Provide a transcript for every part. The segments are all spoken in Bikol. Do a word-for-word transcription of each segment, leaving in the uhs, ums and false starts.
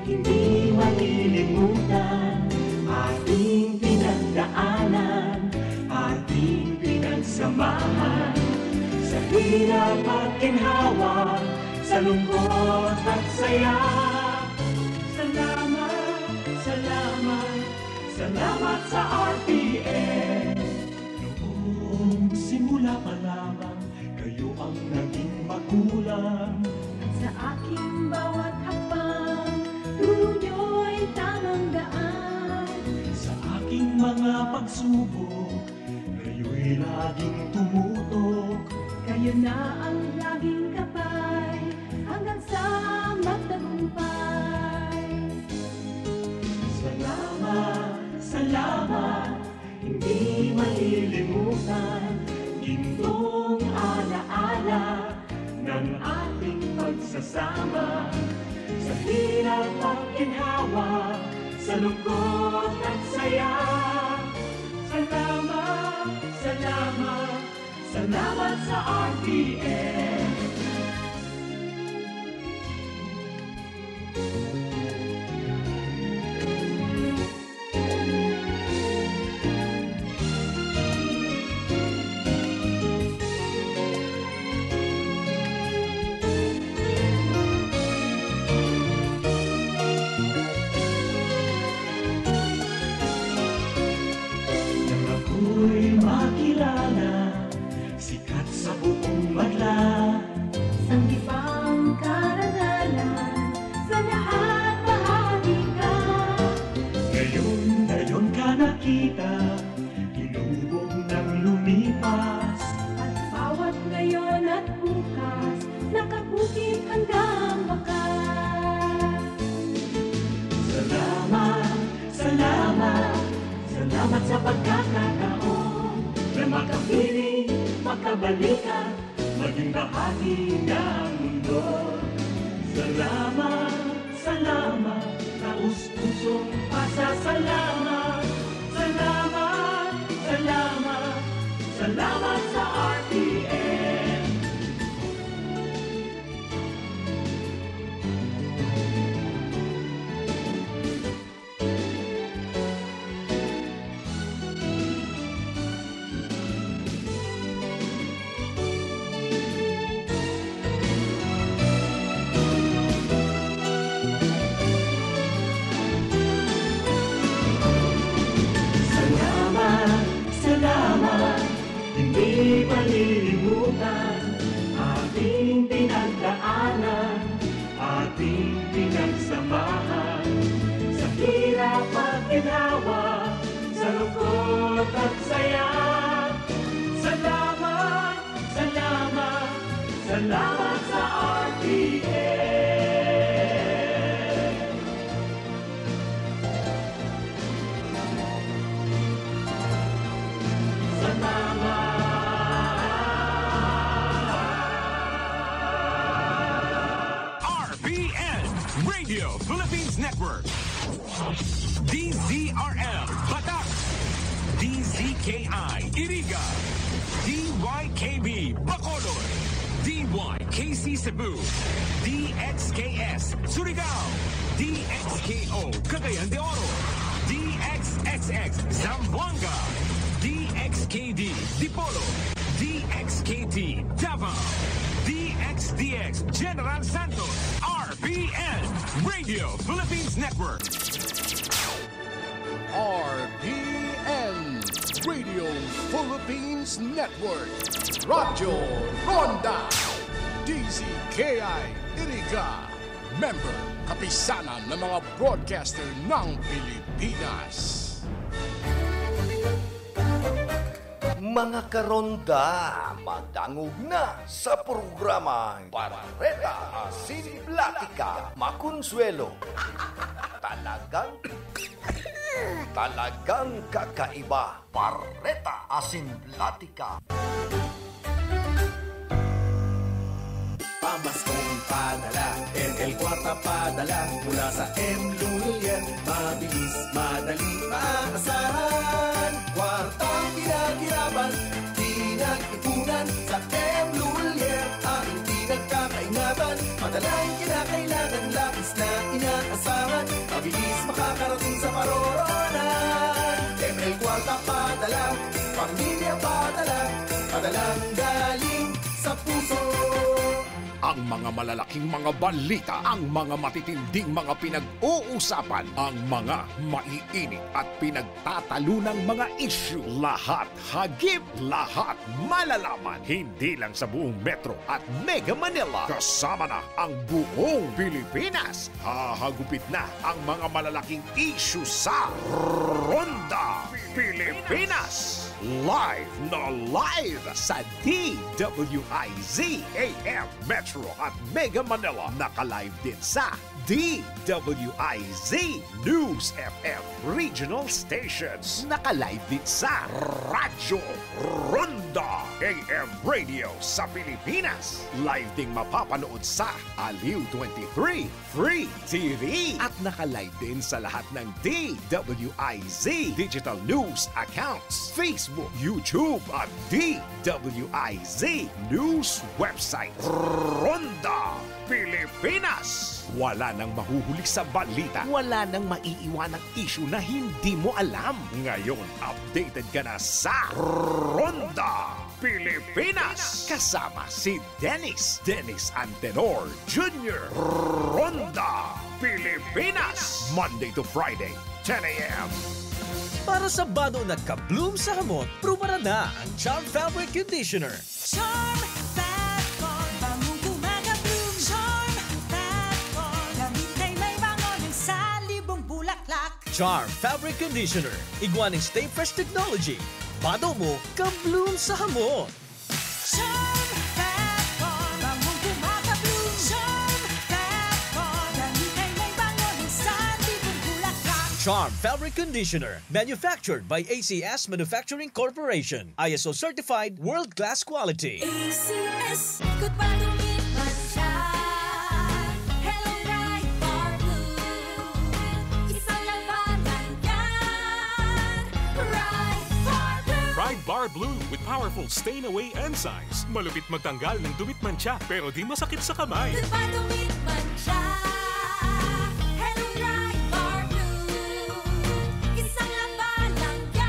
Hindi malilimutan ating pinagdaanan, ating pinagsamahan. Sa hirap at ginhawa, sa lungkot at saya. Salamat, salamat, salamat sa R T N. Noong simula pa lamang, kayo ang naging magulang. Sa aking bawat hakbang, turo niyo'y tamang daan. Sa aking mga pagsubok, kayo'y laging tumutok. Kayo na ang laging gabay, hanggang sa magtagumpay. Salamat, salamat, hindi malilimutan, gintong alaala ng ating pagsasama. Sa hirap at ginhawa, sa lungkot at saya. Salamat, salamat, salamat sa R T N. Nang ako'y makilala, sikat sa buong madla. Sanggipang karangalan, sa lahat bahagi ka. Ngayon, ngayon ka nakita, hinubog nang lumipas. At bawat ngayon at bukas, nakabukid hanggang wakas. Salamat, salamat, salamat sa pagkakataon na makapiling, makabalikan, maging bahagi ng mundo. Salamat, salamat, taos-pusong pasasalamat. Salamat, salamat, salamat sa R T N. Salamat, salamat, hindi malilimutan ating pinagdaanan, ating pinagsamahan. Sa hirap at ginhawa, sa lungkot at saya. Salamat, salamat, salamat sa R T N. Sa tama. R P N, Radio Philippines Network. D Z R L, Batac. D Z K I, Iriga. D Y K B, Bacolod. D Y K C Cebu, D X K S Surigao, D X K O Cagayan de Oro, D X X X Zamboanga, D X K D Dipolog, D X K T Davao, D X D X General Santos, R P N Radio Philippines Network. R P N, Radio Philippines Network, Radyo Ronda, D Z K I Iriga, member, Kapisanan ng mga Broadcaster ng Pilipinas. Mga karonda, madangog na sa programang Bareta Asin Platika, Makonsuelo. Talagang, talagang kakaiba. Bareta Asin Platika. Pamaskong padala, M L Kwarta padala mula sa M Lulier. Mabilis, madali, maasahan. Kwartang pinaghirapan, pinag-ipunan sa M Lulier. Aking pinagkakaingatan, madala Ang kinakailangan, labis na inaasahan, mabilis makakarating sa paroroonan. M L Kwarta padala, pamilya padala, padalang galing sa puso. Ang mga malalaking mga balita, ang mga matitinding mga pinag-uusapan, ang mga maiinit at pinagtatalunang mga issue, lahat hagip, lahat malalaman. Hindi lang sa buong Metro at Mega Manila, kasama na ang buong Pilipinas. Hahagupit na ang mga malalaking issue sa Ronda Pilipinas. Live na live sa D W I Z A M Metro at Mega Manila. Naka-live din sa D W I Z News F M Regional Stations. Naka-live din sa Radyo Ronda A M Radio sa Pilipinas. Live ding mapapanood sa Aliw twenty-three Free T V. At naka-live din sa lahat ng D W I Z digital news accounts, Facebook, YouTube, at D W I Z news website. Ronda Pilipinas. Wala nang mahuhuli sa balita. Wala nang maiiwanang issue na hindi mo alam. Ngayon, updated ka na sa Ronda Pilipinas. Kasama si Dennis, Dennis Antenor Junior. Ronda Pilipinas. Monday to Friday, ten a m. Para sa bado na ka-bloom sa hamot, prubaran na ang Charm Fabric Conditioner. Charm Fat Core, bangong gumagabloom. Charm Fat Core, damit ay may bango ng salibong bulaklak. Charm Fabric Conditioner, igwa nin Stay Fresh Technology. Bado mo, ka-bloom sa hamot. Charm Fat Core, bangong gumagabloom. Charm Fat Core, damit ay may bango ng salibong bulaklak. Charm Fabric Conditioner, manufactured by A C S Manufacturing Corporation. I S O certified, world-class quality. A C S, ikot pa, dumit man siya. Hello, Bright Bar Blue. Isang labanan yan. Bright Bar Blue. Pride Bar Blue with powerful stain away enzymes. Malupit magtanggal ng dumit mantsa, pero di masakit sa kamay. Ikot pa, dumit man siya. Hello, Bright Bar Blue. Isang labanan yan.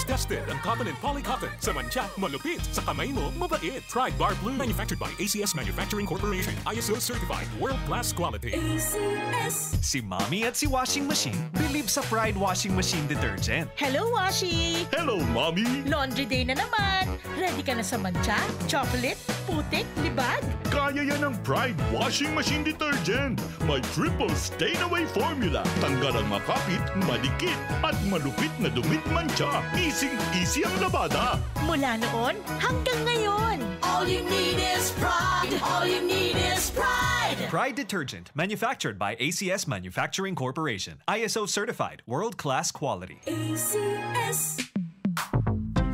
Tested ang cotton and polycotton. Sa mantsa, malupit. Sa kamay mo, mabait. Pride Bar Blue. Manufactured by A C S Manufacturing Corporation. I S O certified. World class quality. A C S. Si Mommy at si Washing Machine bilib sa Pride Washing Machine Detergent. Hello, Washi! Hello, Mommy! Laundry day na naman! Ready ka na sa mantsa, chocolate, putik, libag? Kaya yan ng Pride Washing Machine Detergent. May triple stain away formula. Tanggal ang makapit, madikit, at malupit na dumit mantsa. Easy-easy ang labada. Mula noon hanggang ngayon. All you need is Pride. All you need is Pride. Pride Detergent, manufactured by A C S Manufacturing Corporation. I S O certified, world-class quality. A C S.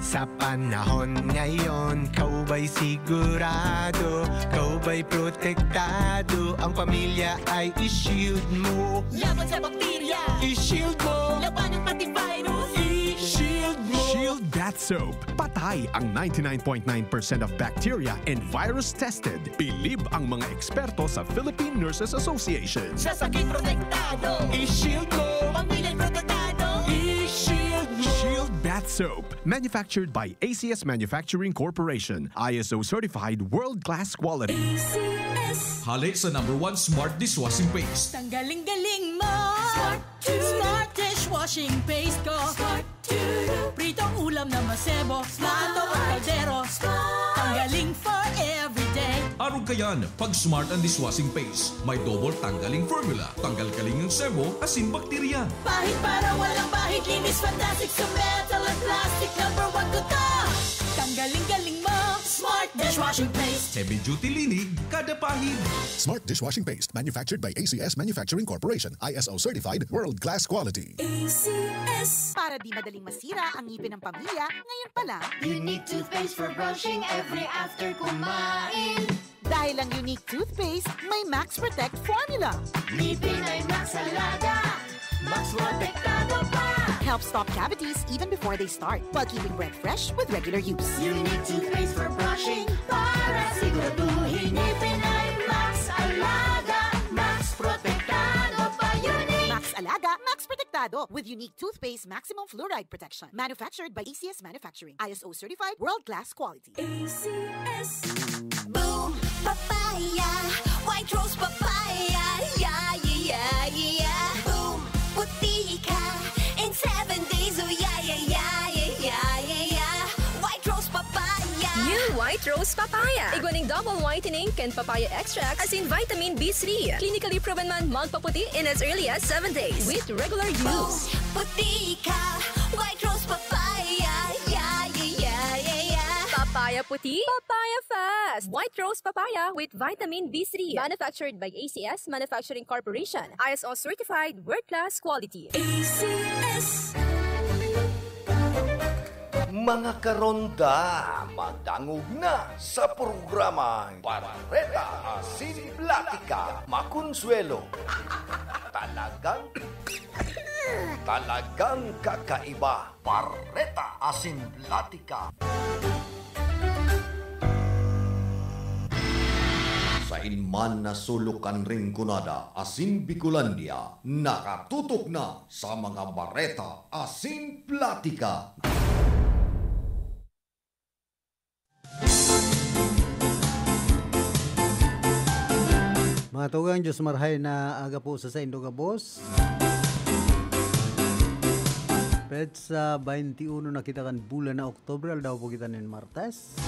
Sa panahon ngayon, ikaw ba'y sigurado? Ikaw ba'y protektado? Ang pamilya ay i-shield mo. Laban sa bakterya. I-shield mo. Labanan pati virus. I-shield mo. Shield Bath Soap. Patay ang ninety-nine point nine percent of bacteria and virus tested. Bilib ang mga eksperto sa Philippine Nurses Association. Sa sakit protektado. I-shield mo. Pamilya protektado. I-shield mo. Shield Bath Soap. Manufactured by A C S Manufacturing Corporation. I S O certified world-class quality. A C S. Hale sa number one smart dishwashing paste. Tanggaling-galing mo. Smart. Smart dishwashing paste ko. Smart. Pritong ulam na masebo. Smart. Plato o kaldero. Smart. Tanggaling for everyday. Arog kayan, pag Smart ang dishwashing paste. May double tanggaling formula. Tanggal kaling ang sebo, asin bakterya. Pahid para walang bahid, linis fantastic sa metal at plastic. Number one ko to. Tanggaling-galing mo, Smart dishwashing paste. Heavy duty linig, kada pahid. Smart dishwashing paste, manufactured by A C S Manufacturing Corporation, I S O certified, world class quality. A C S. Para di madaling masira ang ngipin ng pamilya, ngayon pa lang. Unique toothpaste for brushing every after kumain. Dahil ang Unique Toothpaste may Max Protect Formula. Ngipin ay Max Alaga, Max Protektado pa. Helps stop cavities even before they start, while keeping breath fresh with regular use. Unique Toothpaste for brushing, para siguraduhin ngipin ay Max Ado with unique toothpaste maximum fluoride protection. Manufactured by A C S Manufacturing. I S O certified, world-class quality. A C S. Boom Papaya, White Rose Papaya, yeah, yeah, yeah, yeah. Boom, puti ka in seven days, oh yeah, yeah, yeah, yeah, yeah, yeah, yeah. White Rose Papaya. New White Rose Papaya. Igwa nin double whitening kan papaya extract, asin vitamin B three. Clinically proven man magpaputi in as early as seven days with regular use. Puti ka, White Rose Papaya, yeah, yeah, yeah, yeah, yeah. Papaya puti, papaya fast. White Rose Papaya with vitamin B three. Manufactured by A C S Manufacturing Corporation. I S O certified, world-class quality. A C S. Mga karonda, madangog na sa programang Bareta Asin Platika, Makonsuelo. Talagang, talagang kakaiba. Bareta Asin Platika. Sain man na sulok kan Rinconada asin Bicolandia, nakatutok na sa mga bareta asin platika. Mga tugang, Diyos marhay na aga po sa saindo gabos. Petsa twenty-one na kita kan bulan na Oktubre, aldaw po kita nin Martes.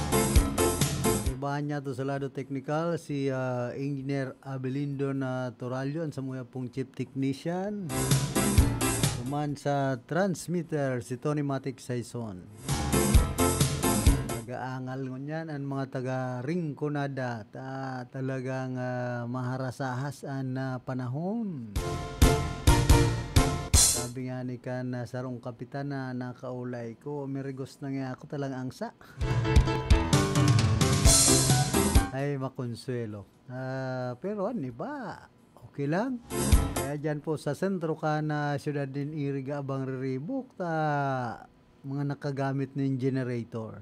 Ibahan niya to sa lado teknikal si, ah, Engineer Abelindo na Torallo, an samuya pong chief technician. Duman sa transmitter, si Tony Matic Saison. Nagaangal ngunyan an mga taga Rinconada. Ta-, talagang, ah, maharasahas an, ah, panahon. Sabi nga ni kan, ah, sarong kapitan na nakaulay ko, "Mirigos na nga ako, talang angsa." Ay, makonsuelo. Ah, pero an iba, okay lang. Kaya dyan po sa sentro kan, ah, siyudad nin Iriga, abang riribok, ta mga nakagamit nin generator.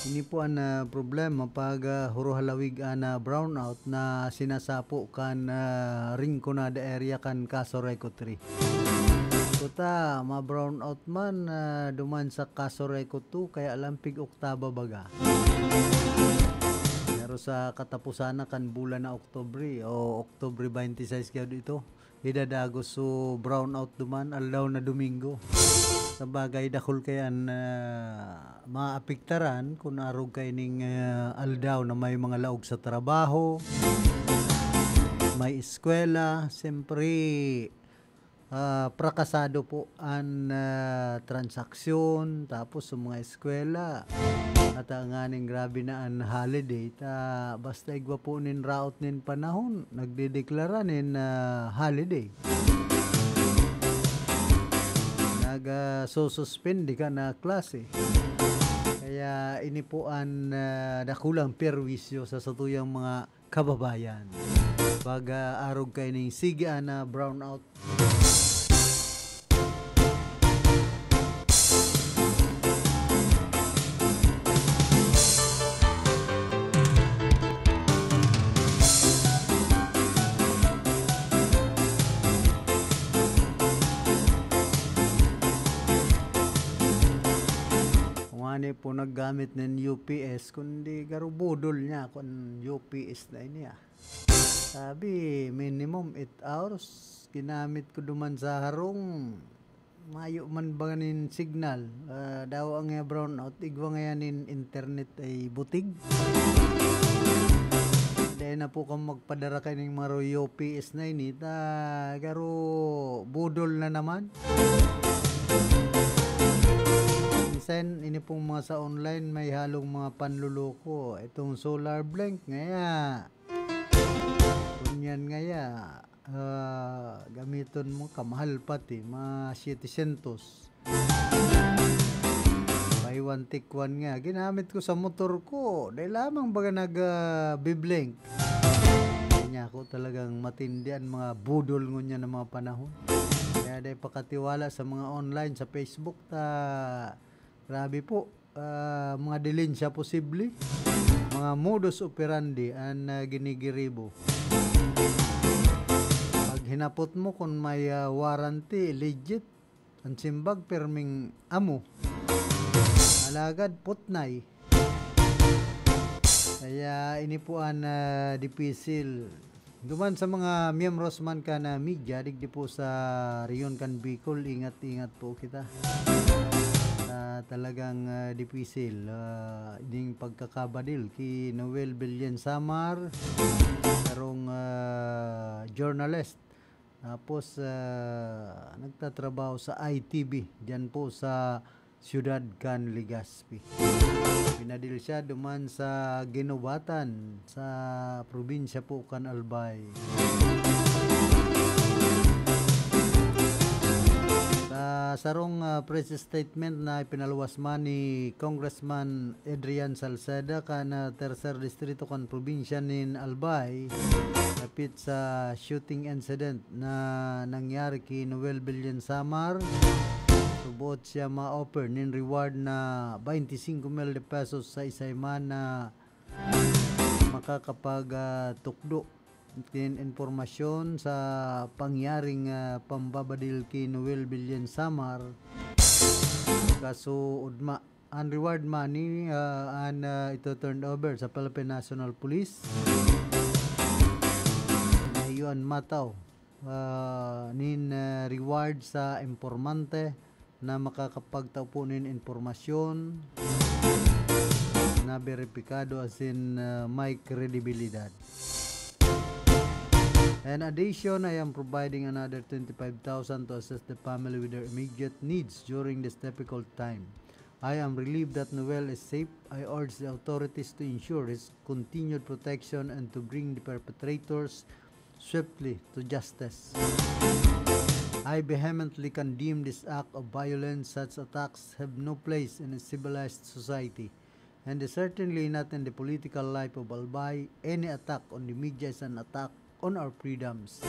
Ini po an, ah, problema pag, ah, huro halawig an, ah, brownout na sinasapo kan, ah, Rinconada area kan Casureco three. Kuta, ma-brownout man, ah, duman sa Casureco two, kaya lampig oktaba baga. Pero sa katapusan na kan bulan na Oktubre o Oktubre twenty-six kaya ito, idadagos so brownout duman, aldaw na Domingo. Sa bagay, dakul kaya an, ah, maapektaran kun arog kaining, ah, aldaw na may mga laog sa trabaho, may eskwela, siyempre, ah, prakasado po an, ah, transaksyon, tapos sa mga eskwela. At, ah, nganing grabe na an holiday, ta basta igwa po nin raot nin panahon, nagdedeklara nin, ah, holiday. Nag, ah, sususpindi ka na klase. Kaya ini po an, ah, dakulang perwisyo sa satuyang mga kababayan. Pag, ah, arog kaining sige ana brownout. Kung ani po naggamit nin U P S, kundi garo budol niya kun U P S na ini, ah. Sabi, minimum eight hours, ginamit ko duman sa harong. Mayo man ba nin signal? Ah, daw ang iya brownout, igwa ngaya nin internet ay butig. Dahil na po kang magpadara kaining mga U P S na ini, ta garo budol na naman. Minsan, ini pong mga sa online, may halong mga panluloko. Itong Solar Blink, ngaya, Kunyan ngaya, ah, gamiton mo, kamahal pati, mga siyete syentos. Buy one, take one nga. Ginamit ko sa motor ko. Dai lamang baga nag, ah, biblink. Kaya ako talagang matindi ang mga budol ngunyan ng mga panahon. Kaya dai pakatiwala sa mga online, sa Facebook, ta grabe po. Ah, mga dilin siya posible. Mga modus operandi an, ah, ginigiribo. Pag Hinapot mo kung may, ah, warranty, legit. An simbag, pirming amo. Alagad, putnay. Kaya ini po an, ah, dipisil. Duman sa mga miyembros man kan media, digdi po sa rehiyon kan Bicol, ingat-ingat po kita. Ah, talagang, ah, dipisil, ah, ding pagkakabadil ki Noel Villen Samar, sarong, ah, journalist. Tapos, ah, nagtatrabaho sa I T V, diyan po sa siyudad kan Legazpi. Binadil siya duman sa Guinobatan, sa probinsya po kan Albay. Sa sarong, ah, press statement na ipinaluwas man ni Congressman Adrian Salceda kan, ah, Tercer Distrito kan probinsya nin Albay, dapit sa shooting incident na nangyari ki Noel Villen Samar, suboot siya ma-offer nin reward na twenty-five mil de pesos sa isay man na makakapag, ah, tukdo nin impormasyon sa pangyaring, ah, pambabadil ki Noel Villen Samar. Kaso, udma, an reward money, ah, an, ah, ito turn over sa Philippine National Police. Iyo an mataw, ah, nin, ah, reward sa impormante na makakapagtao po nin impormasyon na beripikado asin, ah, may kredibilidad. In addition, I am providing another twenty-five thousand to assist the family with their immediate needs during this difficult time. I am relieved that Noel is safe. I urge the authorities to ensure his continued protection and to bring the perpetrators swiftly to justice. I vehemently condemn this act of violence. Such attacks have no place in a civilized society, and is certainly not in the political life of Albay. Any attack on the media is an attack on our freedoms.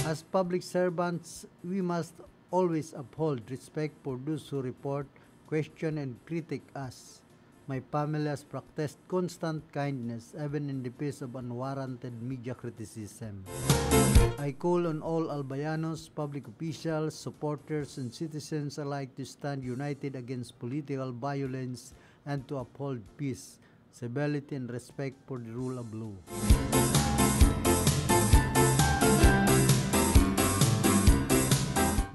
As public servants, we must always uphold respect for those who report, question, and critic us. My family has practiced constant kindness even in the face of unwarranted media criticism. I call on all Albayanos, public officials, supporters, and citizens alike to stand united against political violence and to uphold peace, civility, and respect for the rule of law.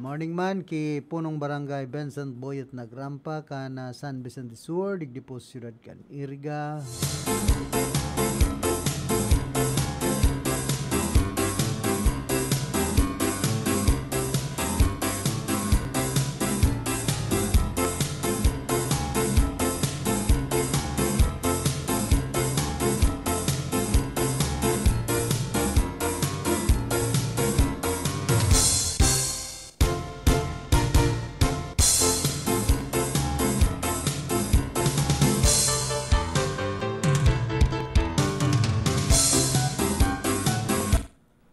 Morning man ki Punong Barangay Vincent Boyet Nagrampa kan, ah, San Vicente Sur, digdi po sa siyudad kan Iriga.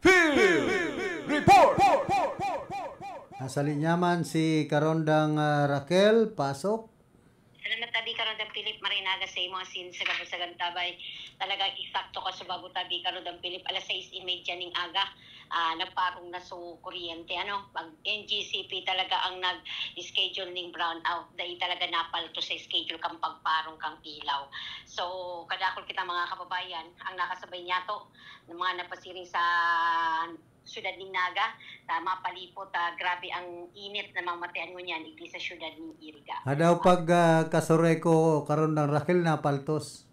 Field Report! Nasa linya man si Karondang, ah, Raquel, pasok. Salamat tabi, Karondang Philip, marhay na aga sa imo asin sa gabos sa gantabay. Talagang eksakto ka sa bago tabi, Karondang Philip, alas sais y media ning aga. Ah, nagparong na so kuryente, ano? Pag N G C P talaga ang nag-schedule ning brownout. Dai talaga napaltos sa schedule kang pagparong kang ilaw. So, kadakul kita mga kababayan, ang nakasabay niyato, ng mga napasiring sa siyudad nin Naga, ta mapalipot, ah, grabe ang init na mamatian ngunyan, igdi sa siyudad nin Iriga. Adaw pag, ah, Kasureko, Karondang Raquel, napaltos.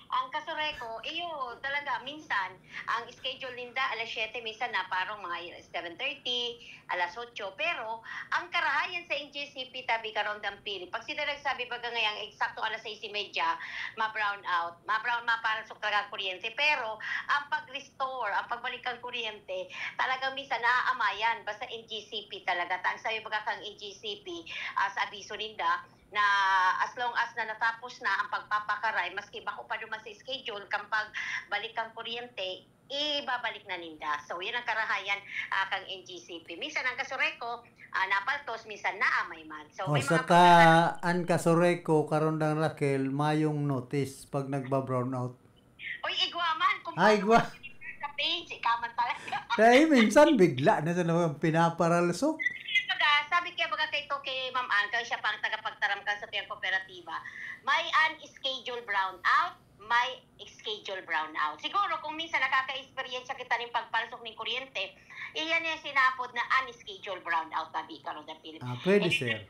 Ang Kasureko, iyo, talaga, minsan, ang schedule ninda, alas siyete, minsan naparong mga seven thirty, alas otso. Pero, ang karahayan sa N G C P, tabi, Karondang Philip, pag sila nagsabi, baga ngayang eksakto alas sais y media, ma-brown out, ma-brown, maparasok talaga ang kuryente. Pero, ang pag-restore, ang pagbalik ng kuryente, talagang minsan naaamayan. Basta N G C P talaga. Ta, ang sabi baga kang N G C P, ah, sa abiso ninda, na as long as na natapos na ang pagpapakaray, maski bako pa duman sa schedule, kang pagbalik kang kuryente, ibabalik na ninda. So, yan ang karahayan, ah, kang N G C P. Minsan ang Kasureko, ah, napaltos, minsan naamay man. So, O, may mga saka pagkaka- ang Kasureko, Karondang Raquel, mayong notice pag nagba-brownout. Oy, igwa man. Kung Ah, paano igwa. man sa Stage, ikaw man talaga. Kaya minsan bigla na sa naman pinaparalsok. Baga, sabi kaya baga kay to kay Ma'am Ann, kaya siya pang tagapagtaram kan satuyang kooperatiba. May unscheduled brownout, may scheduled brownout. Siguro kung minsan nakaka-experience kita ning pagpalsok ning kuryente, iyan yung sinapod na unscheduled brownout, tabi ka ron, Philip. Ah, pwede, sir.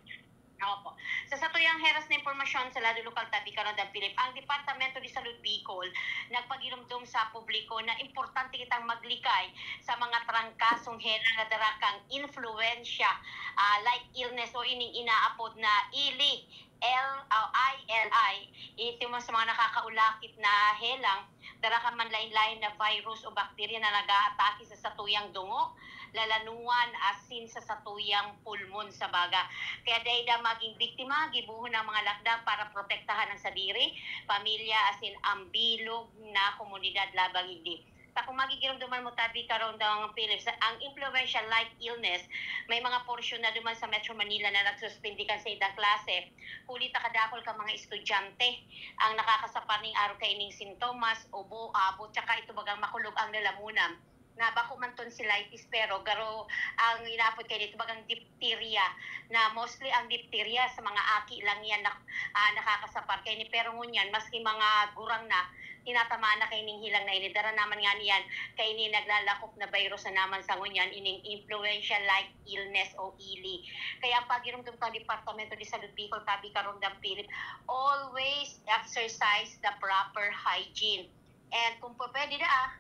Opo. Sa satuyang heras na impormasyon sa Lado Lokal, tabi ka ron, Philip, ang Departamento de Salud Bicol nagpagirumdom sa publiko na importante kitang maglikay sa mga trangkasong helang na dara kan influenza, ah, like illness o ining inaapod na ili, L, ah, I L I. Ito mo sa mga nakakaulakit na helang, dara kan manlain-lain na virus o bakterya na nag-aatake sa satuyang dungo, lalanuan, asin sa satuyang pulmon sa baga. Kaya dai da maging biktima, gibohon ang mga lakda para protektahan ang sadiri, pamilya, asin ang bilog na komunidad labang igdi. Ta kung magigiromdoman mo, tabi ka ron, Dong Philip, ang influenza-like illness, may mga porsyon na duman sa Metro Manila na nagsuspindi kan saindang klase, huli ta kadakol kan mga estudyante ang nakakasapar ning arog kaining sintomas, ubo, abo, tsaka ito bagang makulog ang lalamunan, na bako man tonsillitis, pero garo ang inaapod kaini, ito bagang diphtheria, na mostly ang diphtheria sa mga aki lang yan na, ah, nakakasapar kaini. Pero ngunyan, maski mga gurang na, tinatamaan na kaining helang na ini. Dara naman nga niyan, kaini naglalakop na virus na naman sa ngunyan, ining influenza-like illness o ili. Kaya ang pagirumdom kan Departamento de Salud Bicol, tabi ka ron, Dong Philip, always exercise the proper hygiene. And kung pwede da, ah,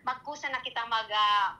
magkusa na kita mag, ah,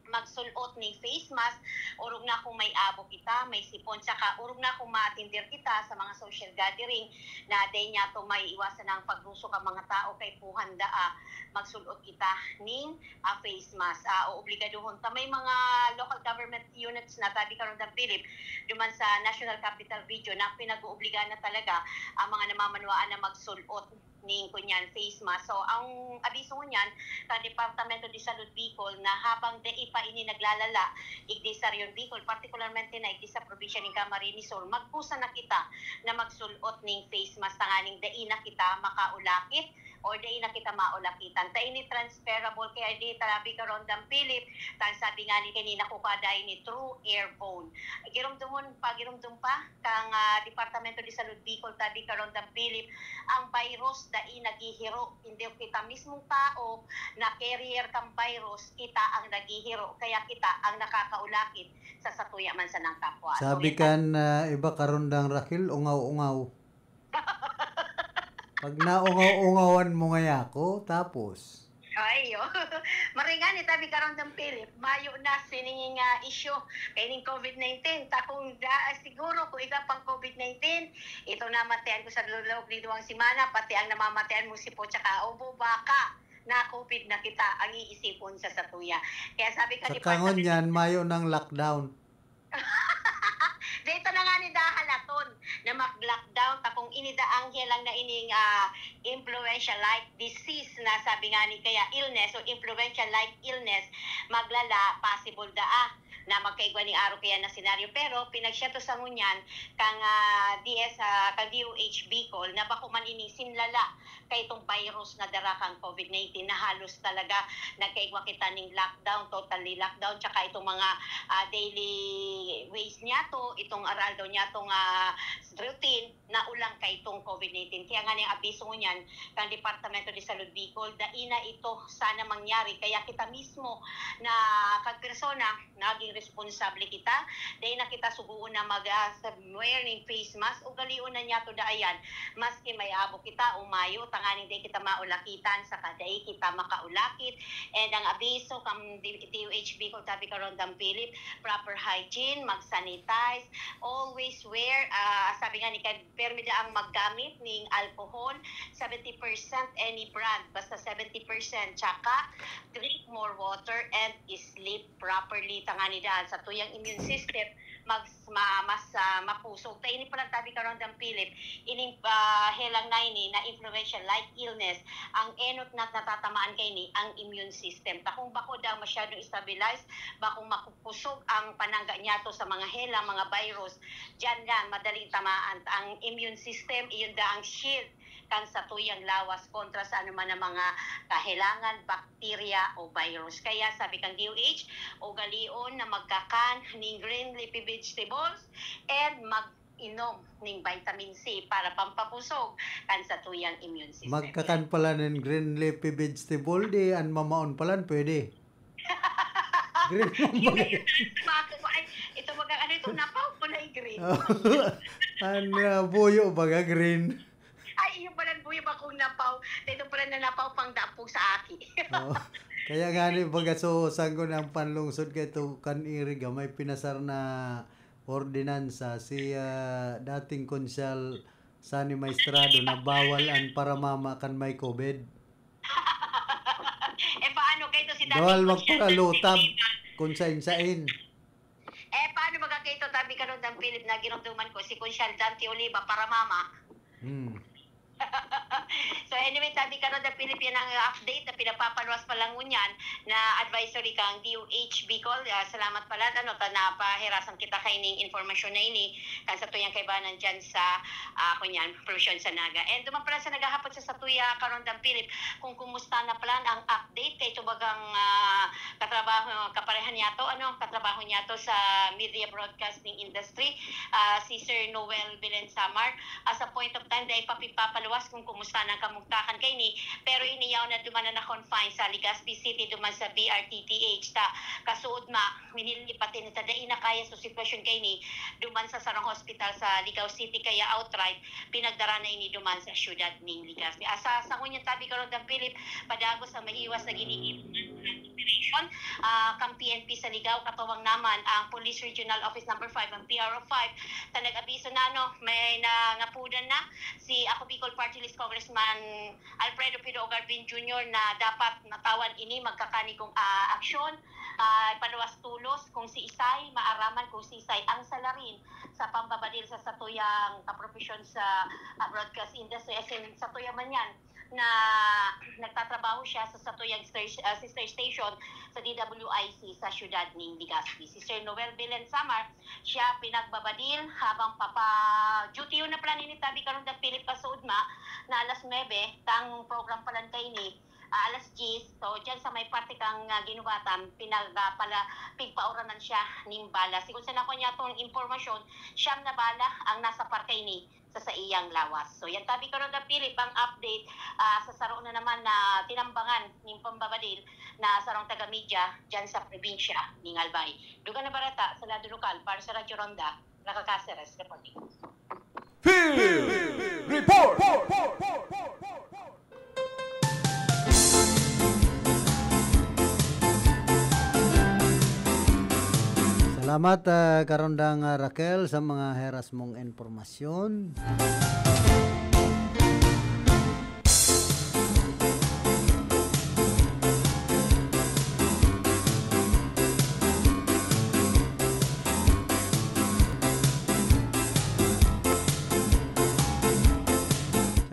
magsul-ot ning face mask, orog na kung may abo kita, may sipon, tsaka orog na kung ma-attender kita sa mga social gathering na dai niyato maiiwasan ang pagdusok ang mga tao, kaipuhan da, ah, magsul-ot kita ning, ah, face mask. Ah, obligadohon ta. May mga local government units na, tabi ka ron, Dong Philip, duman sa National Capital Region na pinag-oobligado na talaga ang mga namamanwaan na magsul-ot ning kunyan face mask. So, ang abiso ngunyan kan Departamento de Salud Bicol na habang dai pa ini naglalala igdi sa Rehiyon Bicol, partikularmente na igdi sa probinsya ning Camarines Sur, magkusa na kita na magsul-ot ning face mask tanganing dai na kita makaulakit or dai na kita maulakitan. Ta ini transferable, kaya di, tabi ka ron, Dong Philip, kan sabi nga ni kanina ko kada ini through airborne. Giromdomon pa, giromdom pa kang, ah, Departamento de Salud Bicol, tabi ka ron, Dong Philip, ang virus dai naghihiro. Hindi kita mismong tao na carrier kan virus, kita ang naghihiro, kaya kita ang nakakaulakit sa satuya man sanang kapwa. So, Sabi yan. Kan ah, iba ka ron, Dang Raquel, ungaw-ungaw. Pag naungaw-ungawan mo ngaya ako, tapos? Ay, oh. Maringan, itabi ka ron, Dong Philip. Mayo na sining, ah, issue kaining COVID nineteen. Ta kung da, siguro kung ika pang COVID nineteen, ito na matian ko sa lulog ni duwang semana, pati ang namamatian mo si po tsaka ubo, baka na COVID na kita ang iisipon sa satuya. Kaya sabi ka ni Sa kangon yan, mayo ng lockdown. Dito na nga ni dahalaton na mag-lockdown ta kung ini da ang helang na ining, ah, influenza-like disease na sabi nga ni kaya illness o influenza-like illness, maglala, possible da, ah, na magkaigwa ni aro kaya na senaryo. Pero pinagsyato sa ngunyan kang, ah, D S, ah, kang D O H Bicol na bako man ini sinlala kay itong virus na dara kang COVID nineteen na halos talaga nagkaigwa kita ning lockdown, totally lockdown, tsaka itong mga, ah, daily ways niya to, itong aral daw niya to nga routine na ulang kay itong COVID nineteen. Kaya nga ning abiso ngunyan kang Departamento de Salud Bicol, dai na ito sana mangyari. Kaya kita mismo na kag persona, naging responsable kita. Dai na kita sugoon na mag, ah, sa wearing face mask. Ugalion na niya to da ayan. Maski may abo kita o mayo, tanganing dai kita maulakitan, saka dai kita makaulakit. And ang abiso kang D-, D O H Bicol, tabi ka ron, Dong Philip, proper hygiene, mag-sanitize, always wear, ah, sabi nga ni Kad, permi da ang maggamit ning alcohol, seventy percent any brand, basta seventy percent, tsaka drink more water and sleep properly, tanganing da satuyang immune system mag, ma, mas, ah, mapusog. Ta ini pa lang, tabi ka ron, Dong Philip, ining, ah, helang na ini na influenza-like illness, ang enot na natatamaan kaini ang immune system. Ta kung bako daw masyadong stabilize, bakong makusog ang panangga niya to sa mga helang, mga virus, diyan yan, madaling tamaan. Ang immune system, iyon da ang shield kan satuyang lawas kontra sa anuman na mga kahelangan, bakterya o virus. Kaya sabi kan D O H, ugalion na magkakan ning green leafy vegetables and mag-inom ning vitamin C para pampabusog kan satuyang immune system. Magkakan pala nin green leafy vegetable, di an mamaon palan pwede. Green ang Yung bagay. Bako ko, ay, ito baga, ano ito, napaw ko na green. An ah, buyo baga green. Ay, iyo pala, buyo ba kung napaw? Ito pala na napaw pang dapo sa aki. Oo. Kaya nga ni baga so sangko ng panlungsod kay ito kan iriga may pinasar na ordinansa si ah, dating konsyal Sani Maestrado na bawal an paramama kan may COVID. Eh, paano kayo si Dante Bawal Consial magpakalutab Dante Oliva? Kung sain-sain. Eh, paano baga kayo ito, tabi ka ron ng Philip na ginumduman ko, si Consial Dante Oliva, paramama? Hmm. So anyway, tabi ka ron ng Philip, yan ang update na pinapapaluwas pa lang ngunyan na advisory kang D O H Bicol. Ah, salamat pala, ano, ta napahirasan kita kaining informasyon na ini kan satuyang kaibanan dyan sa, ah, kunyan, Provincial sa Naga. And duman pala sa naghahapot sa satuya, Karondang Philip, kung kumusta na pala ang update kay ito bagang ah, katrabaho, kaparehan niya to, ano, katrabaho niya to sa media broadcasting industry, ah, si Sir Noel Belen Samar. As a point of time, dahil papipapaluwas kung kumusta na ang kamugtakan kay ni, pero iniyaw na duman na na-confine sa Legazpi City, duman sa B R T T H, ta kasuod ma, minili pati ni ta dai na kaya sa sitwasyon kay ni, duman sa sarong hospital sa Ligao City, kaya outright, pinagdara na ini duman sa syudad ning Legazpi. Asa sa ngunyan tabi karon, Dan Philip, padagos ang mahiwas na ginigibo operation, ah, kan P N P sa Ligao, katuwang naman ang Police Regional Office Number five, ang P R O five, ta nag-abiso na, ano, may nangapudan na si Ako Bicol Party List Congressman Alfredo Pido Ogarbin Junior na dapat matawan ini magkakanigong, ah, aksyon, ah, paluwas tulos kung si Isay, maaraman kung si Isay ang salarin sa pambabadil sa satuyang kapropesyonsa, ah, broadcast industry, as in, satuya man yan na nagtatrabaho siya sa satuyang sta-, ah, sister station sa D W I C sa siyudad ning Legazpi. Si Sir Noel Belen Samar, siya pinagbabadil habang papa-duty yun na pala nini tabi karon, Dan Philip, kasuod ma na alas nuebe, tang program palan kay ni, ah, alas diyes. So, dyan sa may parte kang, ah, Ginubatan, pinag, ah, pala, pigpauranan siya ning bala. Sigon sa nako niya tong impormasyon, siyam na bala ang nasa parte ini sa saiyang lawas. So, yan tabi karon, Dan Philip, ang update, ah, sa saro na naman na tinambangan ning pambabadil na sarong taga-media dyan sa probinsya ning Albay. Dugang na bareta sa lado lokal para sa Radyo Ronda, Nakakaseres reporting. Field Report! Salamat, ah, Karondang, ah, Raquel, sa mga heras mong impormasyon.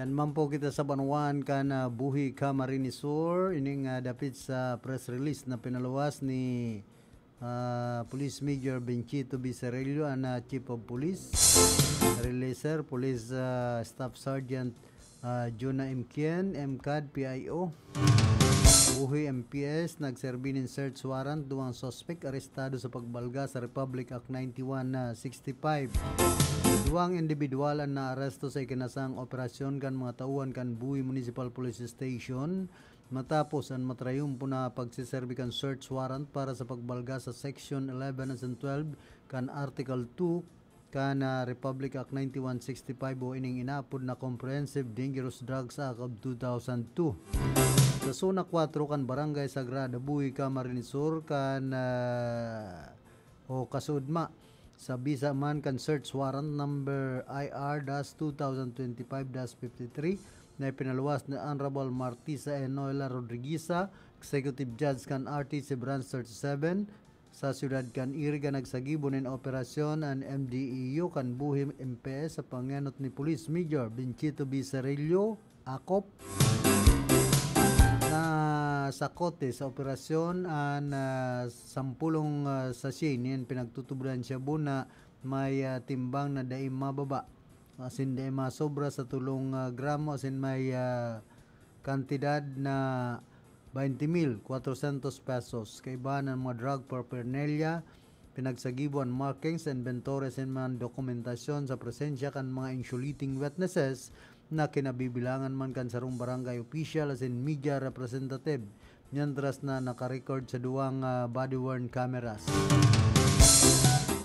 Yan man po kita sa banwaan kan, ah, Buhi, Camarines Sur. Ining, ah, dapit sa press release na pinaluwas ni, ah, Police Major Benchito Bisarillo, an, ah, Chief of Police. Releaser, Police, ah, Staff Sergeant, ah, Juna M Kien, M cad, P I O. Buhi M P S, nagserbi nin search warrant duwang suspect arestado sa pagbalga sa Republic Act ninety-one na sixty-five. Duwang indibidwal an naaresto sa ikinasang operasyon kan mga tauhan kan Buhi Municipal Police Station matapos an matrayumpo na pagseserbi kan search warrant para sa pagbalga sa Section eleven as in twelve kan Article two kan, ah, Republic Act ninety-one sixty-five o ining inaapod na Comprehensive Dangerous Drugs Act of two thousand two. Sa Zona four kan Barangay Sagrada, Buhi, Camarines Sur, kan, ah, o kasuod ma, sa bisa man kan search warrant number I R dash two thousand twenty-five dash fifty-three na ipinaluwas ni Honorable Martisa Enoela Rodrigueza, Executive Judge kan R T C Branch thirty-seven, sa siyudad kan Iriga, nagsagibo nin operasyon an M D E U kan Buhi M P S sa pangenot ni Police Major Benchito B. Cerrillo, Akop, na sa kote sa operasyon an, ah, sampulong, ah, sachet nin pinagtutubdan shabu na may, ah, timbang na dai mababa asin dai masobra sa tolong, ah, gramo asin may, ah, kantidad na twenty mil kwatrosyentos pesos. Kaibahan an mga drug paraphernalia, pinagsagibo an markings, inventory asin man dokumentasyon sa presensya kan mga insulating witnesses na kinabibilangan man kan sarong barangay official asin media representative, mientras na nakarecord sa duwang, ah, body-worn cameras.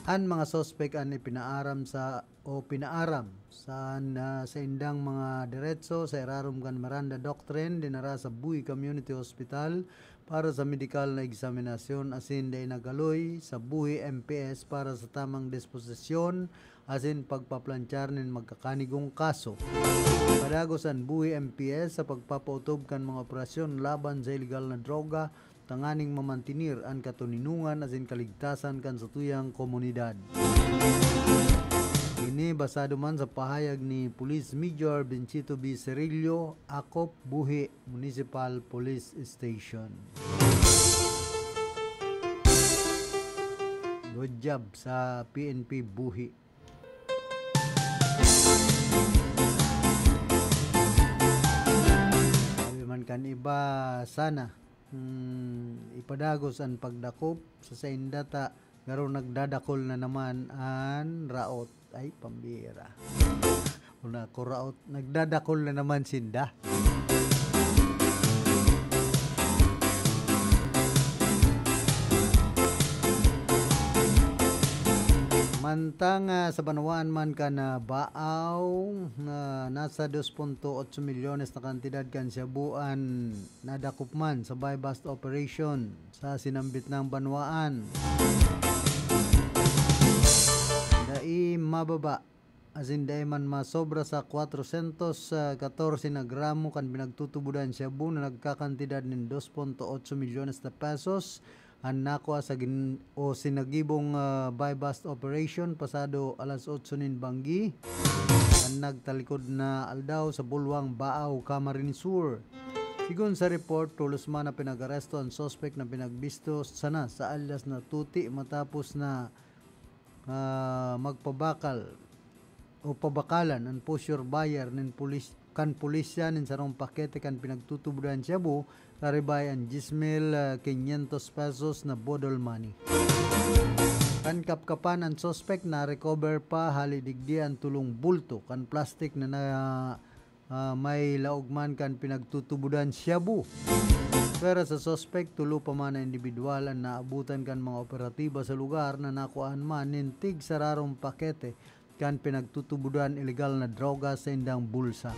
An mga suspek an ipinaaram sa o pinaaram sa, na, sa indang mga diretso sa irarom kan Miranda Doctrine, dinara sa Buhi Community Hospital para sa medikal na eksaminasyon asin dai nagkaloy sa Buhi M P S para sa tamang disposisyon asin pagpaplanchar nin magkakanigong kaso. Padagos an Buhi M P S sa pagpapautob kan mga operasyon laban sa ilegal na droga tanganing mamantenir an katoninongan asin kaligtasan kan satuyang komunidad. Ini basado man sa pahayag ni Police Major Benchito B. Cerillo, Akop, Buhi Municipal Police Station. Good job sa P N P Buhi. Sabi man kan iba, sana, hmm, ipadagos an pagdakop sa sainda ta garo nagdadakol na naman an raot. Ay, pambira. Una ko raot, nagdadakol na naman sinda. Mantang, ah, sa banwaan man kan, ah, Baao, na nasa dos punto otso milyones na kantidad kan shabu an nadakop man sa buy-bust operation sa sinambit nang banwaan. Dai mababa asin dai man masobra sa kwatrosyentos katorse na gramo kan pinagtutubodan shabu na nagkakantidad nin dos punto otso milyones na pesos an nakua sa gin-, o sinagibong, ah, buy-bust operation pasado alas otso nin banggi kan nagtalikod na aldaw sa Bulwang, Baao, Camarines Sur. Sigon sa report, tolos man na pinag-aresto an suspek na pinagbisto sana sa alias na Tuti matapos na, ah, magpabakal o pabakalan an poseur buyer nin pulis-, kan pulisya nin sarong pakete kan pinagtutubodan shabu, karibay an diyes mil, ah, kinyentos pesos na boodle money. Kan kapkapan an suspek, na-recover pa hali digdi an tolong bulto kan plastik na, na, ah, may laog man kan pinagtutubodan shabu. Pwera sa suspek, tolo pa man na indibidwal an naabutan kan mga operatiba sa lugar na nakuhaan man nin tig sararong pakete kan pinagtutubodan ilegal na droga sa indang bulsa.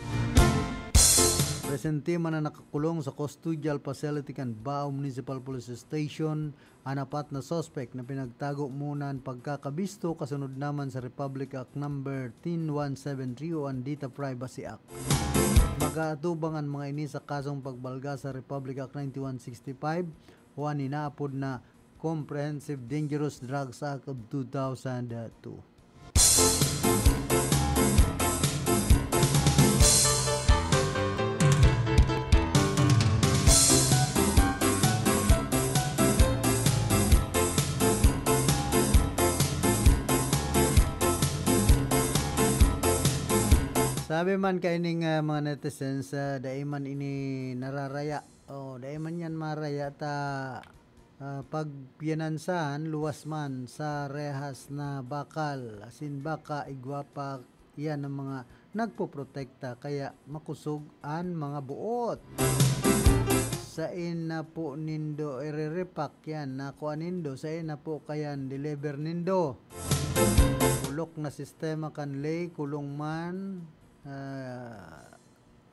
Presente man na nakakulong sa custodial facility kan Baao Municipal Police Station an apat na suspek na pinagtago muna an pagkakabisto kasunod naman sa Republic Act Number ten one seven three o an Data Privacy Act. Mag-aatubang an mga ini sa kasong pagbalga sa Republic Act ninety-one sixty-five o an inaapod na Comprehensive Dangerous Drugs Act of two thousand two. Sabi man kaining, ah, mga netizens, ah, dai man ini nararaya. O, dai man yan maraya ta, ah, pagpiyanansahan, luwas man sa rehas na bakal, asin baka igwa pa yan ang mga nagpoprotekta, kaya makosog an mga buot. Sain na po nindo irerepak yan, nakua nindo, sain na po kayan deliver nindo. Bulok na sistema kan ley, kulong man, ah,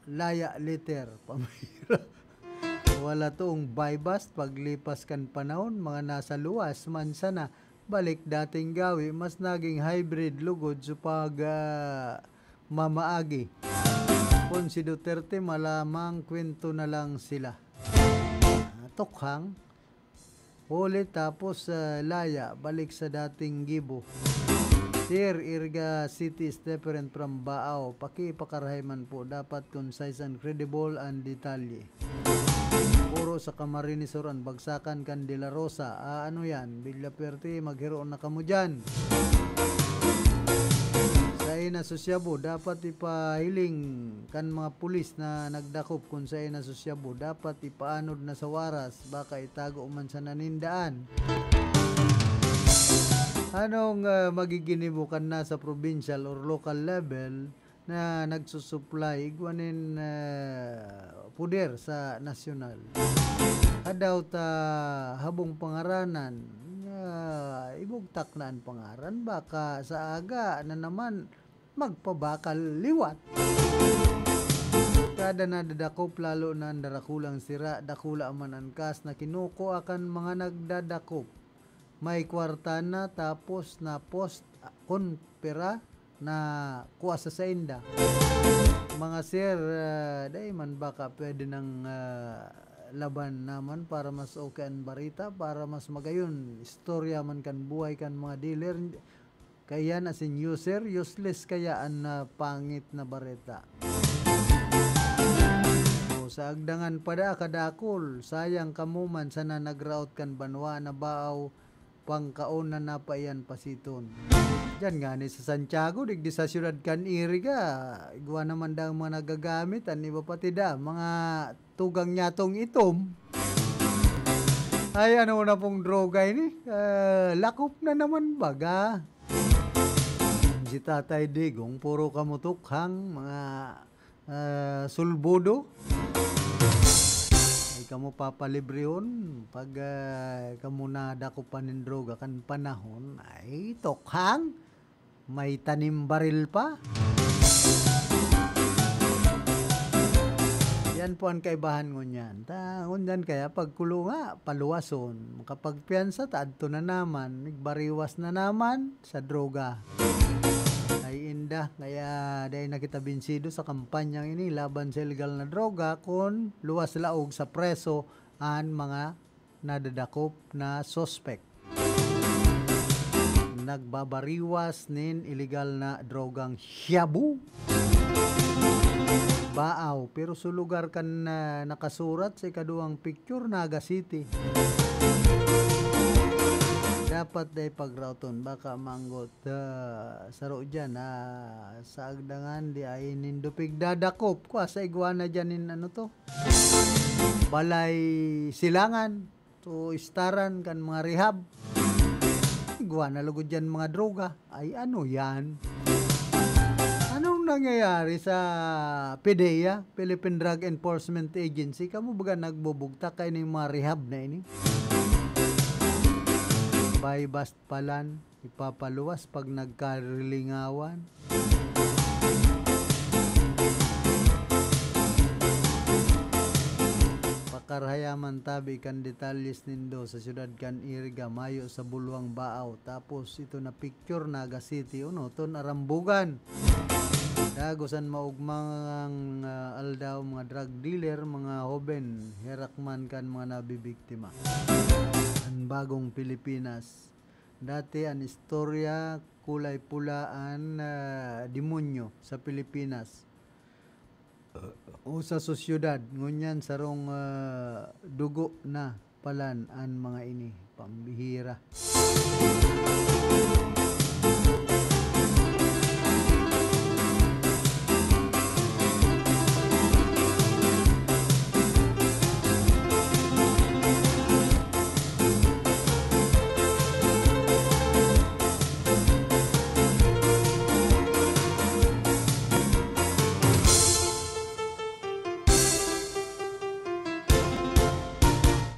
laya liter. Pamira. Wala toong buy-bust paglipas kan panahon, mga nasa luwas man sana. Balik dating gawi, mas naging hybrid lugod sa pag, ah, mamaagi. Kun si Duterte, malamang kwento na lang sila. Ah, tukhang. Huli tapos, ah, laya, balik sa dating gibo. Sir, Iriga City is different from Baao. Pakipakarahay man po. Dapat concise and credible ang detalye. Puro sa Camarines Sur an bagsakan kan De La Rosa. Ah, ano yan? Villafuerte, maghiro na kamo dyan. Sa Nasosyabo, dapat ipahiling kan mga pulis na nagdakop kun saen nasosyabo, dapat ipaanod na sa waras, baka itago man sa nanindaan. Anong, ah, magiginibo kan nasa provincial or local level na nagsusuplay igwa nin, ah, poder sa nasyonal? Adaw ta habong pangaranan, nga ibugtak na an pangaran, baka sa aga na naman magpabakal liwat. Kada nadadakop, lalo na an darakulang sira, dakula man an kas na kinukua kan mga nagdadakop. May kwarta na, tapos na post kun pera na kua sa sainda. Mga sir, ah, dai man baka pwede nang, ah, laban naman para mas okay an barita, para mas magayon istorya man kan buhay kan mga dealer. Kaya na sin user, useless kaya an, ah, pangit na bareta. O, sa agdangan pa da kadakol, sayang kamo man sana nagraot kan banwa na baaw, pangkaon na napaiyan pasiton. Diyan ngani sa Santiago, digdi sa siyudad kan Iriga, igwa naman daang mga nagagamit, an iba pati da, mga tugang niyatong itom. Ay, ano na pong droga ini? Ah, lakop na naman baga. Si Tatay Digong, puro kamo tukhang, mga, ah, sulbudo. Ay kamo papalibrehon pag, ah, kamo nadakupan nin droga kan panahon. Ay, tukhang! May tanim baril pa. Yan po an kaibahan ngunyan. Ta, ngunyan kaya pagkulunga, paluwason. Makapagpiyansa, ta adto na naman, migbariwas na naman sa droga. Ay inda, kaya dai na kita binsido sa kampanyang ini laban sa illegal na droga, kun luwas laog sa preso an mga nadadakop na suspek. Nagbabariwas nin iligal na drogang shabu. Baaw, pero sa lugar kan, ah, nakasurat sa ikaduwang picture, Naga City. Dapat dai pagraoton, baka manggot, ah, saro diyan, ah, sa agdangan, di ay nindo pigdadakop. Kwa sa iguana diyan nin ano to? Balay Silangan, to istaran kan mga rehab. Igwa na lugod yan mga droga. Ay, ano yan? Anong nangyayari sa PDEA, Philippine Drug Enforcement Agency? Kamo baga nagbubugtak kayo ng mga rehab na ini? Buy bust palan, ipapaluwas pag nagkarilingawan. Pakarahay man tabi kan detalyes nindo sa siyudad kan Iriga, mayo sa Bulwang Baaw. Tapos ito na picture, Naga City, unoton, Arambugan. Dagosan maugmang, ah, aldaw, mga drug dealer, mga hoben, herak man kan mga nabibiktima. An bagong Pilipinas. Dati an istorya, kulay pula an, ah, demonyo sa Pilipinas o sa sosyedad. Ngunyan sarong, ah, dugo na palan an mga ini. Pambihira.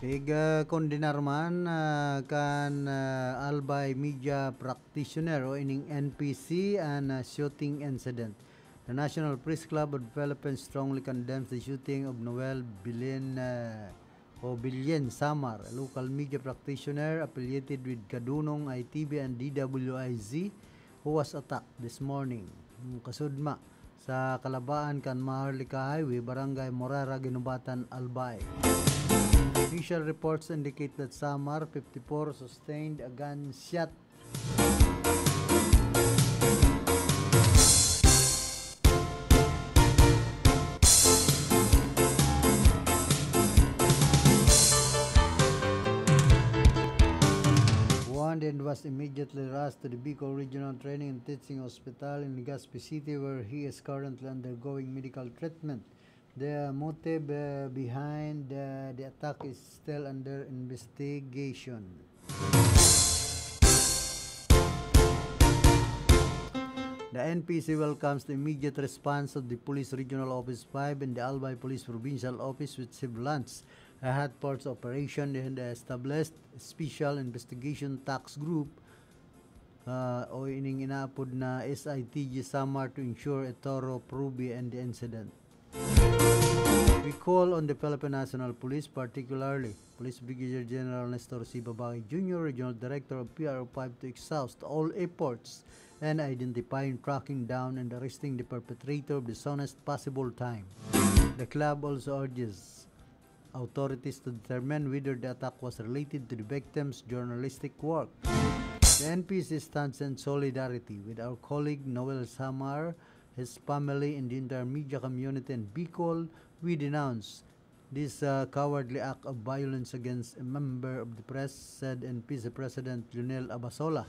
Pig, ah, kondenar man, ah, kan, ah, Albay media practitioner o ining N P C an, ah, shooting incident. The National Press Club of the Philippines strongly condemns the shooting of Noel Bilin, ah, o Bilyen Samar, a local media practitioner affiliated with Kadunong I T V and D W I Z, who was attacked this morning. Ang kasudma, sa kalabaan kan Maharlika Highway, Barangay Morara, Guinobatan, Albay. Initial reports indicate that Samar, fifty-four, sustained a gunshot wound and was immediately rushed to the Bicol Regional Training and Teaching Hospital in Legazpi City, where he is currently undergoing medical treatment. The motive, uh, behind, uh, the attack is still under investigation. The N P C welcomes the immediate response of the Police Regional Office five and the Albay Police Provincial Office, which have launched a hot pursuit operation and established Special Investigation Task Group, uh, o ining inaapod na S I T G Samar, to ensure a thorough probe in the incident. We call on the Philippine National Police, particularly Police Brigadier General Nestor C. Babagay Junior, Regional Director of P R O five, to exhaust all efforts and identifying, tracking down, and arresting the perpetrator of the soonest possible time. The club also urges authorities to determine whether the attack was related to the victim's journalistic work. The N P C stands in solidarity with our colleague Noel Samar, his family, and the entire media community in Bicol. We denounce this, uh, cowardly act of violence against a member of the press, said N P C President Lionel Abasola.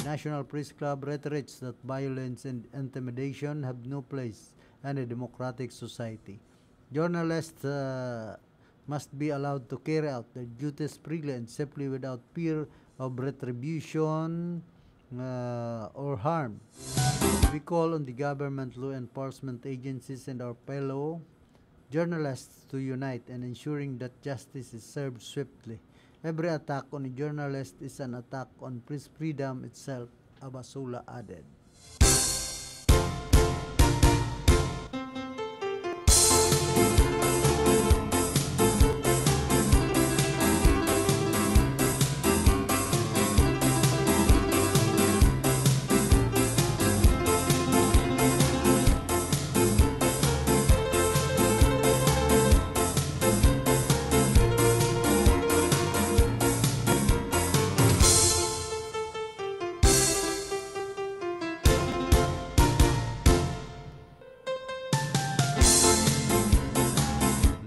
National Press Club reiterates that violence and intimidation have no place in a democratic society. Journalists, uh, must be allowed to carry out their duties freely and safely without fear of retribution, uh, or harm. We call on the government, law enforcement agencies, and our fellow journalists to unite in ensuring that justice is served swiftly. Every attack on a journalist is an attack on press freedom itself, Abasola added.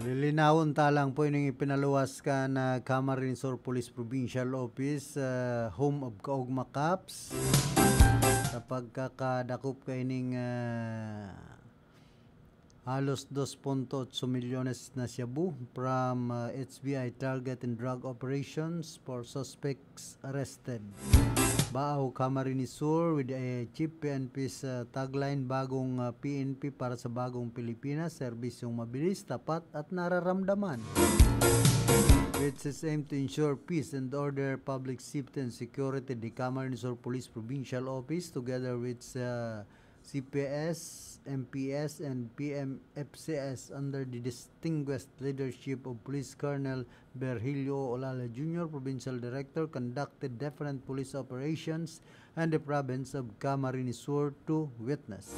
Lilinawon ta lang po ining ipinaluwas kan, ah, Camarines Sur Police Provincial Office, ah, home of Kaugma Cops. Sa pagkakadakop kaining, ah, halos dos punto otso milyones na shabu from, ah, H B I target in drug operations, four suspects arrested. Baaw, Camarines Sur with a cheap P N P's, ah, tagline, "Bagong, ah, P N P para sa bagong Pilipinas, serbisyong mabilis, tapat at nararamdaman." Which is aimed to ensure peace and order, public safety and security. The Camarines Sur Police Provincial Office, together with, ah, C P S, M P S, and P M F C S under the distinguished leadership of Police Colonel Virgilio Olala Junior, Provincial Director, conducted different police operations in the province of Camarines Sur to witness.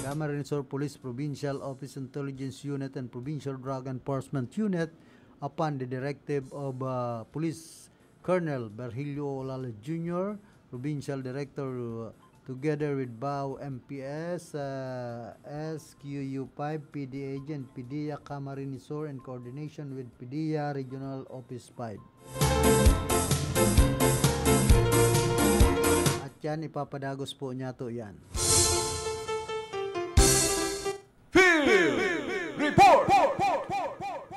Camarines Sur Police Provincial Office Intelligence Unit and Provincial Drug Enforcement Unit, upon the directive of, uh, Police Colonel Virgilio Olala Junior, Provincial Director, uh, together with Baaw M P S, uh, S Q U five, P D A G, and PDEA Camarines Sur, in coordination with PDEA Regional Office five. At yan, ipapadagos po niyato yan. Field Report!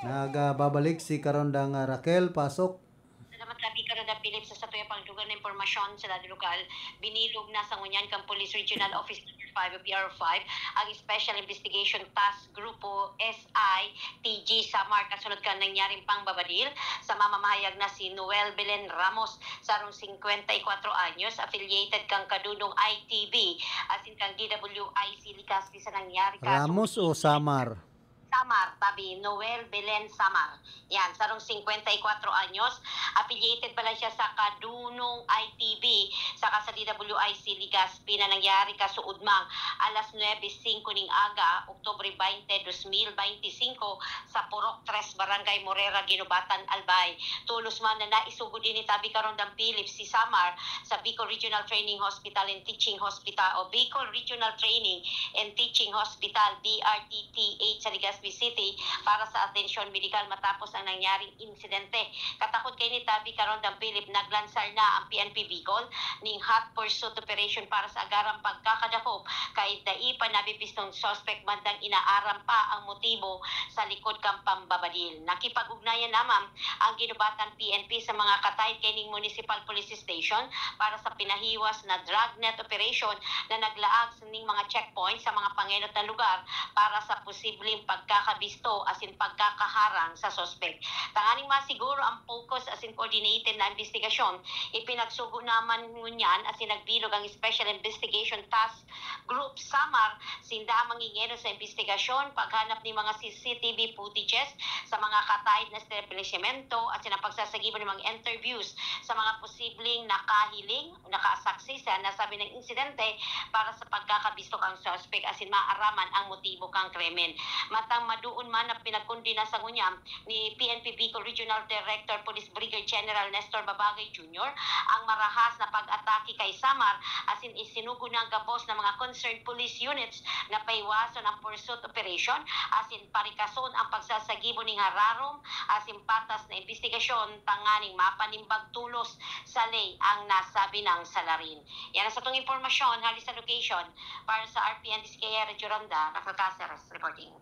Nagbabalik si Karondang, ah, Raquel, pasok. Salamat, Rabi Karondang Philip. Sa satuyang pagdugang na impormasyon sa dato lokal, binilog na sa ngunyan kan Police Regional Office Number five o P R five ang Special Investigation Task Grupo S I T G Samar kasunod kan nangyaring pangbabadil sa mamamahayag na si Noel Belen Ramos, sarong singkwenta y kwatro anyos, affiliated kan Kadunong I T B, asin kan D W I C Legazpi sa nangyari kaso. Ramos o Samar? Samar, tabi, Noel Belen Samar. Yan, sarong singkwenta y kwatro anyos, affiliated pala siya sa Kadunong I T B, saka sa D W I C Legazpi na nangyari kasuodmang alas nuebe singko ning aga, Oktubre baynte, dos mil baynte singko, sa Purok tres, Barangay Morera, Guinobatan, Albay. Tolos man na naisugod ini, tabi, Karondang Philip, si Samar sa Bicol Regional Training Hospital and Teaching Hospital o Bicol Regional Training and Teaching Hospital, B R T T H, sa Legazpi City para sa atensyon medikal matapos ang nangyaring insidente. Katakod kaini, Tabi Karondang Philip, naglansar na ang P N P Bicol ning hot pursuit operation para sa agarang pagkakadakop, kay dai pa nabibistong suspect, bandang inaaram pa ang motibo sa likod kan pambabadil. Nakipag-ugnayan naman ang Guinobatan P N P sa mga kataid kaining municipal police station para sa pinahiwas na dragnet operation na naglaag ning mga checkpoint sa mga pangenot na lugar para sa posibleng pagkakabisto asin pagkakaharang sa suspek. Tanganing masiguro ang focus asin coordinated na imbestigasyon, ipinagsugo naman ngunyan asin nagbilog ang Special Investigation Task Group Samar, sinda ang mangingenot sa imbestigasyon, paghanap ni mga C C T V footages sa mga kataid na establisimento asin ang pagsasagibo ng mga interviews sa mga posibleng nakahiling, nakasaksi sa nasabi ng insidente para sa pagkakabisto kan suspek asin maaraman ang motibo kan krimen. Matang maduon man na pinagkondena sa ngunyan ni P N P Bicol Regional Director Police Brigadier General Nestor Babagay Junior ang marahas na pag-atake kay Samar asin isinugo na gabos na mga concerned police units na paiwason ang pursuit operation asin parikason ang pagsasagibo ning hararom asin patas na imbestigasyon tanganing mapanimbag tolos sa ley ang nasabi nang salarin. Yan ang satong impormasyon hali sa location. Para sa R P N D Z K I Radyo Ronda, Rafael Caceres reporting.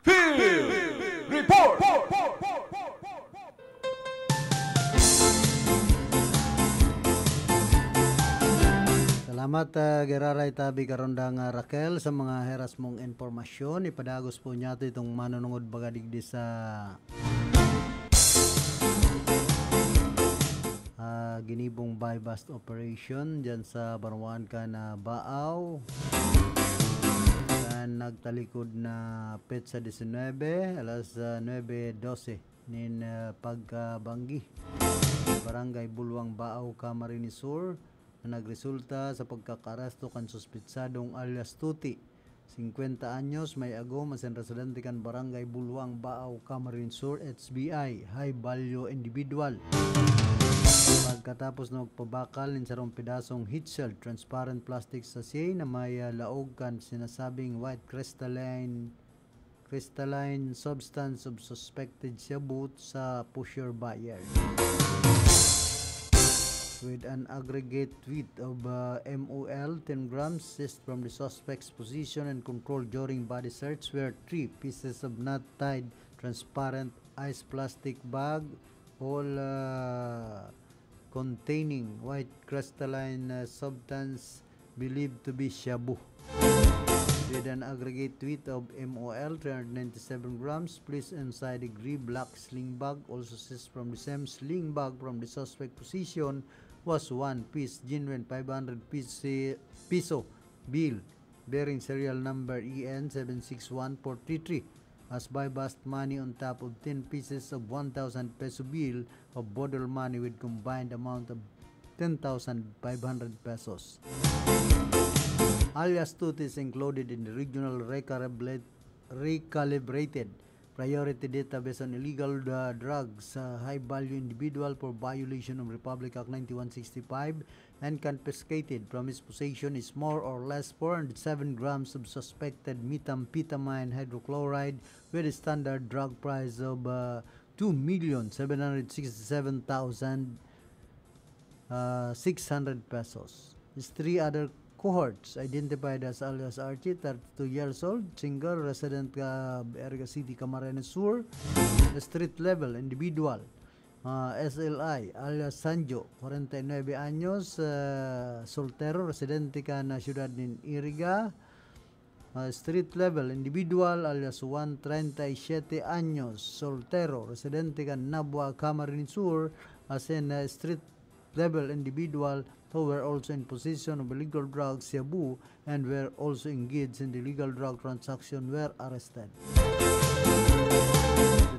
Field Report! Salamat, ah, giraray tabi karondang, ah, Raquel, sa mga heras mong impormasyon. Ipadagos po niyato itong manunungod baga digdi sa, ah, ginibong buy-bust operation dyan sa Banwaan kan, ah, Baaw. Kan nagtalikod na petsa disinwebe, alas, ah, nuebe dose nin, ah, pagkabanggi, Barangay Bulwang, Baaw, Camarines Sur, na nagresulta sa pagkakaaresto kan suspetsadong alias Tuti, singkwenta anyos, may agom, asin residente kan Barangay Bulwang, Baaw, Camarines Sur, H B I, high value individual. Pagkatapos na magpabakal nin sarong pedasong heat-sealed transparent plastic sachet na may, ah, laog kan sinasabing white crystalline crystalline substance of suspected shabu sa pusher buyer. With an aggregate weight of, uh, M O L ten grams seized from the suspect's possession and control during body search were three pieces of knot-tied transparent ice plastic bag, all, uh, containing white crystalline, uh, substance believed to be shabu, with an aggregate weight of M O L three hundred ninety-seven grams, placed inside a gray black sling bag. Also seized from the same sling bag from the suspect possession was one piece genuine five hundred piso, peso bill bearing serial number E N seven six one four three three as buy-bust money on top of ten pieces of one thousand peso bill of boodle money with combined amount of ten thousand five hundred pesos. Alias Tuti is included in the regional recalibrate-, recalibrated priority database on illegal, uh, drugs, uh, high-value individual for violation of Republic Act ninety-one sixty-five, and confiscated from his possession is more or less four hundred seven grams of suspected methamphetamine hydrochloride with a standard drug price of, uh, two million seven hundred sixty-seven thousand, uh, six hundred pesos. These three other cohorts, identified as alias Archie, thirty-two years old, single, resident ka Iriga City, Camarines Sur, street level individual, ah, S L I, alias Sanjo, kwarenta y nuebe anyos, ah, soltero, residente kan siyudad nin Iriga. Ah, street level individual, alias Juan, treinta y siete anyos, soltero, residente kan Nabua, Camarines Sur, asin, ah, street level individual who were also in possession of illegal drugs, shabu, and were also engaged in the illegal drug transaction were arrested.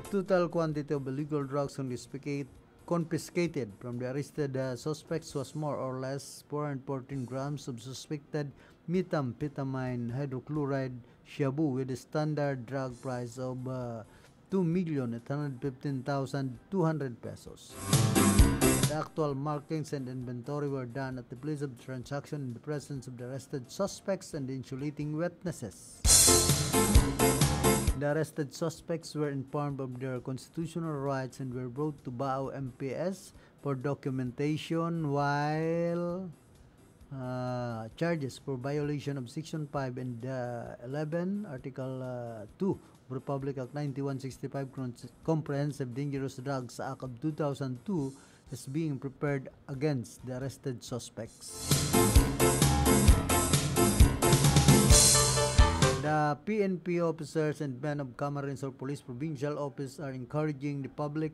The total quantity of illegal drugs confiscate-, confiscated from the arrested, uh, suspects was more or less four hundred fourteen grams of suspected methamphetamine hydrochloride shabu with a standard drug price of, uh, two million eight hundred fifteen thousand two hundred pesos. The actual markings and inventory were done at the place of the transaction in the presence of the arrested suspects and the insulating witnesses. In The arrested suspects were informed of their constitutional rights and were brought to Baao M P S for documentation, while uh, charges for violation of Section five and uh, eleven, Article uh, two of Republic Act ninety-one sixty-five, Cons- Comprehensive Dangerous Drugs Act of two thousand two is being prepared against the arrested suspects. The P N P officers and men of Camarines Sur Police Provincial Office are encouraging the public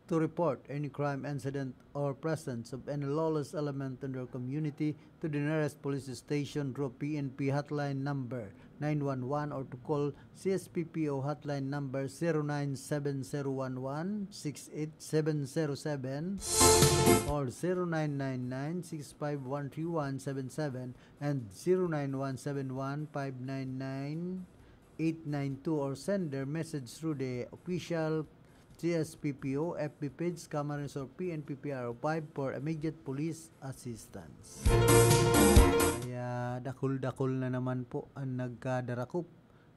to report any crime incident or presence of any lawless element in their community to the nearest police station through P N P hotline number nine one one or to call C S P P O hotline number zero nine seven zero one one six eight seven zero seven or zero nine nine nine six five one three one seven seven and zero nine one seven one five nine nine eight nine two, or send their message through the official C S P P O F B page, Camarines Sur P N P P R O five for immediate police assistance. Kaya dakul-dakul na naman po ang nagkadarakop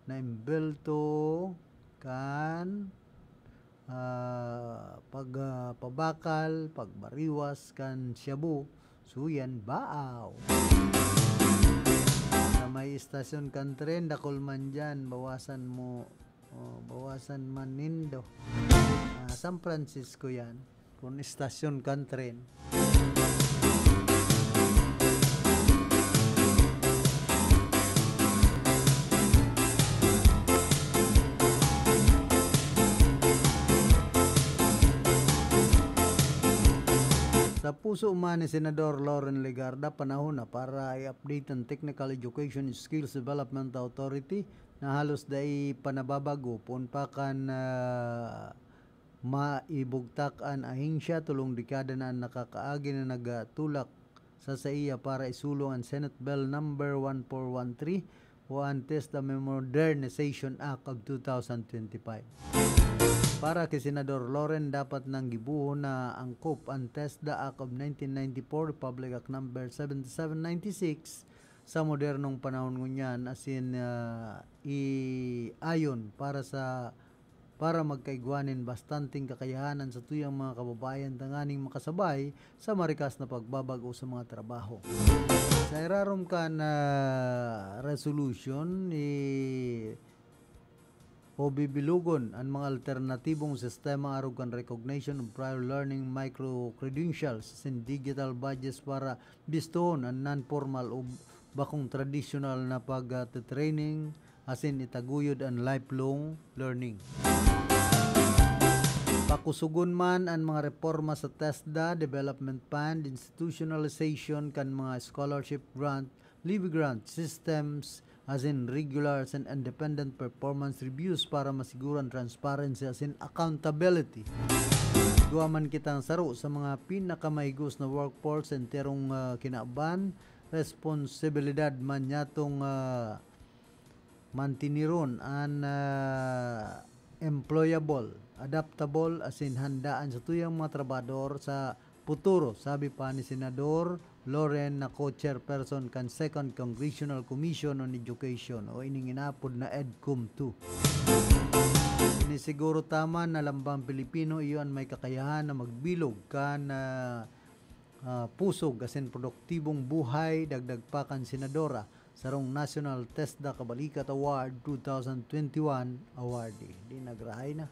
na imbelto kan ah, pag, ah, pabakal, pagbariwas kan shabu, suyan, baaw. Sa may istasyon kan tren, dakul man dyan, bawasan mo, oh, bawasan man nindo. Ah, San Francisco yan. Kung istasyon kan tren. Sa puso man ni Senador Loren Legarda, panahon na para i-update ang Technical Education Skills Development Authority na halos dai pa nababago poon pa kan, ah, maibugtak an ahensya. Tolong dekada na an nakakaagi na nagtulak sa saiya para isulong an Senate Bill number one four one three o an TESDA Modernization Act of two thousand twenty-five. Para ki Senador Loren, dapat nang gibohon na angkop an TESDA Act of nineteen ninety-four, Republic Act number seventy-seven ninety-six, sa modernong panahon ngunyan, asin, ah, iayon para sa, para magkaigwa nin bastanteng kakayahan an satuyang mga kababayan tanganing makasabay sa marikas na pagbabag-o sa mga trabaho. Sa irarom kan, ah, resolution, i-, o bibilugon an mga alternatibong sistema arog kan recognition of prior learning micro-credentials asin digital badges para bistoon an non-formal o bakong tradisyonal na pag-, ah, training asin itaguyod an lifelong learning. Pakusogon man an mga reporma sa TESDA, development fund, institutionalization kan mga scholarship grant, levy grant systems, asin regular and independent performance reviews para masiguran transparency asin accountability. Igwa man kitang saro sa mga pinakamahigos na workforce sa enterong, ah, kinaban, responsibilidad man nyatong, ah, mantiniron an, ah, employable, adaptable, asin handa an satuyang mga trabahador sa puturo, sabi pa ni Senador Loren na co-chairperson kan Second Congressional Commission on Education o ining inapod na EDCOM two. Ini siguro tama na lambang Pilipino iyo an may kakayahan na magbilog kan, ah, ah, pusog asin produktibong buhay, dagdag pa kan Senadora, sarong National TESDA Kabalikat Award two thousand twenty-one awardee. Di nagrahay na.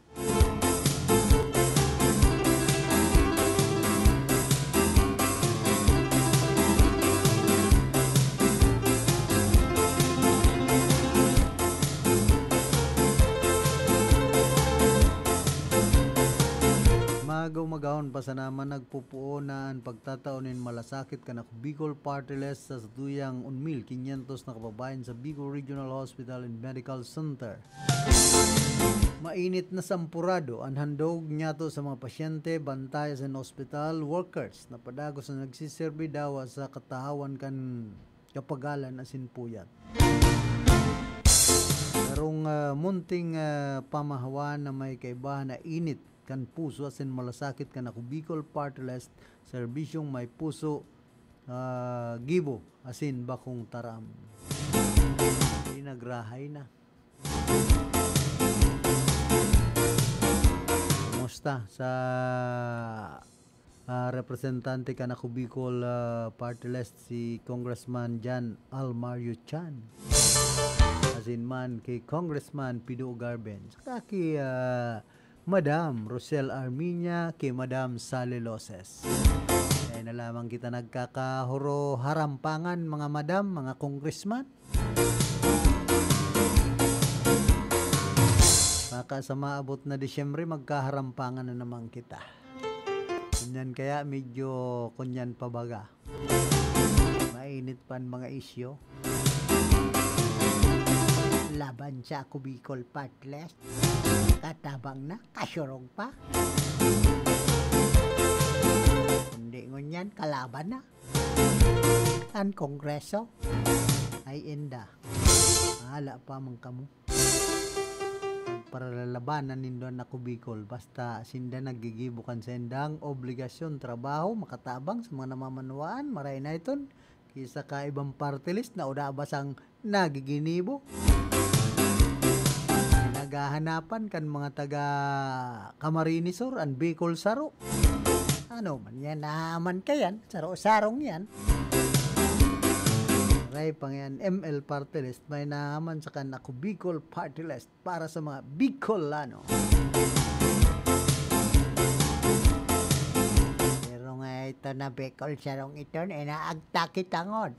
Maga umagahon pa sana man nagpupuon na an pagtatao nin malasakit kan Ako Bicol Party List sa satuyang un mil quinientos na kababayan sa Bicol Regional Hospital and Medical Center. Mainit na sampurado an handog nyato sa mga pasyente, bantay sa hospital workers na padagos na nagsiserbi dawa sa katahawan kan kapagalan asin puyat. Sarong, ah, munting, ah, pamahawan na may kaibahan na init kan puso asin malasakit kan Ako Bicol Party List, serbisyong may puso, ah, gibo asin bakong taram. Di nagrahay na. ta sa, ah, representante kan Ako Bicol, ah, Party List, si Congressman Jan Almario Chan. Asin man ki Congressman Pido Garben. Saka ki, ah, Madam Rosel Armiña, ki Madam Sally Loses. Kaya na lamang kita nagkakahuro harampangan, mga madam, mga congressman. Baka sa maabot na Disyembre, magkaharampangan na naman kita. Kunyan kaya medyo kunyan pa baga. Mainit pa an mga isyu. Laban sa Ako Bicol Party List. Katabang na, kasurog pa. Kundi ngunyan, kalaban na. An Kongreso ay inda. Hala pa man kamo. Paralalabanan nindo an Ako Bicol. Basta sinda naggigibo kan saindang obligasyon, trabaho, makatabang sa mga namamanwaan, maray na iton. Kisa ka ibang party list na uda ba sang nagiginibo. Naghahanapan kan mga taga Camarines Sur, an Bicol Saro. Ano man yan, naman ka yan, saro-sarong yan. Ray pang yan, M L Party List, may naman sa kan Ako Bicol Party List para sa mga Bicolano. Pero nga ito na Bicol, sarong ito, inaagta kita ngon.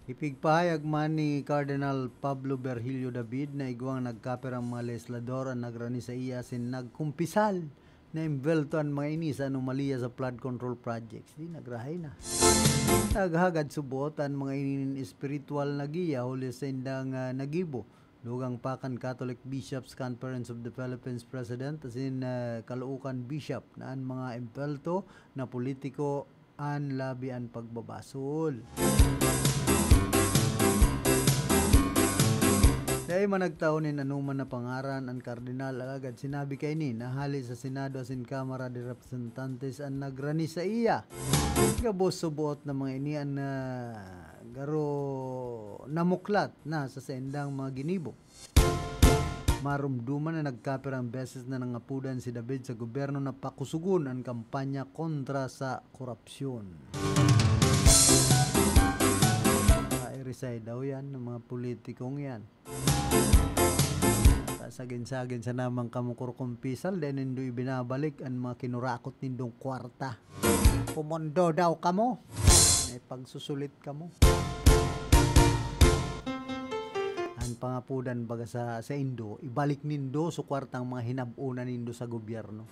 Ipigpahayag man ni Cardinal Pablo Virgilio David na igwang nagkapirang mga legislador an nagrani saiya asin nagkumpisal na imbelto an mga ini sa anomalya sa flood control projects. Di nagrahay na. Naghagad subot an mga ini nin espiritual na giya huli sa indang, ah, nagibo. Dugang pa kan Catholic Bishops' Conference of the Philippines President asin, ah, Caloocan Bishop na an mga imbelto na politiko an labi an pagbabasol. Dai man nagtao nin anoman na pangaran an kardinal, alagad sinabi kaini na hali sa Senado asin Kamara de Representantes an nagrani saiya. Gabos suboot na mga ini an, ah, garo namuklat na sa saindang mga ginibo. Maromdoman na nagkapirang beses na nangapodan si David sa gobyerno na pakusugon an kampanya kontra sa korupsyon. Pairisay daw yan ng mga politikong yan. Sagin-sagin sa namang kamo kurkumpisal, dahil nindo ibinabalik ang mga kinurakot nindong kwarta. Pumondo daw kamo. May pagsusulit kamo. Ang pangapudan baga sa, sa indo, ibalik nindo sa kwartang mga hinab-unan nindo sa gobyerno.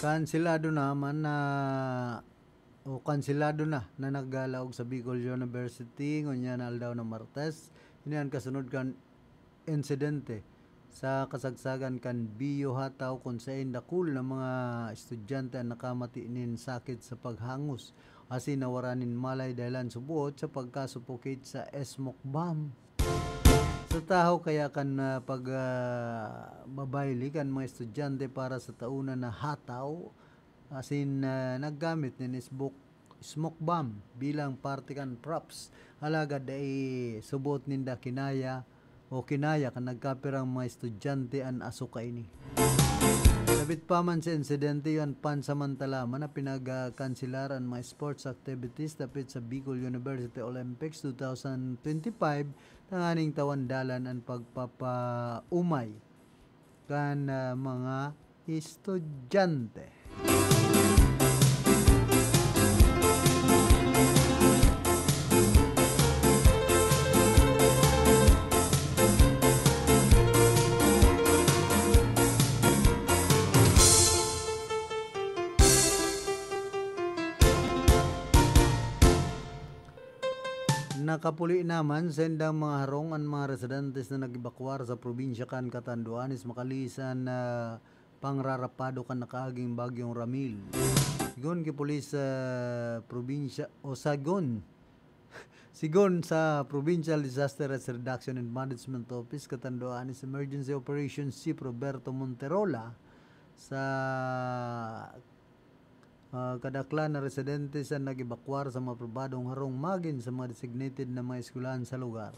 Kanselado naman na, o kanselado na, na naglaog sa Bicol University ngunyan aldaw na Martes. Ini an kasunod kan insidente sa kasagsagan kan Bio Hataw, kun saen dakul na mga estudyante an nakamati nin sakit sa paghangos asin nawara nin malay dahelan suboot sa pagka-suffocate sa smoke bomb. Sa tahaw kaya kan, ah, pag, ah, babayli kan mga estudyante para sa tauna na hataw, asin, ah, naggamit nin smoke smoke bomb bilang parte kan props. Alagad dai subot ninda kinaya o kinaya kan nagkapirang mga estudyante an aso kaini. Dapit pa man sa insidente, iyo an pansamantala man na pinagkanselar an mga sports activities dapit sa Bicol University Olympics twenty twenty-five tanganing tawan dalan an pagpapaumay kan, ah, mga estudyante. Nakapuli naman sa indang mga harong an mga residentes na nag-ebakwar sa probinsya kan Catanduanes makalisan na pangrarapado kan nakaaging Bagyong Ramil. Sigon ki pulis sa probinsya, o sagon, sigon sa Provincial Disaster Risk Reduction and Management Office, Catanduanes Emergency Operations Chief Roberto Monterola, sa ah, kadaklan na residente sa nag-ebakwar sa mga pribadong harong magin sa mga designated na mga eskwelahan sa lugar.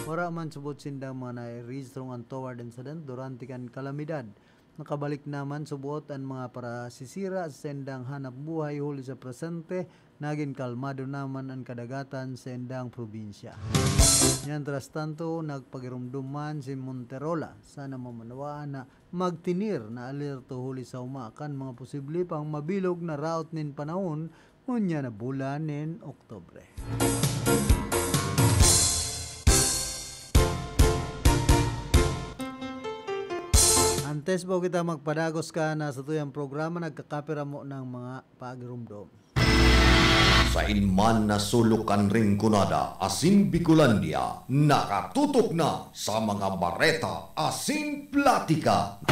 Wara man subot sindang mga nairehistrong untoward incident durante kan kalamidad. Nakabalik naman subot an mga parasisira sa sindang hanap buhay huli sa presente, nagin kalmado naman an kadagatan sa indang probinsya. Mientras tanto, nagpagirumdom man si Monterola sa namamanoan na magtinir na alerto huli sa uma kan mga posible pang mabilog na raot nin panahon ngunyan na bulan nin Oktubre. Antes po kita magpadagos ka na sa tuyang programa, nagkakapiramo ng mga pagirumdom. Sain man na sulok kan Rinconada asin Bicolandia, nakatutok na sa mga bareta asin platika.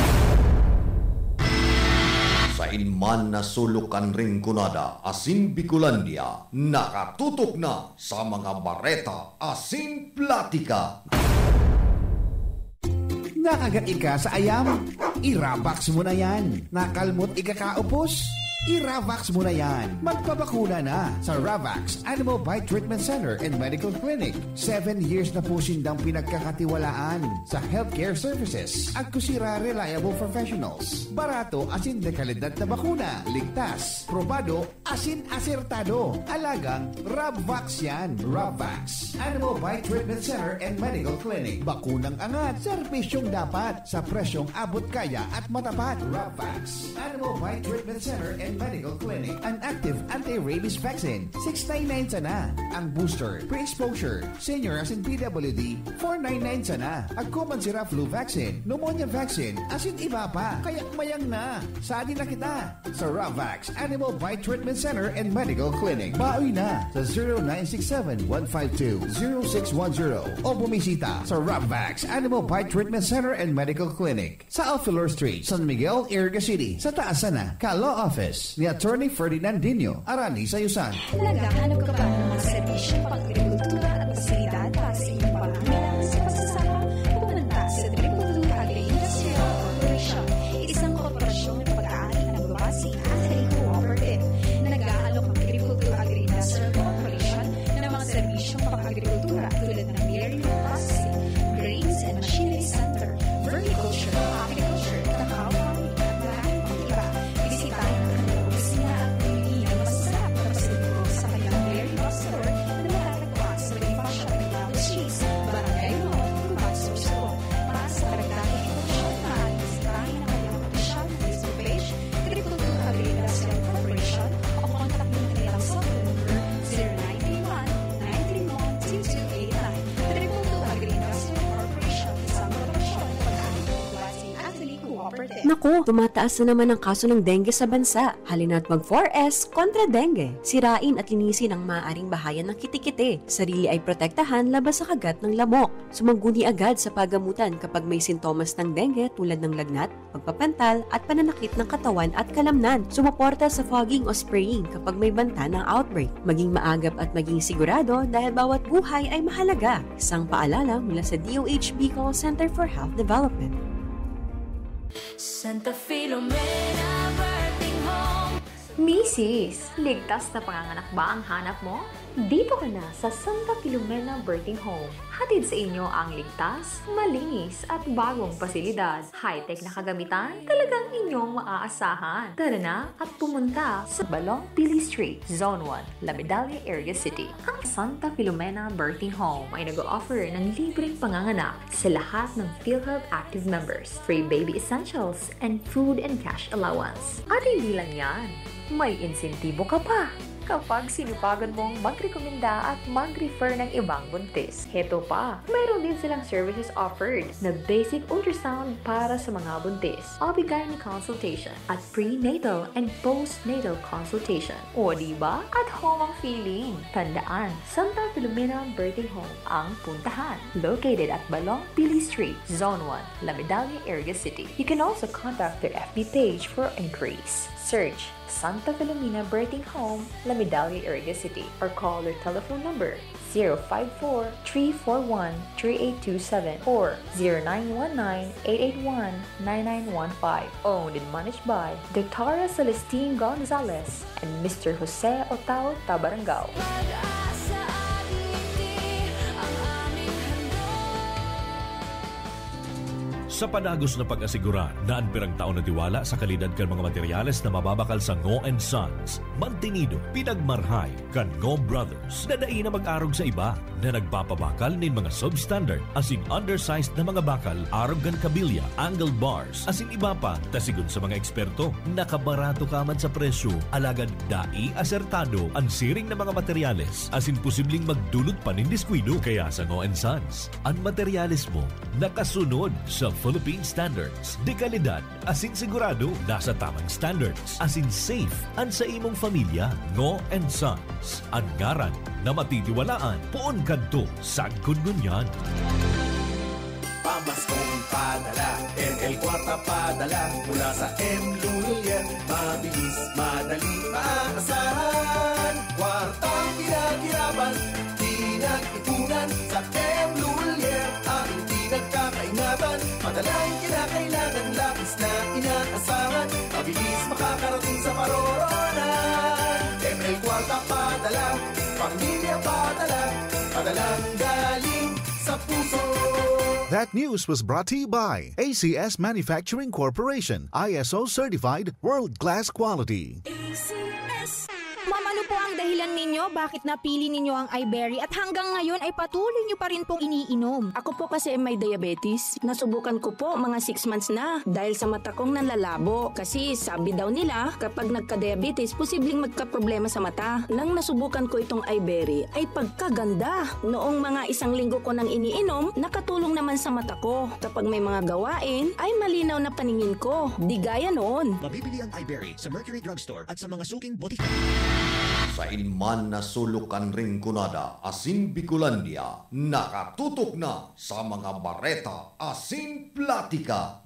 Sain man na sulok kan Rinconada asin Bicolandia, nakatutok na sa mga bareta asin platika. Nakagat ika sa ayam? I-Ravax mo na yan. Nakalmot ika kaupos? I-Ravax mo na yan. Magpabakuna na sa Ravax Animal Bite Treatment Center and Medical Clinic. Seven years na po sindang pinagkakatiwalaan sa healthcare services. Agko sira reliable professionals. Barato asin de kalidad na bakuna. Ligtas, probado, asin asertado. Alagang Rabvax yan. Rabvax Animal Bite Treatment Center and Medical Clinic. Bakunang angat, serbisyong dapat, sa presyong abot kaya at matapat. Rabvax Animal Bite Treatment Center and Medical Clinic. An active anti-rabies vaccine, six nine nine sana. Ang booster, pre-exposure, senior asin P W D, four nine nine sana. Agko man sira flu vaccine, pneumonia vaccine, asin iba pa. Kaya mayang na. Sadi na kita sa Ravax Animal Bite Treatment Center and Medical Clinic. Baoy na sa zero nine six seven, one five two, zero six one zero o bumisita sa Ravax Animal Bite Treatment Center and Medical Clinic sa Alfilor Street, San Miguel, Iriga City, sa taas sana ka Law Office ni Attorney Ferdinand Dino, Arani Sayusan. Naghahanap ka ba ng mga serbisyong pang-agrikultura at pasilidad para sa iyong pangangailangan sa pagsasaka? Pumunta sa Triple Two Agri-Industrial Corporation, isang korporasyong nagpag-aari na nagbabase sa Agri-Cooperative. Nag-aalok ang Triple Two Agri-Industrial Corporation ng mga serbisyong pang-agrikultura tulad ng dairy processing, grains and machinery center, vermiculture, apiculture, cacao farming, at maraming pang iba. Bisitahin ang kanilang opisina at bumili ng masasarap na pasalubong sa kanilang dairy box store na matatagpuan sa Bonifacio Arellano Street, Barangay Lomon, Cubao, Sorsogon. Para sa karagdagang impormasyon, maaaring bisitahin ang kanilang opisyal na Facebook page, Triple Two Agri-Industrial Corporation, o kontakin ang kanilang cellphone number, zero nine three one, nine three one, two two eight nine. Triple Two Agri-Industrial Corporation, isang korporasyon na pag-aari ng Bonifacio Agri-Cooperative. Naku, tumataas na naman ang kaso ng dengue sa bansa. Halina't mag four S kontra dengue. Sirain at linisin ang maaaring bahayan ng kitikite. Sarili ay protektahan laban sa kagat ng lamok. Sumangguni agad sa pagamutan kapag may sintomas ng dengue tulad ng lagnat, pagpapantal at pananakit ng katawan at kalamnan. Sumuporta sa fogging o spraying kapag may banta ng outbreak. Maging maagap at maging sigurado dahil bawat buhay ay mahalaga. Isang paalala mula sa D O H Bicol Center for Health Development. Santa Filomena Birthing Home. Misis, ligtas na panganganak ba ang hanap mo? Dito ka na sa Santa Filomena Birthing Home. Hatid sa inyo ang ligtas, malinis at bagong pasilidad. High-tech na kagamitan, talagang inyong maaasahan. Tara na at pumunta sa Balong Pili Street, Zone one, La Medalla, Iriga City. Ang Santa Filomena Birthing Home ay nag-o-offer ng libreng panganganak sa lahat ng PhilHealth active members, free baby essentials, and food and cash allowance. At hindi lang yan, may insentibo ka pa kapag sinupagan mong magrekomenda at mag-refer ng ibang buntis. Heto pa, mayroon din silang services offered na basic ultrasound para sa mga buntis, O B-gyne consultation, at prenatal and postnatal consultation. O di ba? At home ang feeling. Tandaan, Santa Filomena Birthing Home ang puntahan. Located at Balong Pili Street, Zone one, La Medalla, Iriga City. You can also contact their F B page for inquiries. Search Santa Filomena Birthing Home, La Medalla, Iriga City, or call their telephone number zero five four, three four one, three eight two seven or zero nine one nine, eight eight one, nine nine one five. Owned and managed by Doctora Celestine Gonzalez and Mister Jose Otao Tabarangao. Sa padagos na pag-asigurar na an pirang taon na tiwala sa kalidad kan mga materyales na mababakal sa Ngo and Sons, mantinido, pinagmarhay kan Ngo Brothers na dai na mag-arog sa iba na nagpapabakal nin mga substandard asin undersized na mga bakal arog kan kabilya, angle bars, asin iba pa, ta sigon sa mga eksperto, nakabarato ka man sa presyo, alagad dai asertado an siring na mga materyales asin posibleng magdulot pa nin diskuido. Kaya sa Ngo and Sons, an materyales mo nakasunod sa Philippine Standards de Calidad asin sigurado nasa tamang standards asin safe an sa imong pamilya. Ngo and Sons, an ngaran na matitiwalaan poon kadto sagkod ngunyan. Pamaskong padala, M L Kwarta padala mula sa M Lulier. Mabilis, madali, maasahan. Kwartang pinaghirapan, pinag-ipunan sa M Lulier. Aming pinagkakaingatan, madalang kinakailangan, labis na inaasahan. Mabilis makakarating sa paroroonan. M L Kwarta padala, pamilya padala, padalang galing sa puso. That news was brought to you by A C S Manufacturing Corporation, I S O certified, world-class quality. Ma'am, ano po ang dahilan ninyo bakit napili ninyo ang iBerry at hanggang ngayon ay patuloy nyo pa rin pong iniinom? Ako po kasi may diabetes. Nasubukan ko po mga six months na dahil sa mata kong nanlalabo. Kasi sabi daw nila kapag nagka-diabetes, posibleng magkaproblema sa mata. Nang nasubukan ko itong iBerry, ay pagkaganda! Noong mga isang linggo ko nang iniinom, nakatulong naman sa mata ko. Kapag may mga gawain, ay malinaw na paningin ko. Di gaya noon. Mabibili ang iBerry sa Mercury Drugstore at sa mga suking botika. Sain man na sulok kan Rinconada asin Bicolandia, nakatutok na sa mga bareta asin platika.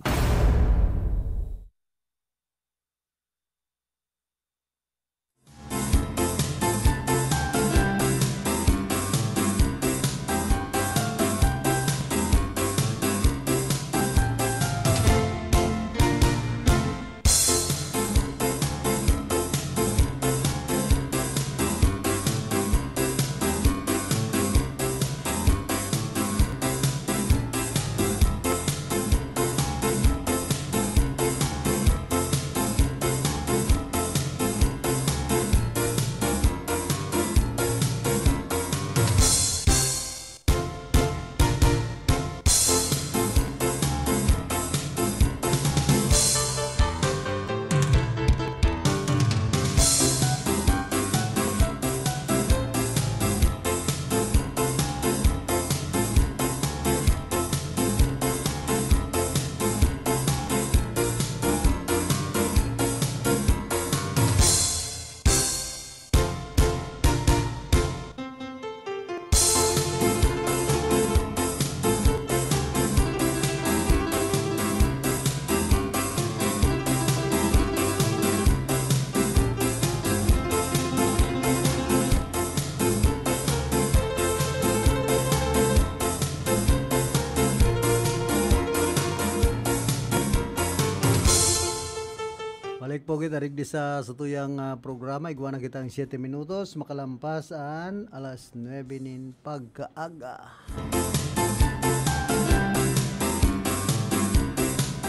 Okay, tarig di sa satuyang, ah, programa, igwa na kitang siyete minutos, makalampas an alas nuebe nin pagkaaga.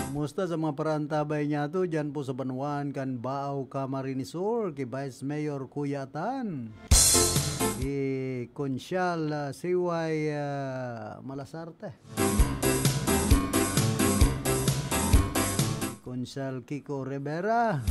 Kumusta sa mga paraantabay niyato diyan po sa banwaan kan Baao, Camarines Sur, ki Vice Mayor Kuya Atan, ki Konsyal, ah, C Y, ah, Malasarte, Konsyal Kiko Rivera.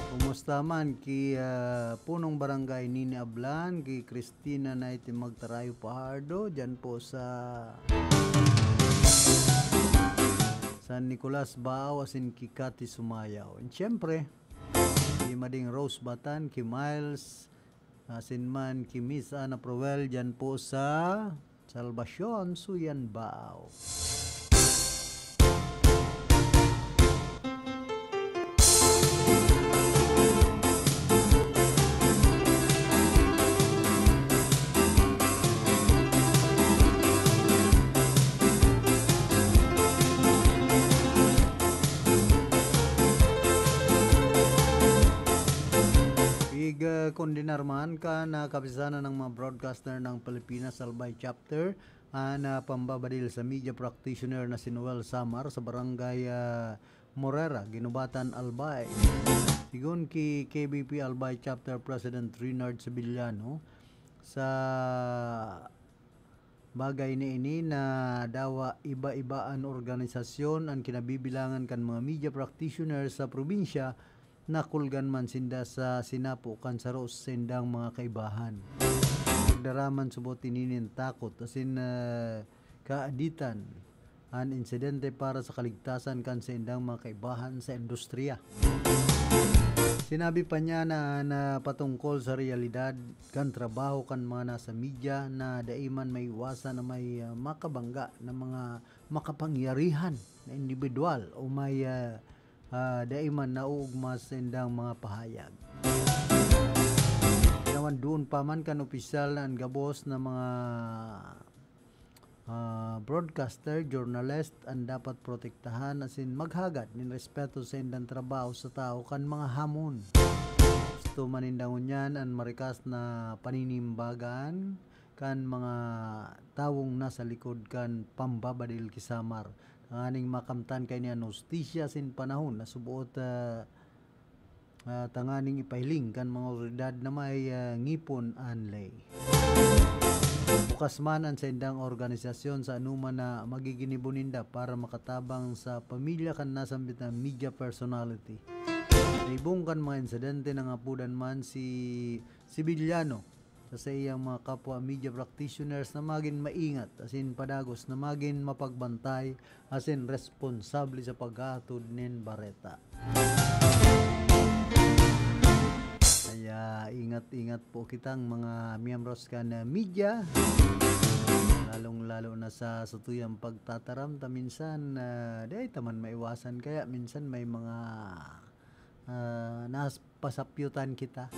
Kumusta man ki, ah, Punong Barangay Nini Ablan, ki Christina Naiti Magtarayo Pahardo, dyan po sa San Nicolas, Baao, asin ki Cathy Sumayaw. And syempre, ki Mading Rose Batan, ki Miles, asin man ki Miss Ana Proel, dyan po sa Salvacion, Suyan, Baao. Ig, ah, kondenar man kan, ah, Kapisanan ng mga Broadcaster ng Pilipinas, Albay Chapter, an, ah, pambabadil sa media practitioner na si Noel Samar sa barangay, ah, Morera, Guinobatan, Albay. Sigon ki K B P Albay Chapter President Renard Sevillano, sa bagay na ini na dawa iba-iba an organisasyon an kinabibilangan kan mga media practitioners sa probinsya, nakulgan man sinda sa sinapo kan saro sa saindang mga kaibahan. Nagdara man subot ini nin takot asin, ah, kaaditan an insidente para sa kaligtasan kan saindang mga kaibahan sa industriya. Sinabi pa niya na, na patungkol sa realidad kan trabaho kan mga nasa media na dai man maiwasan na may, ah, makabangga na mga makapangyarihan na individual o may, ah, ah, dai man nauugma sa saindang mga pahayag. Tinawan duon pa man kan opisyal na an gabos na mga, ah, broadcaster, journalist an dapat protektahan asin maghagad nin respeto sa saindang trabaho sa tawo kan mga hamon. Gusto man ninda ngunyan an marikas na paninimbagan kan mga tawong nasa likod kan pambabadil ki Samar, tanganing makamtan kaini an hustisya sin panahon na suboot, ah, ah, tanganing ipahiling kan mga awtoridad na may, ah, ngipon an ley. Bukas man an saindang organisasyon sa anoman na magiginibo ninda para makatabang sa pamilya kan nasambit na media personality. Sa ibong kan mga insidente, nangapodan man si Sevillano sa saiyang mga kapwa media practitioners na magin maingat asin padagos na magin mapagbantay asin responsable sa paghatod nin bareta. Kaya ingat-ingat po kitang mga miyembros kan media, lalong-lalo na sa satuyang pagtataram ta minsan, ah, di ta man maiwasan, kaya minsan may mga, ah, nas-, pasapyutan kita.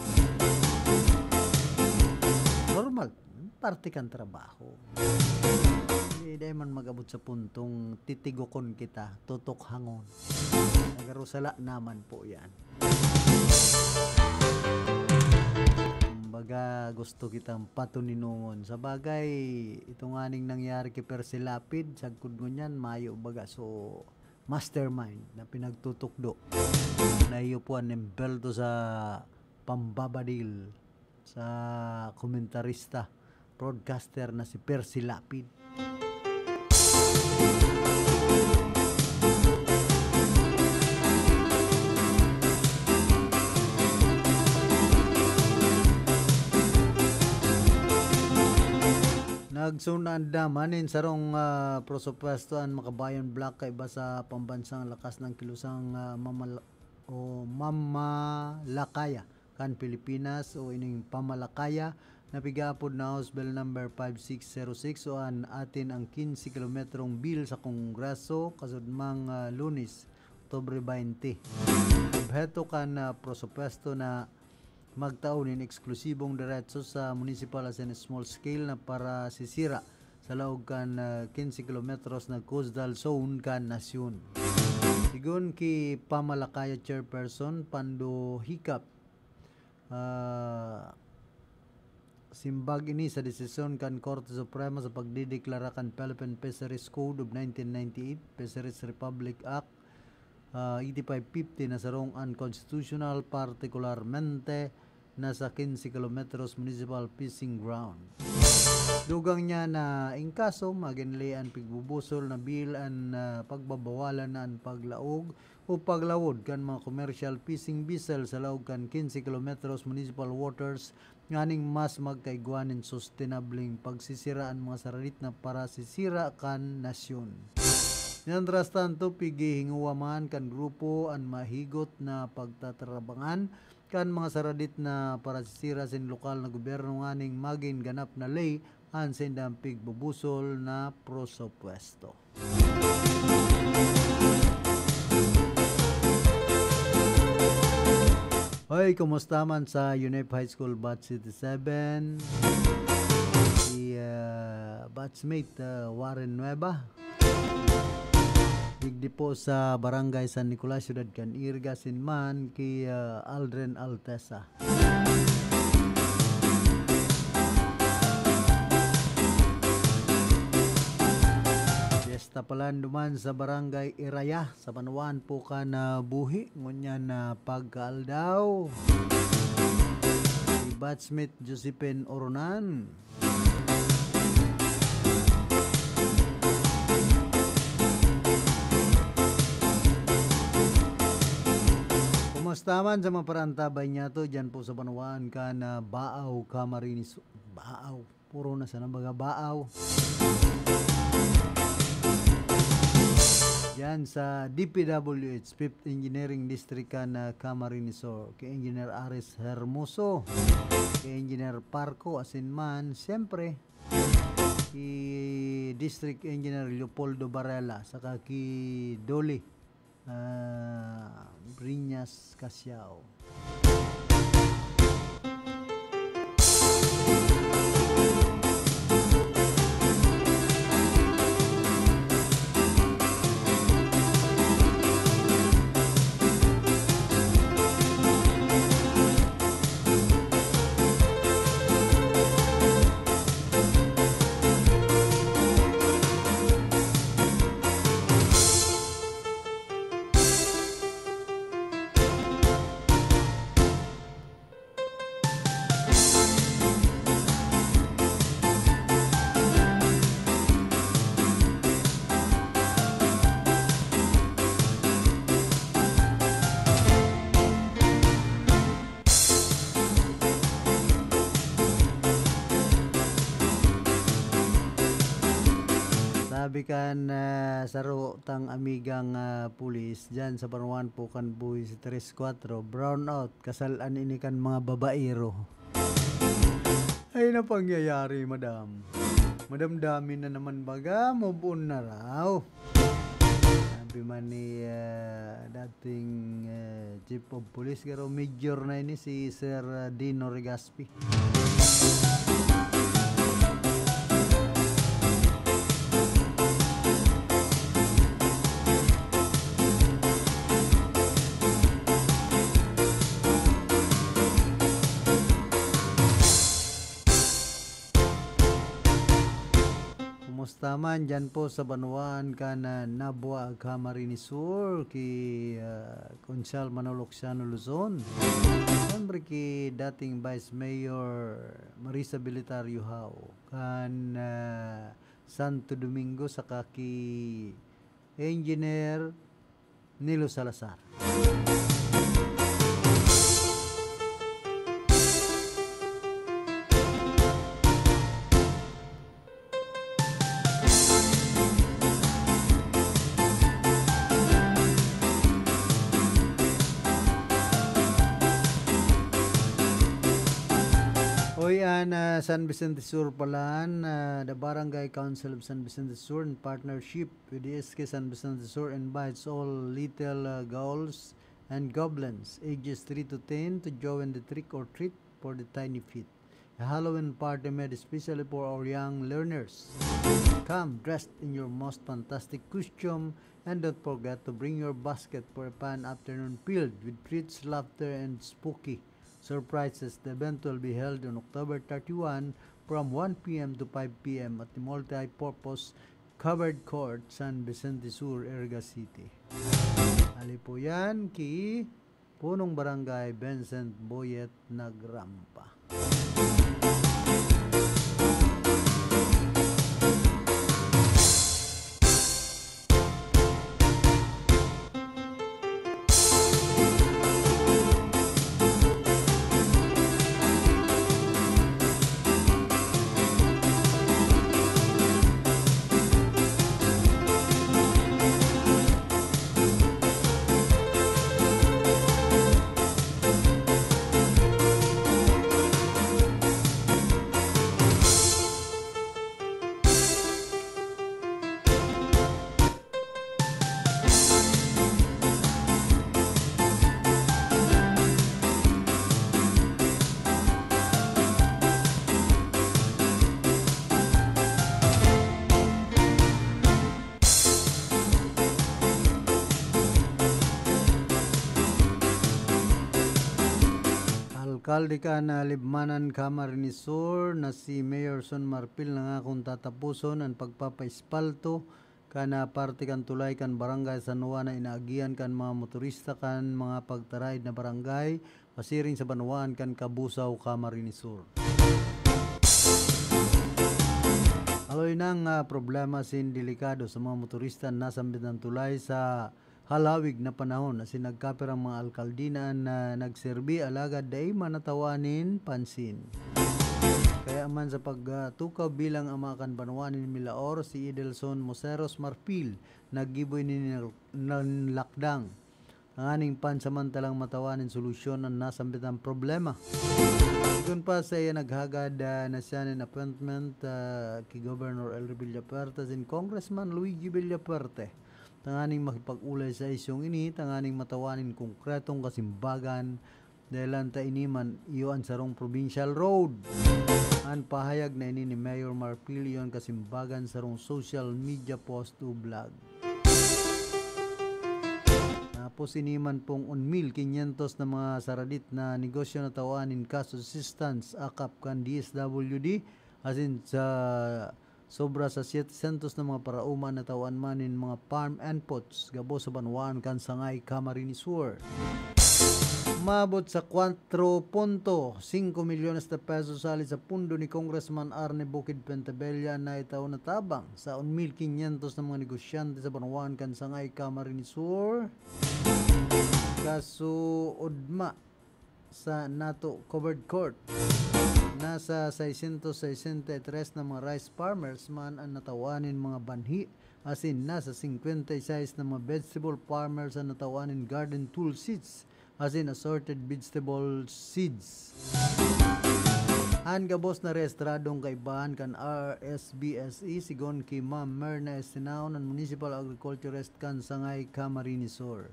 Normal, parte kan trabaho. Hindi, di man mag-abot sa puntong titigokon kita, tutukhangon. Nagaro sala naman po yan. Kumbaga, gusto kitang patuninongon. Sa bagay, ito nga ning nangyari kay Percy Lapid, sagkod ngunyan, mayo baga. So, mastermind na pinagtutukdo na iyo po an nembelto sa pambabadil sa komentarista, broadcaster na si Percy Lapid. Nagsunanda man nin sarong, ah, presupuesto an Makabayon Block kaiba sa pambansang lakas ng kilusang, ah, mamal-, o mamalakaya kan Pilipinas o ining pamalakaya na pigaapod na House Bill number five six zero six o an atin ang quince kilometrong bill sa Kongreso kasudmang, ah, Lunes, Oktubre twenty. Obheto kan, ah, presupuesto na magtao nin eksklusibong diretso sa municipal asin small scale na parasisira sa laog kan, ah, quince kilometros na coastal zone kan nasyon. Sigon ki Pamalakaya Chairperson Pando Hikap, ah, simbag ini sa desisyon kan Korte Suprema sa pagdedeklara kan Philippine Fisheries Code of nineteen ninety-eight, Fisheries Republic Act, ah, eighty-five fifty na sarong unconstitutional, partikularmente na sa quince kilometros municipal fishing ground. Dugang niya na in kaso, maginli an pigbubusol na bill an, ah, pagbabawalan na an paglaog o paglawod kan mga commercial fishing vessel sa laog kan quince kilometros municipal waters nganing mas magkaigwa nin sustenableng pagsisira an mga saradit na parasisira kan nasyon. Mientras tanto, pighihingowa man kan grupo an mahigot na pagtatarabangan kan mga saradit na parasisira sin lokal na gobyerno nganing magin ganap na ley an saindang pigbubusol na prosupwesto. Hoy, kumusta man sa UNEP High School Batch eighty-seven? Si, ah, batchmate, ah, Warren Nueva. Digdi po sa Barangay San Nicolas, Siyudad kan Iriga, asin man ki, ah, Aldrin Altesa. Fiesta palan duman sa Barangay Iraya, sa banwaan po kan, ah, buhi, ngunyan na pagkaaldaw. Si batchmate Josephine Oronan. Kumusta man sa mga parantabay niya to, dyan po sa banwaan kan, ah, Baaw, Camarines, Baaw. Puro na sana baga Baaw. Diyan sa D P W H, Fifth Engineering District kan, ah, Camarines Sur, kay Engineer Aris Hermoso, kay Engineer Parco, asin man, siyempre, kay District Engineer Leopoldo Varela, saka kay Dolly, ah, Briñas Casiao. Sabi kan, ah, saro tang amigang, ah, pulis, dyan sa banwaan po kan buhi sa tres kuwatro, brown out, kasal-an ini kan mga babaero. Ay, na pangyayari, madam. Madamdamin na naman baga, move on na raw. Sabi man ni, ah, dating, ah, Chief of Police, garo major na ini si Sir, ah, Dino Regaspi. Kumusta man dyan po sa banwaan kan, ah, Nabua, Camarines Sur, ki, ah, Konsehal Manolo Xiano Luzon. Siyempre ki dating Vice Mayor Marisa Belitario Hao, kan, ah, Santo Domingo, saka ki Engineer Nilo Salazar. Oy, an, ah, San Vicente Sur palan, ah, the Barangay Council of San Vicente Sur in partnership with the S K San Vicente Sur invites all little, ah, girls and goblins, ages three to ten, to join the trick or treat for the tiny feet. A Halloween party made especially for our young learners. Come dressed in your most fantastic costume, and don't forget to bring your basket for a fun afternoon filled with treats, laughter, and spooky surprises. The event will be held on October thirty-one from one p m to five p m at the multi-purpose covered court, San Vicente Sur, Iriga City. Ali po yan ki Punong Barangay Vincent Boyet Nagrampa. Alkalde kan Libmanan, Camarines Sur, na si Mayor Son Marfil nangakong tatapuson an pagpapaispalto kan, ah, parte kan tulay kan Barangay San Juan na inaagihan kan mga motorista kan mga pagtaraid na barangay, pasiring sa banwaan kan Cabusao, Camarines Sur. Haloy nang, ah, problema asin delikado sa mga motorista an nasambit na tulay sa halawig na panahon, asin nagkapirang mga alkalde na an, ah, nagserbi, alagad dai man natawan nin pansin. Kaya man sa pagtukaw bilang ama kan banwa nin Milaor, si Idelson Moseros Marfil naggibo ini nin, nin lakdang tanganing pansamantalang matawan nin solusyon an nasambitang problema. Sigon pa, saiya naghagad, ah, na siya nin appointment, ah, ki Governor Elry Villafuerte asin Congressman Luigi Villafuerte tanganing makipag-olay sa isyung ini tanganing matawan nin konkretong kasimbagan, dahel ta ini man iyo an sarong provincial road. An pahayag na ini ni Mayor Marfil iyo an kasimbagan sarong social media post o blog. Tapos ini man pong un mil kinyentos na mga saradit na negosyo natawan nin cash assistance akap kan D S W D, asin sa sobra sa setecientos na mga paraoma natawan man nin mga farm inputs gabos sa banwaan kan Sangay, Camarines Sur. Maabot sa kwatro punto singko milyones na pesos hali sa pondo ni Congressman Arne Bukid Pentebella na itao na tabang sa un mil kinyentos na mga negosyante sa banwaan kan Sangay, Camarines Sur. Kasuodma sa Nato Covered Court. Nasa seiscientos sesenta y tres na mga rice farmers man an natawan nin mga banhi, asin nasa cincuenta y seis na mga vegetable farmers an natawan nin garden tool seeds asin assorted vegetable seeds. An gabos na rehistradong kaibahan kan R S B S E, sigon ki Ma'am Merna Estenao, nan Municipal Agriculturist kan Sangay, Camarines Sur.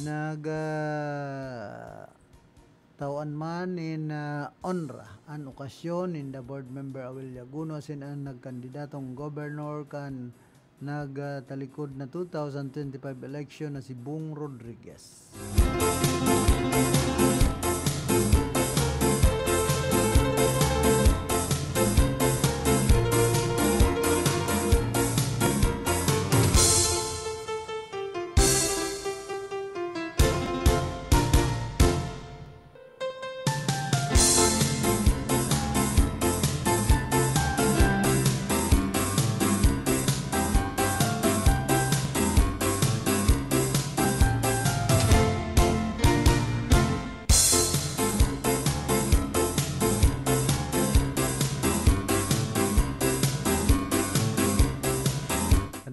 Pinag, ah, tawan man nin, ah, onra an okasyon ninda Board Member Awel Yaguno asin an nagkandidatong gobernador kan nagtalikod na two thousand twenty-five election na si Bong Rodriguez.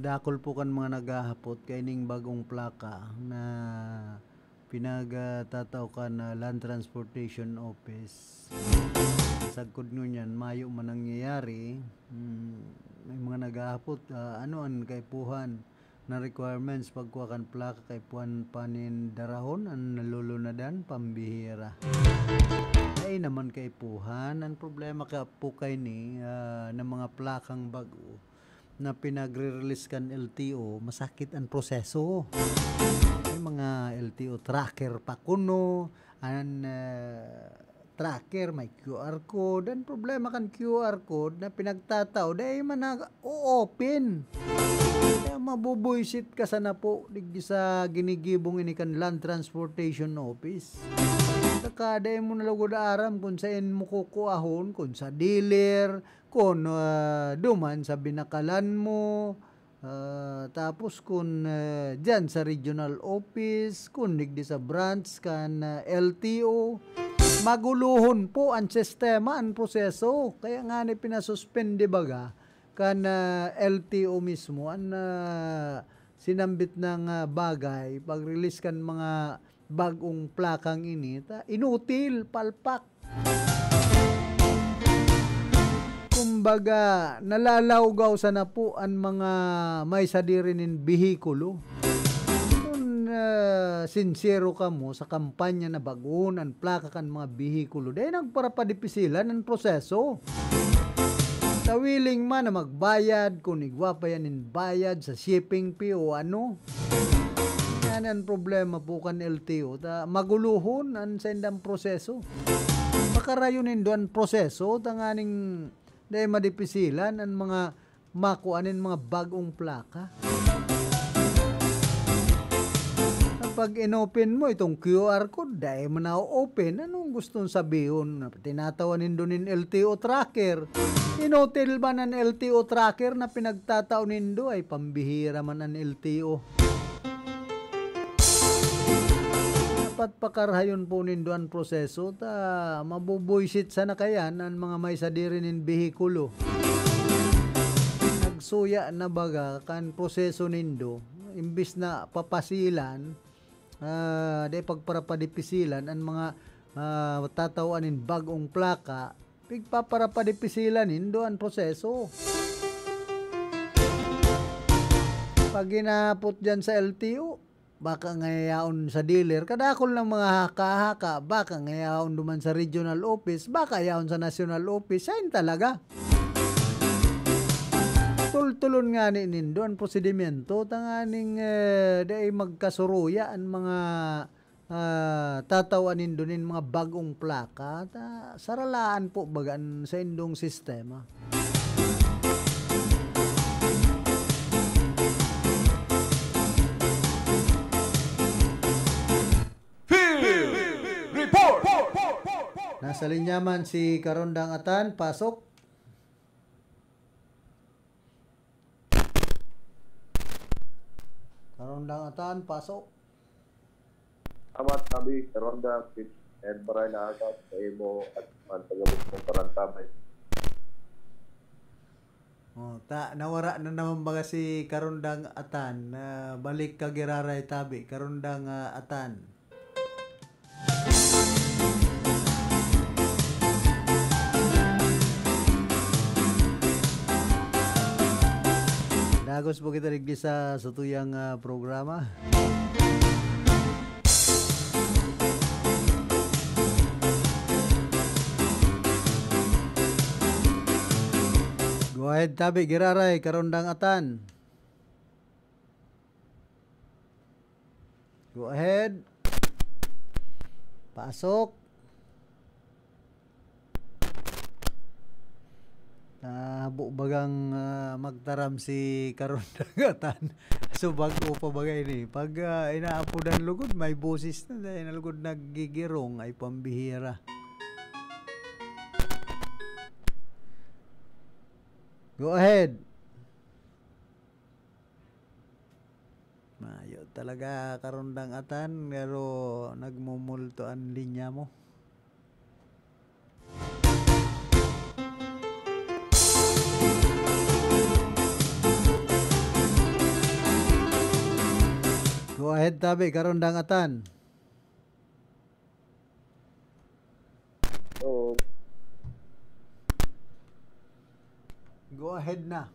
Kadakul po kan mga naghahapot kaining bagong plaka na pinagtatao kan, ah, Land Transportation Office. Sagkod ngunyan, mayo man nangyayari. Hmm, may mga naghahapot, ah, ano an kaipuhan na requirements pagkuha kan plaka kaipuhan pa nin darahon an nalulunadan, pambihira. Ay naman kaipuhan, ang problema ka po kay ni, ah, ng mga plakang bago na pinagre-release kan L T O, masakit ang proseso. May mga L T O tracker pa kuno, an, ah, tracker, may Q R code. Ang problema kan Q R code na pinagtatao, dai man nag-o-open. Kaya mabubuisit ka sana po digdi sa ginigibong ini kan Land Transportation Office. Saka dai mo na lugod aram kung saan mo kukuahon, kung sa dealer, kung, ah, duman sa binakalan mo, ah, tapos kung, ah, diyan sa regional office, kung digdi sa branch kan, ah, L T O, maguluhon po ang sistema, ang proseso. Kaya nga ni pinasuspende baga kan, ah, L T O mismo an, ah, sinambit na, ah, bagay, pag-release kan mga bag-ong plakang ini, ta inutil, palpak. Kumbaga, nalalawgaw sana po an mga may sadiri nin behikulo. Kun, ah, sinsero kamo sa kampanya na bag-on an plaka kan mga behikulo, dai nagparapadipisilan an proseso. Ta willing man na magbayad, kun igwa pa yan nin bayad sa shipping fee o ano. Yan an problema po kan L T O. Ta maguluhon an saindang proseso. Pakarayon nindo an proseso, tanganing dai madipisilan an mga makua nin mga bag-ong plaka. Pag inopen mo itong Q R code, dai man na-open. Anong gustong sabihon? Tinatawan nindo nin L T O tracker. Inutil ba an L T O tracker na pinagtatao nindo? Ay, pambihira man an L T O. Dapat pakarayon po nindo an proseso ta mabubuisit sana kayan an mga may sadiri nin behikulo. Nagsuya na baga kan proseso nindo, imbis na papasilan, ah, dai pagparapadipisilan an mga, ah, tatawan nin bag-ong plaka, pigpaparapadipisilan nindo an proseso. Pag hinahapot diyan sa L T O, baka nga yaon sa dealer, kadakul ng mga haka-haka, baka nga yaon duman sa regional office, baka yaon sa national office, sain talaga. Tultulon ngani nindo an prosedimento, tanganing, eh, dai magkasuruya an mga, ah, tatawan nindo nin mga bag-ong plaka, ta saralaan po baga an saindong sistema. Field Report! Nasa linya man si Karondang Atan, pasok. Karondang Atan, pasok. Salamat, Abi, Karondang, Pit, and maray na aga sa imo at man tagabot mong karantabay. Oh, ta, nawara na naman baga si Karondang Atan. Ah, balik ka giraray tabi, Karondang, ah, Atan. Dagos po kita digdi sa satuyang, ah, programa. Go ahead, tabi, giraray, Karondang Atan. Go ahead. Pasok. Nahabo bagang, ah, magtaram si Karondang Atan. So, bag-o pa baga ini. Pag, ah, inaapodan lugod, may boses na. Dahil na lugod naggigirong, ay pambihira. Go ahead. Mayo talaga, Karondang Atan, pero nagmumulto an linya mo. Go ahead, tabi, Karondang Atan. Oo. Go ahead na.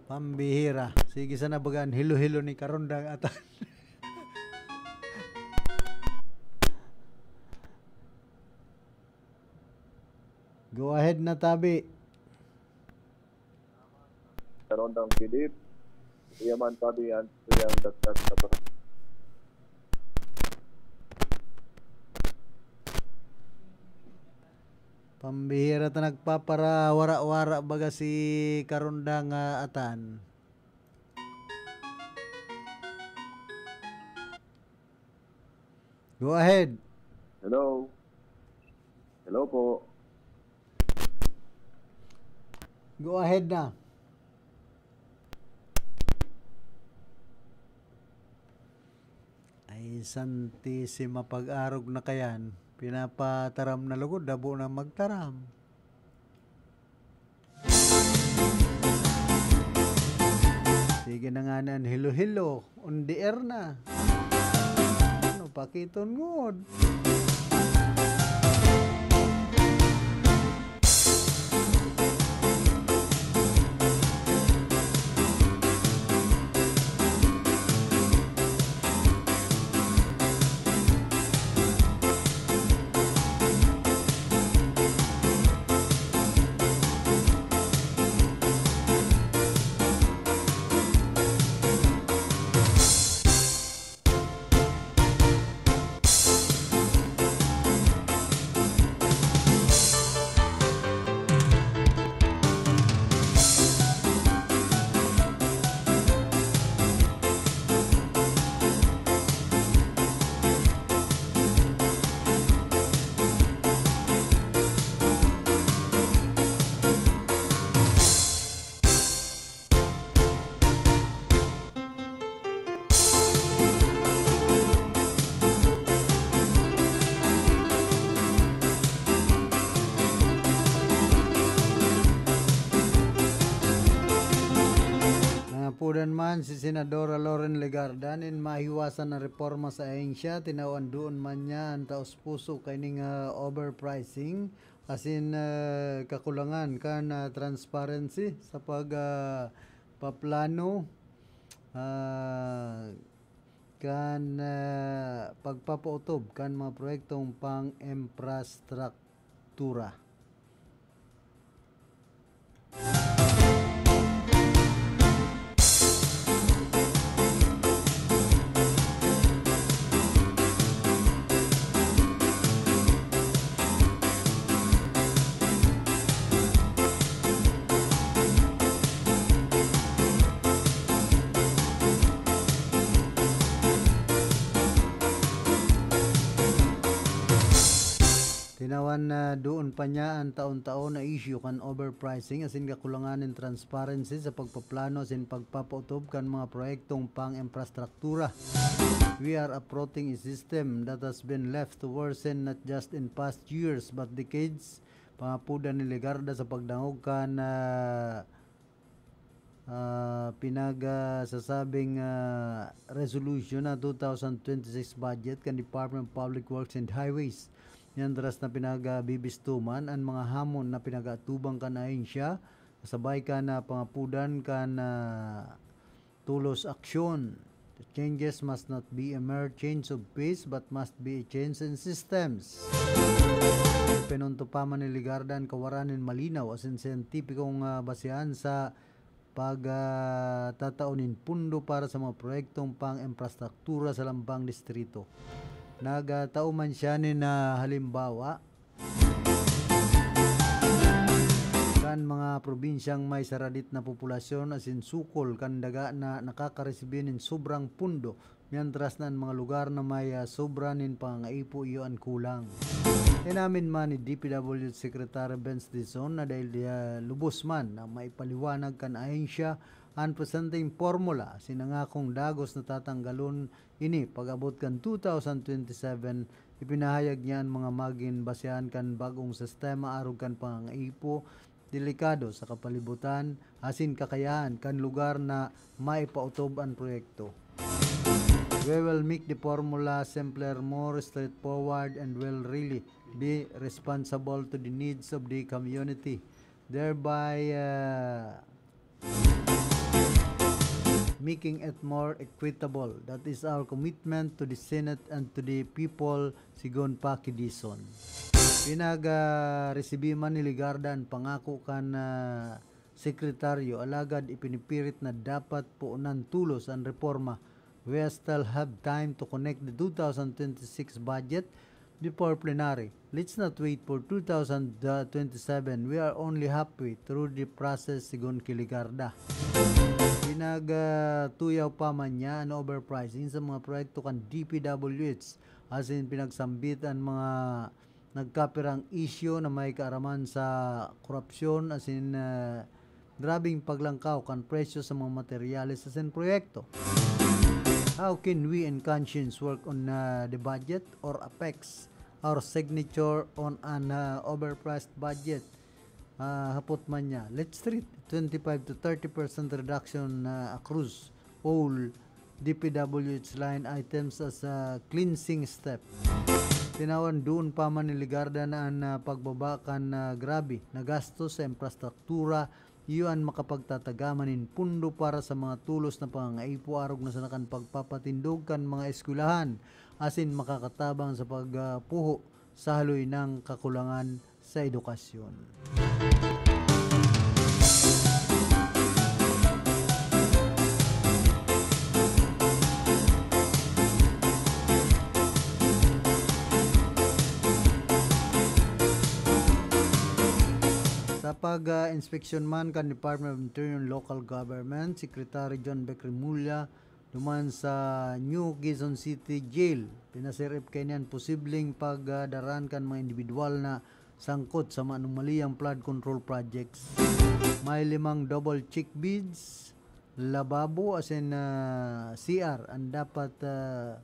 Pambihira. Sige sana baga an hilo-hilo ni Karondang Atan. Go ahead na, tabi. Karondang Philip, iya man tabi an tuyang dagdag sa pa- Pambihira ta nagpapara-wara-wara baga si Karondang ah, Atan. Go ahead. Hello? Hello po. Go ahead na. Ay, santisima pag-arog na kayan. Pinapataram na lugod, dabo na magtaram. Sige na nga na an hilo-hilo, on the air na. Ano, pakiton ngod. Nangapudan man si Senadora Loren Legarda nin mahiwasan na reforma sa ahensya, tinawan doon man niya an taos-puso kaining ah, overpricing asin ah, kakulangan kan ah, transparency sa pag ah, paplano ah, kan ah, pagpapautob kan mga proyektong pang-emprastruktura. Tinawan na doon pa niya an taon-taon na isyu kan overpricing asin kakulangan nin transparency sa pagpaplano asin pagpapautob kan mga proyektong pang-emprastruktura. We are approaching a system that has been left to worsen not just in past years but decades, pangapudan ni Legarda sa pagdangog kan ah, ah, pinagsasabing ah, resolution na two thousand twenty-six budget kan Department of Public Works and Highways. Mientras na pinagbibistuman an mga hamon na pinag-aatubang kan ahensya, kasabay kan ah, pangapudan kan ah, tulos aksyon. The changes must not be a mere change of pace but must be a change in systems. Pinunto pa man ni Legarda an kawaran nin malinaw asin siyentipikong ah, basehan sa pagtatao nin pondo para sa mga proyektong pang-emprastruktura sa lambang distrito. Nagtao man siya nin ah, halimbawa kan mga probinsyang may saradit na populasyon asin sukol kan daga na nakakaresibi nin sobrang pondo, mientras na an mga lugar na may ah, sobra nin pangangaipo iyo an kulang. Inamin man ni D P W Secretary Benz Dizon na dahil ah, lubos man na maipaliwanag kan ahensya an presenteng pormula, sinangakong dagos na tatanggalon ini pag-abot kan two thousand twenty-seven, ipinahayag niya an mga magin basehan kan bag-ong sistema arog kan pangangaipo, delikado sa kapalibutan, asin kakayahan kan lugar na maipaotob an proyekto. We will make the formula simpler, more straightforward, and will really be responsible to the needs of the community, thereby uh, making it more equitable. That is our commitment to the Senate and to the people, sigon pa ki Dizon. Pinag, ah, resibi man ni Legarda an pangako kan, ah, sekretaryo, alagad ipinipirit na dapat puunan tolos an reforma. We still have time to connect the two thousand twenty-six budget before plenary. Let's not wait for two thousand twenty-seven. We are only halfway through the process, sigon ki Legarda. Pinag, ah, tuyaw pa man niya an overpricing sa mga proyekto kan D P W H, asin pinagsambit an mga nagkapirang isyu na may kaaraman sa korupsyon asin, ah, grabeng paglangkaw kan presyo sa mga materyales asin proyekto. How can we in conscience work on, ah, the budget or affects our signature on an, ah, overpriced budget? Ah, hapot man niya, let's treat twenty-five to thirty percent reduction, ah, across all D P W H line items as a cleansing step. Tinawan duon pa man ni Legarda na an, ah, pagbaba kan, ah, grabe na gastos sa infrastruktura, iyo an makapagtatagama nin pondo para sa mga tolos na pangangaipo arog na sana kan pagpapatindog kan mga eskwelahan, asin makakatabang sa pagpuho sa haloy nang kakulangan sa edukasyon. Sa pag, ah, inspeksyon man kan Department of Interior and Local Government, Secretary John Beck Remulla, duman sa New Quezon City Jail, pinasirip kaini an posibleng pagdaran kan mga indibidwal na sangkot sa maanomaliyang flood control projects. May limang double check beds, lababo asin, ah, C R an dapat, ah,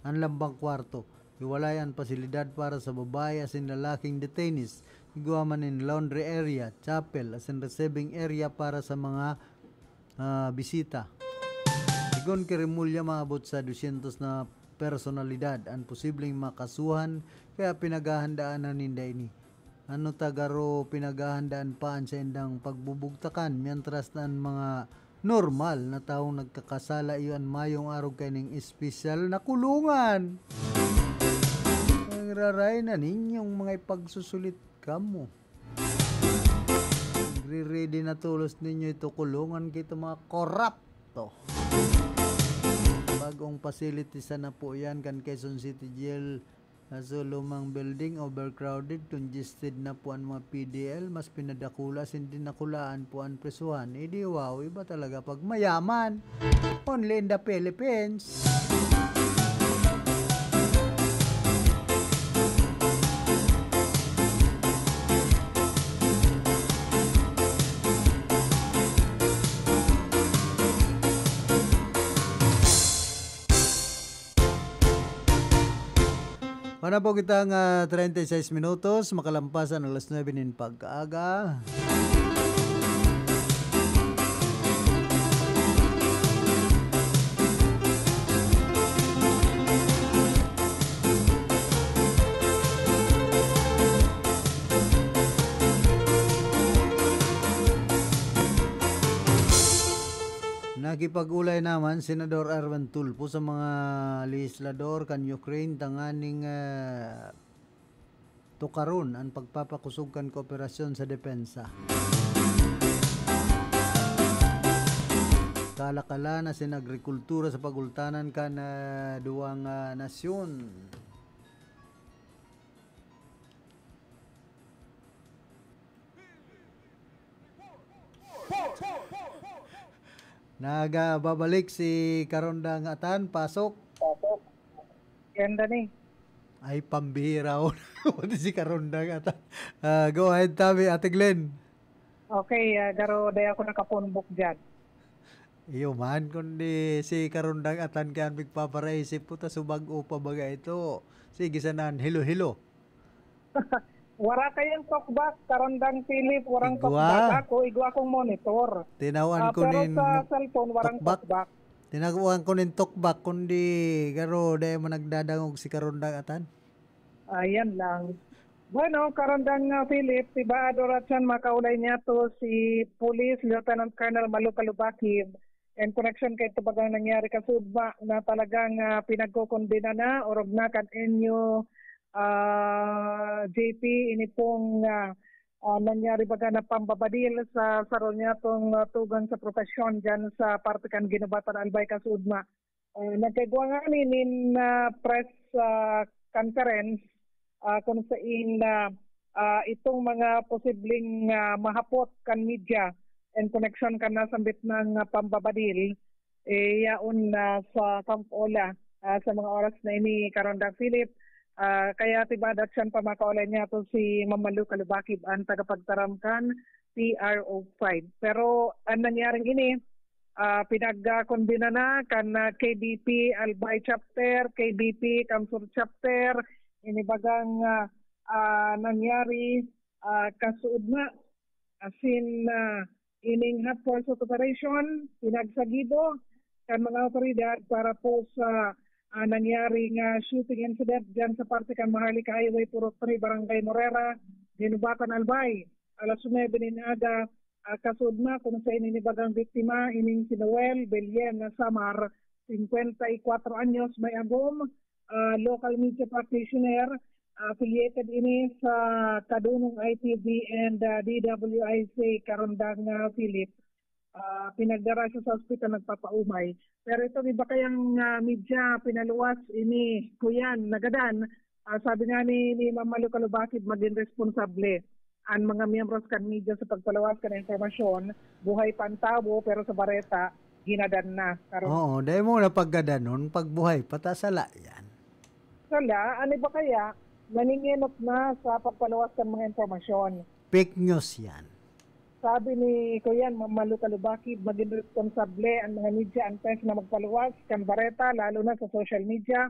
an lambang kwarto. Hiwalay an pasilidad para sa babae asin lalaking detainees. Igwa man nin laundry area, chapel, asin receiving area para sa mga, ah, bisita. Sigon ki Remulla, maabot sa dosyentos na personalidad an posibleng makasuhan, kaya pinaghahandaan na ninda ini. Ano ta garo pinaghahandaan pa an saindang pagbubugtakan, mientras na an mga normal na tawong nagkakasala iyo an mayong arog kaining espesyal na kulungan? Nagraray na ninyong mga ipagsusulit kamo. Nagre-ready na tolos ninyo ito kulungan kito mga korapto. Bagong facility sana po yan kan Quezon City Jail. Kaso lumang building, overcrowded, congested na po an mga P D L, mas pinadakula asin dinakulaan po an presuhan. Edi wow, iba talaga pag mayaman. Only in the Philippines. Manapog kita nga treinta y seis minutos, makalampas an alas nuebe nin pagkaaga. Nakipag-olay naman Senador Erwin Tulfo sa mga lehislador kan Ukraine tanganing, ah, tukaron an pagpapakosog kan kooperasyon sa depensa, kalakalan asin agrikultura sa pagultanan kan, ah, duwang, ah, nasyon. Naga, babalik si Karondang Atan, pasok. Pasok. Yan, Dani. Ay, pambihira, oh. Pati si Karondang Atan. Ah, go ahead, Tabi, Ate Glenn. Okay, ah, garo, dai ako nakapunbok dyan. Iyo man, kundi si Karondang Atan kaya an migpaparaisip po, ta subag-o pa baga ito. Sige, sanan, hilo-hilo. Wara kayong talkback, Karondang Philip, warang Igwa. Talkback. Ako, igwa akong monitor. Tinawan Ah, ko pero nin sa cellphone, warang talkback. Talkback. Tinawan ko nin talkback, kundi garo, dai man nagdadangog si Karondang Atan. Ayan lang. Bueno, Karondang, ah, Philip, si Baad Oratsan, makaulay niya to si Police Lieutenant Colonel Malu Kalubakib. in connection kay ito bagang nangyari kasudma na talagang, ah, pinagkukondena na, orog na kan N U, ah, J P, ini pong, ah, ah, nangyari baga na pambabadil sa saro niyatong, ah, tugang sa profesyon diyan sa parte kan Guinobatan Albay kasudma. Ah, nagkaigwa ngani nin, ah, press, ah, conference, ah, kung sain na, ah, itong mga posibleng, ah, mahapot kan media in connection kan nasambit na, ah, pambabadil, eh, yaon na sa Camp Ola, ah, sa mga oras na ini, Karonda Philip. Ah, kaya tibadat siyan pa makaulay niya to si Ma'am Malu Kalubakib, ang tagapagtaram kan P R O five. Pero ang nangyaring ini, ah, pinagkondena na kan, ah, K B P Albay Chapter, K B P Kamsur Chapter, ini bagang, ah, ah, nangyari, ah, kasuod na, asin, ah, ining hot pursuit operation, pinagsagibo kan mga awtoridad para po sa, ah, nangyari nga shooting incident diyan sa parte kan Maharlika Highway, Purok three, Barangay Morera, Guinobatan, Albay. Alas nuebe nin aga, ah, kasuod na kung sa ini ni bagang biktima, ining si Noel Belien na Samar, singkwenta y kwatro anyos, may agom, ah, local media practitioner, ah, affiliated ini sa Kadunong I T V and, ah, D W I C, Karondang, ah, Philip. Ah, pinagdara siya sa ospital, nagpapaumay. Pero itong iba kayang, ah, media, pinaluwas ini, kuyan, nagadan. Ah, sabi nga ni, ni Ma'am Malu Kalubakib, maging responsable an mga miyembros kan media sa pagpaluwas kan impormasyon, buhay pa an tawo, pero sa bareta, ginadan na. Karon Oo, dai mo na paggadanon, pag buhay pa ta, sala yan. Sala, ano ba kaya, naningenot na sa pagpaluwas kan mga impormasyon. Fake news yan. Sabi ni Kuyan, Ma'am Malu Kalubakib, maging responsable ang mga media antes na magpaluwas kan bareta, lalo na sa social media.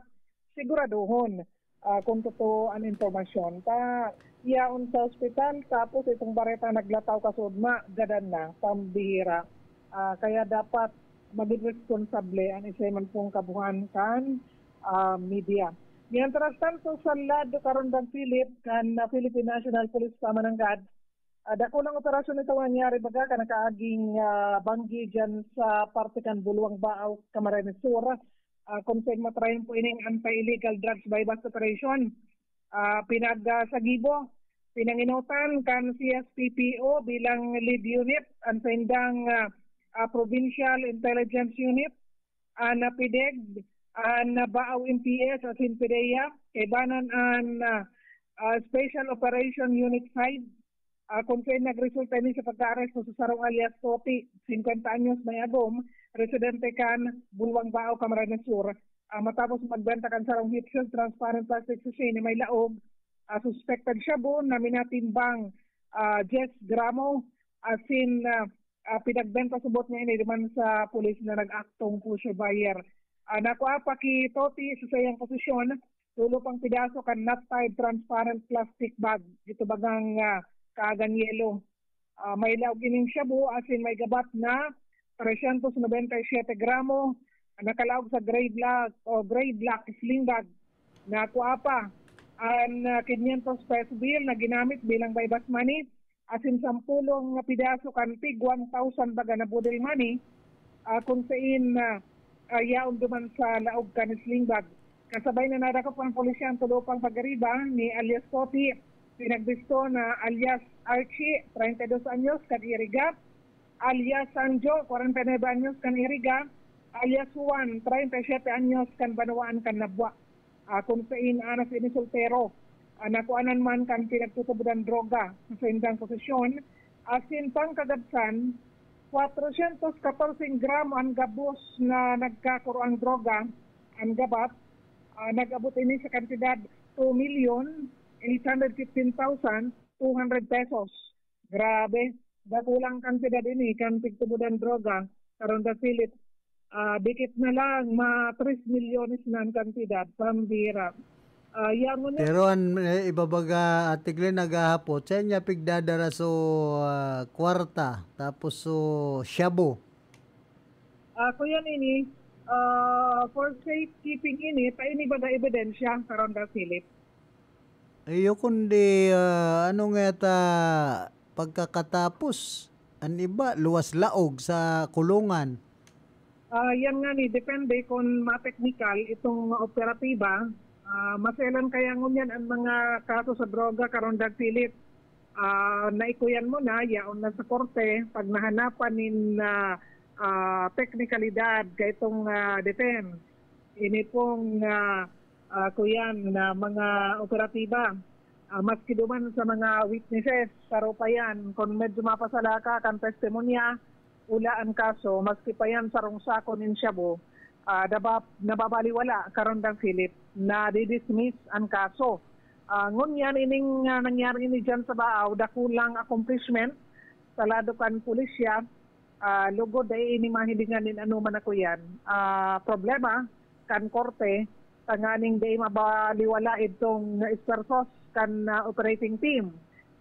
Siguraduhon, ah, kung totoo ang impormasyon. Ta, yaon sa ospital, tapos itong bareta naglataw kasudma, gadan na, pambihira. Ah, kaya dapat maging responsable ang isa man pong kabuhan kan, ah, media. Mientras tanto, sa lado, Karondang Philip, kan, ah, Philippine National Police sa Mananggad, ah, dakulang operasyon ito nangyari, baga, kan nakaaging, ah, banggi dyan sa parte kan Bulwang Baaw, Camarines Sur. Ah, kung saan matrayan po ining anti-illegal drugs buy-bust operation. Ah, pinag, ah, sagibo, pinanginotan kan C S P P O bilang lead unit, ang saindang, ah, ah, Provincial Intelligence Unit, ah, na PDEG, ah, na Baaw M P S asin PDEA, kaibanan an, ah, ah, Special Operation Unit five, ah, kung saan nagresulta ini sa pagkaaresto sa sarong alias Toti, singkwenta anyos may agom, residente kan Bulwang Baaw, Camarines Sur, ah, matapos magbenta kan sarong heat-sealed transparent plastic sachet na may laog, ah, suspected shabu na minatimbang, ah, diyes gramo, asin, ah, ah, pinagbenta subot niya ini duman sa pulis na nag-aktong pusher buyer. Ah, nakua pa ki Toti sa saiyang posisyon, tulo pang pidaso kan knot-tied transparent plastic bag, ito bagang, ah, kaagang yelo. Ah, may laog ining shabu asin may gabat na tresyentos nobenta y siyete gramo, nakalaog sa gray black o gray black sling bag. Nakua pa an, ah, kinyentos peso bill na ginamit bilang buy-bust money, asin sampulong nga pidaso kan tig one thousand baga na boodle money, ah, kun sain, ah, ah, yaon duman sa laog kan sling bag. Kasabay na nadakop kan pulisya an tulo pang pag-ariba ni alias Toti, pinagbisto na alias Archie, treinta y dos anyos, kan Iriga, alias Sanjo, kwarenta y nuebe anyos, kan Iriga, alias Juan, treinta y siete anyos, kan Banwaan kan Nabua. Ah, kun sain aras ini soltero, ah, nakuanan man kan pinagtutubodan droga sa saindang posesyon, asin pangkagabsan, kwatrosyentos katorse gramo an gabos na nagkakuroang droga, an gabat, ah, nag-abot ini sa kantidad two million eight hundred fifteen thousand two hundred pesos. Grabe, dakulang kantidad ini kan pigtubodan droga, Karonda Philip. Ah, dikit na lang, ma tres milyones na an kantidad, pambira. Ah, yaon na. Pero an, eh, iba baga, Ate Glenn, naghahapot, saan niya pigdadara so, ah, kwarta, tapos so shabu? Ah, kuya nini, ah, for safekeeping ini, ta ini baga ebidensya, Karonda Philip. Iyo, kundi, ah, ano nga ta pagkakatapos, an iba, luwas laog sa kulungan. Ah, yan nga ni, depende kung ma-technical itong operatiba. Ah, maselan kaya ngunyan ang mga kaso sa droga, Karondang Philip. Ah, naikuyan mo na, yaon na sa korte, pag nahanapan nin ah, ah, teknikalidad kaitong ah, detem. Ini pong ah, ah, kuyan na mga operatiba. Ah, maski duman sa mga witnesses, saro pa yan, kung medyo mapasala ka kan testimonya, ula an kaso, maski pa yan sarong sako nin shabu, ah, naba-, nababaliwala, Karondang Philip, nadidismiss an kaso. Ah, ngunyan, ining ah, nangyari ini dyan sa Baao, dakulang accomplishment sa lado kan pulisya, ah, lugod dai ini mahilingan nin anoman na kuyan. Ah, problema kan korte, tanganing dai mabaliwala idtong esfuerzos kan ah, operating team.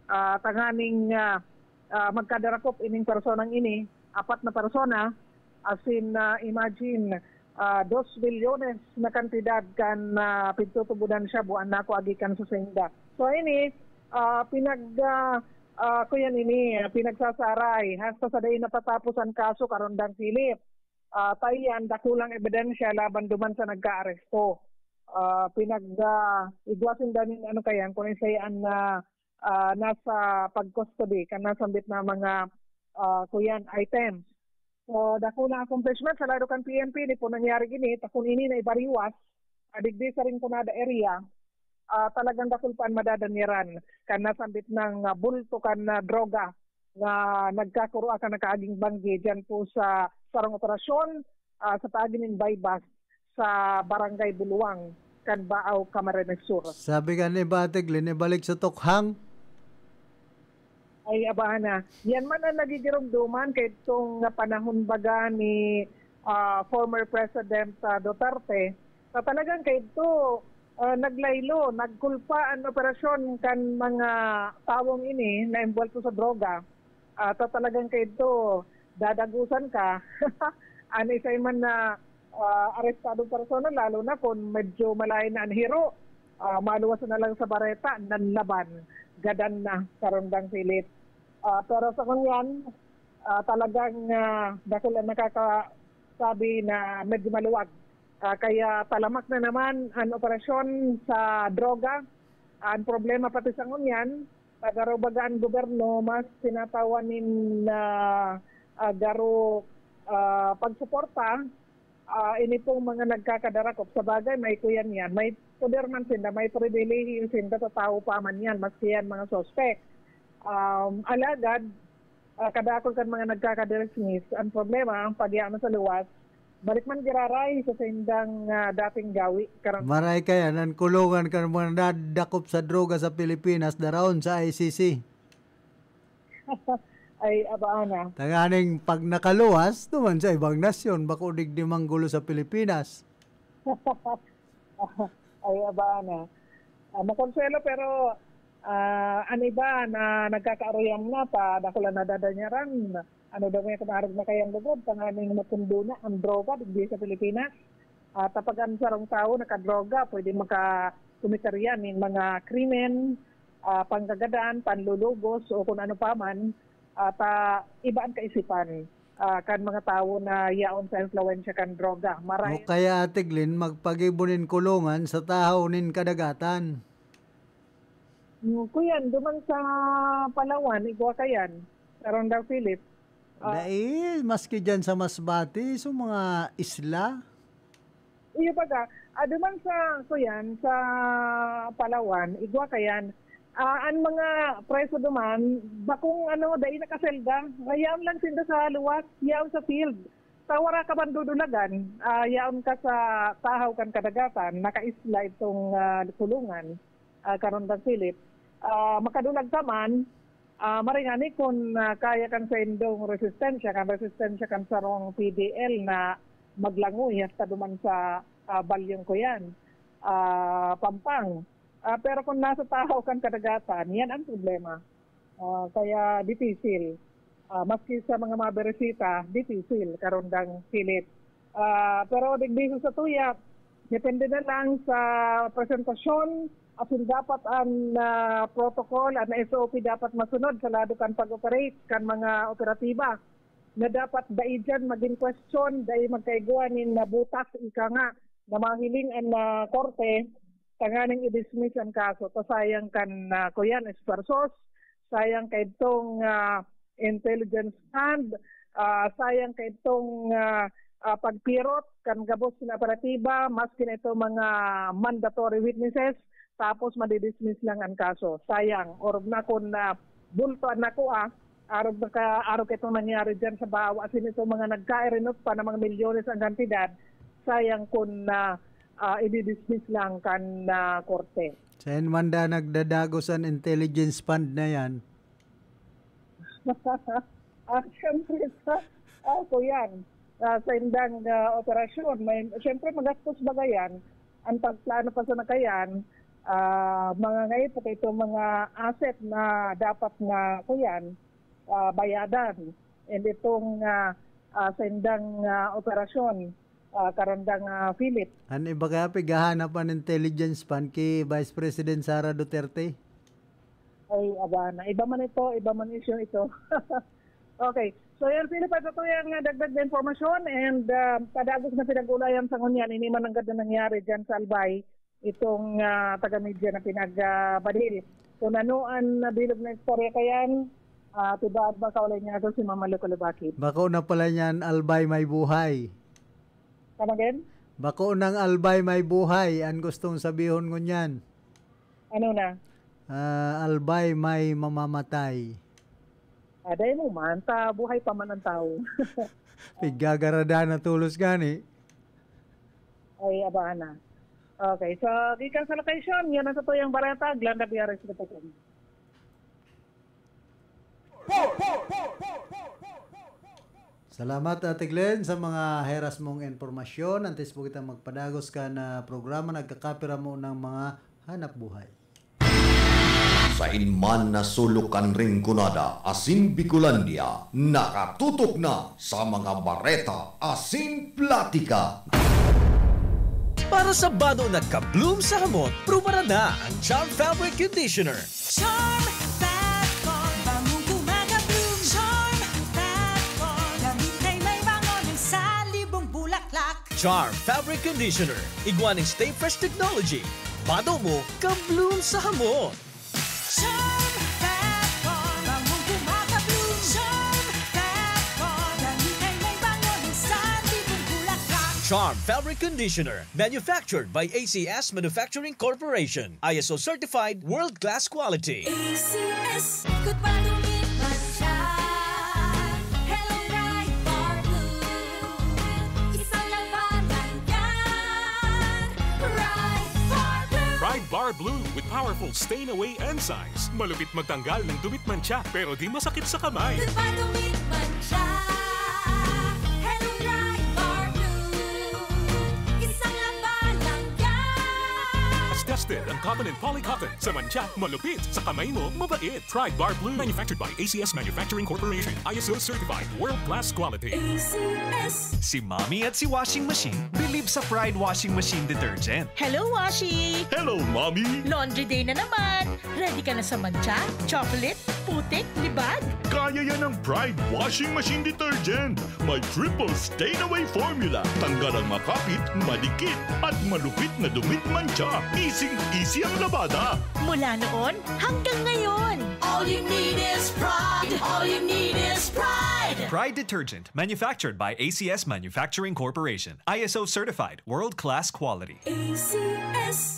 Ah, tanganing ah, ah, magkadarakop ining personang ini, apat na persona, as in, ah, imagine, ah, dos milyones na kantidad kan ah, pigtutubodan shabu an nakuha gikan sa sainda. So ini, ah, pinag ah, ah, kuyan ini, ah, pinagsasaray hasta sa dai napatapos an kaso, Karondang Philip. Ah, ta iyan dakulang ebidensya laban duman sa nagkaaresto. Ah, pinag ah, igwa sinda nin ano kayan, kung isay an ah, ah, nasa pag-custody kan nasambit na mga ah, kuyan items. So, dakulang accomplishment sa lado kan P N P, ni po nangyari gini, ta kun ini na ibariwas, ah, digdi sa Rinconada area, ah, talagang dakul pa an madadanyaran kan nasambit nang ah, bulto kan ah, droga nga nagkakuro kan nakaaging banggi diyan po sa sarong operasyon ah, sa paagi nin buy-bust sa Barangay Buluang kan Baao, Camarines Sur. Sabi ka ni Batig, linibalik sa tukhang. Ay, abana. Yan man ang nagigiromdoman kay itong panahon baga ni ah, former President ah, Duterte, na talagang kay ito ah, naglaylo, nagkulpa an operasyon kan mga tawong ini na embwelto sa droga. Ah, ta talagang kay ito, dadagusan ka. Ano isay man na ah, arestadong persona, lalo na kung medyo malayo na an hiro, ah, maluwas na lang sa bareta, nanlaban, gadan na, Karondang Philip. Ah, pero sa kunyan, ah, talagang ah, dakul ang nakakasabi na medyo maluwag. Ah, kaya talamak na naman ang operasyon sa droga. Ang problema pati sa ngunyan, pagaro baga ang gobyerno, mas tinatawan nin ah, ah, garo ah, pagsuporta ah, ini pong mga nagkakadarakop. Sa bagay, may kuyan yan. May poder man sinda, may pribilehiyo sinda sa tao pa man yan, maski yan mga suspect. Um, alagad, ah, kadakol kan mga nagkakadismiss, ang problema, ang pagyaman sa luwas, balik man giraray sa sindang ah, dating gawi. Karon Maray kaya nan kulungan kan mga nadakop sa droga sa Pilipinas, daraon sa I C C. Ay, abaan na. Tanganing pag nakaluwas, duman sa ibang nasyon, bako digdi manggulo sa Pilipinas. Ay, abaan na. Ah, makonsuelo, pero ah, an iba na nagkakaaruyam na, pa dakula na dadanyaran. Ano daw nga kumarag na kayang lugod, tanganing matundo na ang droga digdi sa Pilipinas. Ah, ta pag an sarong tawo nakadroga, pwede makakometer yan nin mga krimen, ah, panggagadan, panlulugos, o kung ano pa man. At ah, iba an kaisipan ah, kan mga tawo na yaon sa impluwensya kan droga. Maray O kaya, Ate Glenn, magpagibo nin kulungan sa tahaw nin kadagatan. Mm, kuyan, duman sa Palawan, igwa kayan, Karondang Philip. Ah, Dai, maski dyan sa Masbate, sa mga isla. Iyo baga, ah, duman sa, kuyan, sa Palawan, igwa kayan. Ah, an mga preso duman, bakong ano, dai nakaselda. Yaon lang sinda sa luwas, yaon sa field. Sa wara ka man dudulagan, ah, yaon ka sa tahaw kan kadagatan, nakaisla itong ah, kulungan, ah, Karondang Philip. Ah, makadulag ka man, ah, maray ngani kun ah, kaya kan saindong resistensya, kan resistensya kan sarong P D L na maglangoy hasta duman sa ah, balyong kuyan, ah, Pampang. Ah, pero kung nasa tahaw kan kadagatan, yan ang problema. Ah, kaya dipisil. Ah, maski sa mga maberesita, dipisil, Karondang Philip. Ah, pero digdi sa satuya, depende na lang sa presentasyon, asin dapat an ah, protocol, an S O P dapat masunod sa lado kan pag-operate kan mga operatiba. na dapat dai diyan magin question, dai magkaigwa nin nabutas, ika nga, na mahiling an, ah, korte, tanganing i-dismiss an kaso. Ta sayang kan, ah, kuyan, esfuerzos, sayang kaidtong, ah, intelligence fund, ah, sayang kaidtong, ah, ah, pagpirot kan gabos na operatiba, maski na ito mga mandatory witnesses, tapos madidismiss lang an kaso. Sayang, or na kun, ah, bulto an nakua, arog na ka, arog itong nangyari dyan sa Bawa, asin itong mga nagkairinot pa na mga milyones ang kantidad, sayang kun, ah, ah, ididismiss lang kan, ah, korte. Sain man da nagdadagos an intelligence fund na yan? Ah, siyempre, sa, ah, kuyan, ah, sa indang, ah, operasyon, may, siyempre, magastos baga yan. Ang pagplano pa sa nakayan, ah, mga ngayon po ito, mga asset na dapat na, kuyan, ah, bayadan. And itong, ah, ah, sa indang, ah, operasyon, ah, karandang, ah, Philip. An iba kaya pighahanap an intelligence fund ki Vice President Sara Duterte? Ay, aba na. Iba man ito, iba man issue ito. Okay. So, yan, Philip, ito po yung, ah, dagdag na impormasyon and, ah, padagos na pinag-ulayan sa ngunyan. Ini man ang ganda nangyari dyan sa Albay, itong, ah, taga-media na pinag-, ah, badil. Kung ano ang bilog na istorya kayan, ah, tibaad ba kaulay niya ito si Mama Loco Lubakid? Bako na pala niyan, Albay may buhay. Come again? Bako nang Albay may buhay, ang gustong sabihon ngunyan. Ano na? Ah, Albay may mamamatay. Aday mo man, ta buhay pa man ang tao. Pigagarada na tulos gani. Ay, aba na. Okay, so, gikan sa location, yan ang satuyang bareta, Glenda Biares, Repetan. Salamat, Ate Glenn, sa mga heras mong impormasyon. Antes po kita magpadagos kan programa, nagkakapira mo ng mga hanap buhay. Sain man na sulok kan Rinconada asin Bicolandia, nakatutok na sa mga bareta asin platika. Para sa bado na ka-bloom sa hamot, prubaran na ang Charm Fabric Conditioner. Charm Fat Bond, bangong kumaga-bloom. Charm Fat Bond, gamit ay may bango ng salibong bulaklak. Charm Fabric Conditioner, igwa ning Stay Fresh Technology. Bado mo, ka-bloom sa hamot. Charm Fat Bond, bangong kumaga-bloom. Charm Fat Bond, gamit ay may bango ng salibong bulaklak. Charm Fabric Conditioner. Manufactured by A C S Manufacturing Corporation. I S O certified, world-class quality. A C S, ikot pa, dumit man siya. Hello, Pride Bar Blue. Isang labanan yan. Pride Bar Blue. Pride Bar Blue with powerful stain away enzymes. Malupit magtanggal ng dumit mantsa, pero di masakit sa kamay. Ikot pa, dumit man siya. Hello, Pride Bar Blue. Isang labanan yan. Tested ang cotton and poly cotton. Sa mantsa, malupit. Sa kamay mo, mabait. Pride Bar Blue. Manufactured by A C S Manufacturing Corporation. I S O certified. World class quality. A C S. Si Mommy at si Washing Machine believe sa Pride Washing Machine Detergent. Hello, Washi! Hello, Mommy! Laundry day na naman! Ready ka na sa mantsa, chocolate, putik, libag? Kaya yan ng Pride Washing Machine Detergent. May triple stain away formula. Tanggal ang makapit, madikit, at malupit na dumit mantsa. Easy-easy ang labada. Mula noon hanggang ngayon. All you need is Pride. All you need is Pride. Pride Detergent, manufactured by A C S Manufacturing Corporation. I S O certified, world-class quality. A C S.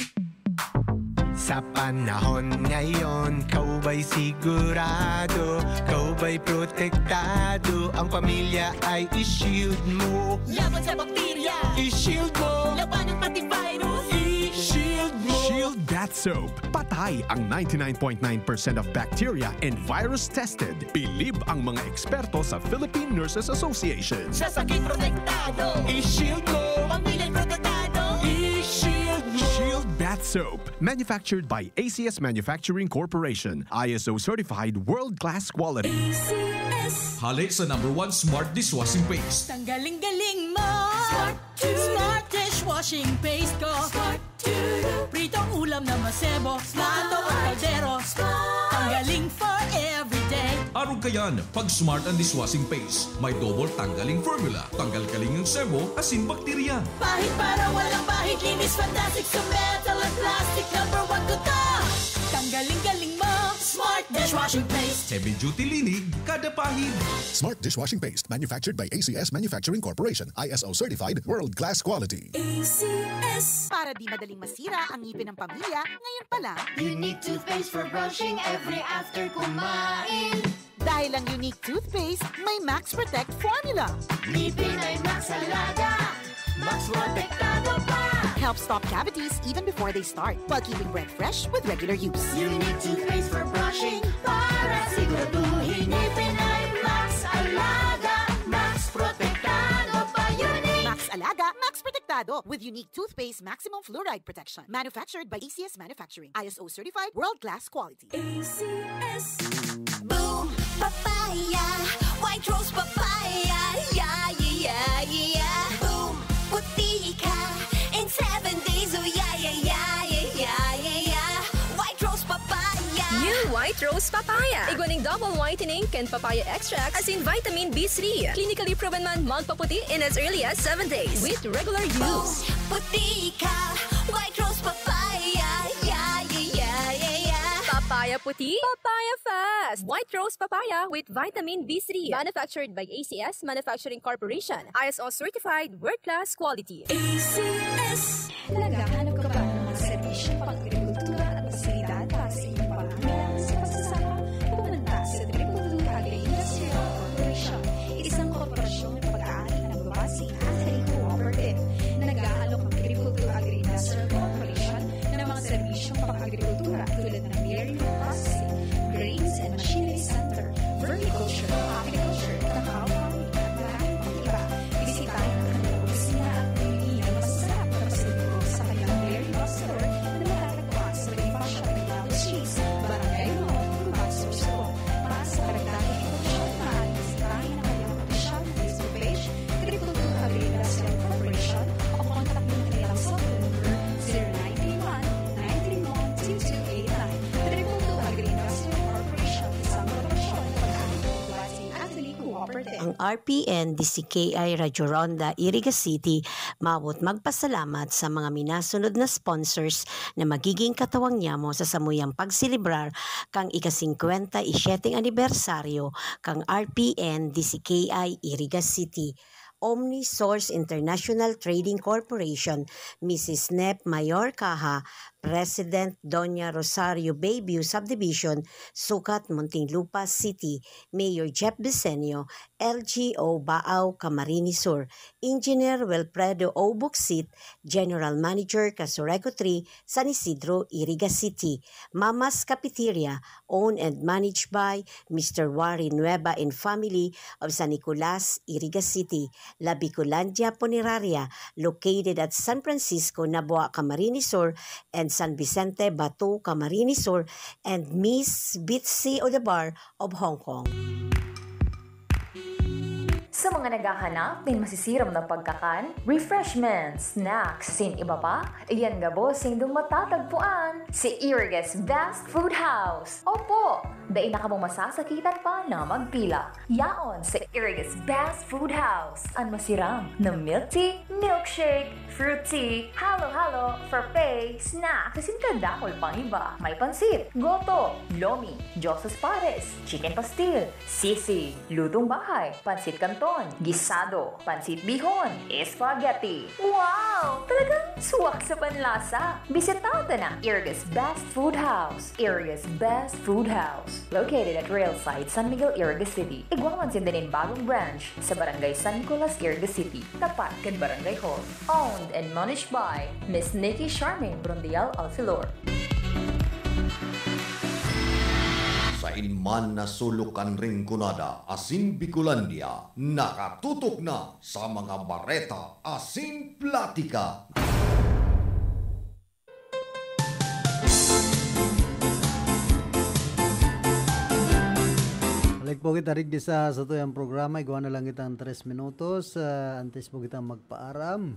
Sa panahon ngayon, kaw ba'y sigurado, kaw ba'y protektado, ang pamilya ay i-shield mo. Laban sa bakterya, i-shield mo. Laban ng antivirus, i-shield mo. Shield Bath Soap. Patay ang ninety-nine point nine percent of bacteria and virus tested. Bilib ang mga eksperto sa Philippine Nurses Association. Sa sakit protektado, i-shield mo. Pamilya'y protektado, i-shield mo. Shield Bath Soap. Manufactured by A C S Manufacturing Corporation. I S O certified, world-class quality. A C S. Hale sa number one smart dishwashing paste. Tanggaling-galing mo. Smart Smart dishwashing paste ko. Smart. Pritong ulam na masebo. Smart. Luto ang kaldero. Smart. Tanggaling for everyday. Arog kayan, pag Smart ang dishwashing paste. May double tanggaling formula. Tanggal kaling ang sebo, asin bakterya. Pahid para walang pahid, linis fantastic sa metal at plastic. Number one ko to. Tanggaling galing mo, Smart dishwashing paste. Heavy duty linig, kada pahid. Smart dishwashing paste, manufactured by A C S Manufacturing Corporation, I S O certified, world class quality. A C S. Para di madaling masira ang ngipin ng pamilya, ngayon pa lang. Unique toothpaste for brushing every after kumain. Dahil ang Unique toothpaste may Max Protect formula. Ngipin ay Max Alaga, Max Protektado pa. Helps stop cavities even before they start, while keeping breath fresh with regular use. Unique toothpaste for brushing para siguraduhin ngipin ay Max Alaga, Max Protektado pa. Unique. Max Alaga, Max Protektado with Unique toothpaste maximum fluoride protection. Manufactured by A C S Manufacturing. I S O certified, world class quality. A C S. Boom Papaya, White Rose Papaya, yeah, yeah, yeah, yeah. Boom, puti ka in seven days, oh yeah, yeah, yeah, yeah, yeah, yeah, yeah. White Rose Papaya. New White Rose Papaya. Igwa ning double whitening kan papaya extract asin vitamin B three. Clinically proven man magpaputi in as early as seven days with regular use. Boom, puti ka, White Rose Papaya, yeah, yeah, yeah, yeah, yeah. Papaya puti, papaya fast. White Rose Papaya with vitamin B three. Manufactured by A C S Manufacturing Corporation. I S O certified, world class quality. A C S. Naghahanap ka ba ng mga serbisyong pang-agrikultura at pasilidad para sa iyong pangangailangan sa pagsasaka? Pumunta sa Triple Two Agri-Industrial Corporation, isang korporasyong nagpag-aari na nagbabase sa Agri-Cooperative. Nag-aalok ang Triple Two Agri-Industrial Corporation ng mga serbisyong pang-agrikultura tulad ng dairy milk processing, grains and machinery center, vermiculture, apiculture, cacao farming, at marami pang iba. Bisitahin ang kanilang opisina at pumili ng masasarap na pasalubong sa kanilang dairy box store na matatagpuan sa Bonifacio Arellano Street, Barangay Lomon, Gubat, Sorsogon. Para sa karagdagang impormasyon, maaaring bisitahin ang kanilang opisyal na Facebook page, Triple Two Agri-Industrial Corporation, o kontakin ang kanilang cellphone number, zero nine three one, nine three one, two two eight nine. Triple Two Agri-Industrial Corporation, isang korporasyon na pag-aari ng Gubat Agri-Cooperative. Ang R P N D C K I Radyo Ronda, Iriga City, mawot magpasalamat sa mga minasunod na sponsors na magiging katawang nyamo sa samuyang pagselebrar kan ika-singkwenta y siyete anibersaryo kan R P N D C K I Iriga City, Omni Source International Trading Corporation, Missus Nep Mayor Caja, President, Doña Rosario Bayview Subdivision, Sucat, Muntinlupa City, Mayor Jeff Bisenio, L G U Baao, Camarines Sur, Engineer Wilfredo O Bucsit, General Manager, Casureco three, San Isidro, Iriga City, Mama's Cafeteria, owned and managed by Mister Wari Nueva and family of San Nicolas, Iriga City, La Bicolandia Funeraria, located at San Francisco, Nabua, Camarines Sur, and San Vicente, Batu, Camarines Sur, and Miss Bitsy Odabar of Hong Kong. Sa mga naghahanap nin masisiram na pagkakan, refreshments, snacks, asin iba pa, iyan gabos sindong matatagpuan sa Iriga's Best Food House. Opo, dai na kamo masasakitan pa na magpila. Yaon sa Iriga's Best Food House an masiram na milk tea, milkshake, fruit tea, halo-halo, frappe, snacks, asin kadakul pang iba. May pansit, goto, lomi, Dios's pares, chicken pastil, sisig, lutong bahay, pansit canton, gisado, pansit bihon, spaghetti. Wow! Talagang suwak sa panlasa! Bisita ta na Iriga's Best Food House. Iriga's Best Food House, located at Railside, San Miguel, Iriga City. Igwa man sinda nin bagong branch sa Barangay San Nicolas, Iriga City, tapat kan Barangay Hall. Owned and managed by Miss Nikki Charmaine Brondial Alfilor. Sain man na sulok kan Rinconada asin Bicolandia, nakatutok na sa mga bareta asin platika. Balik po kita digdi sa satuyang programa. Igwa na lang kitang tres minutos, ah, antes po kitang magpaaram.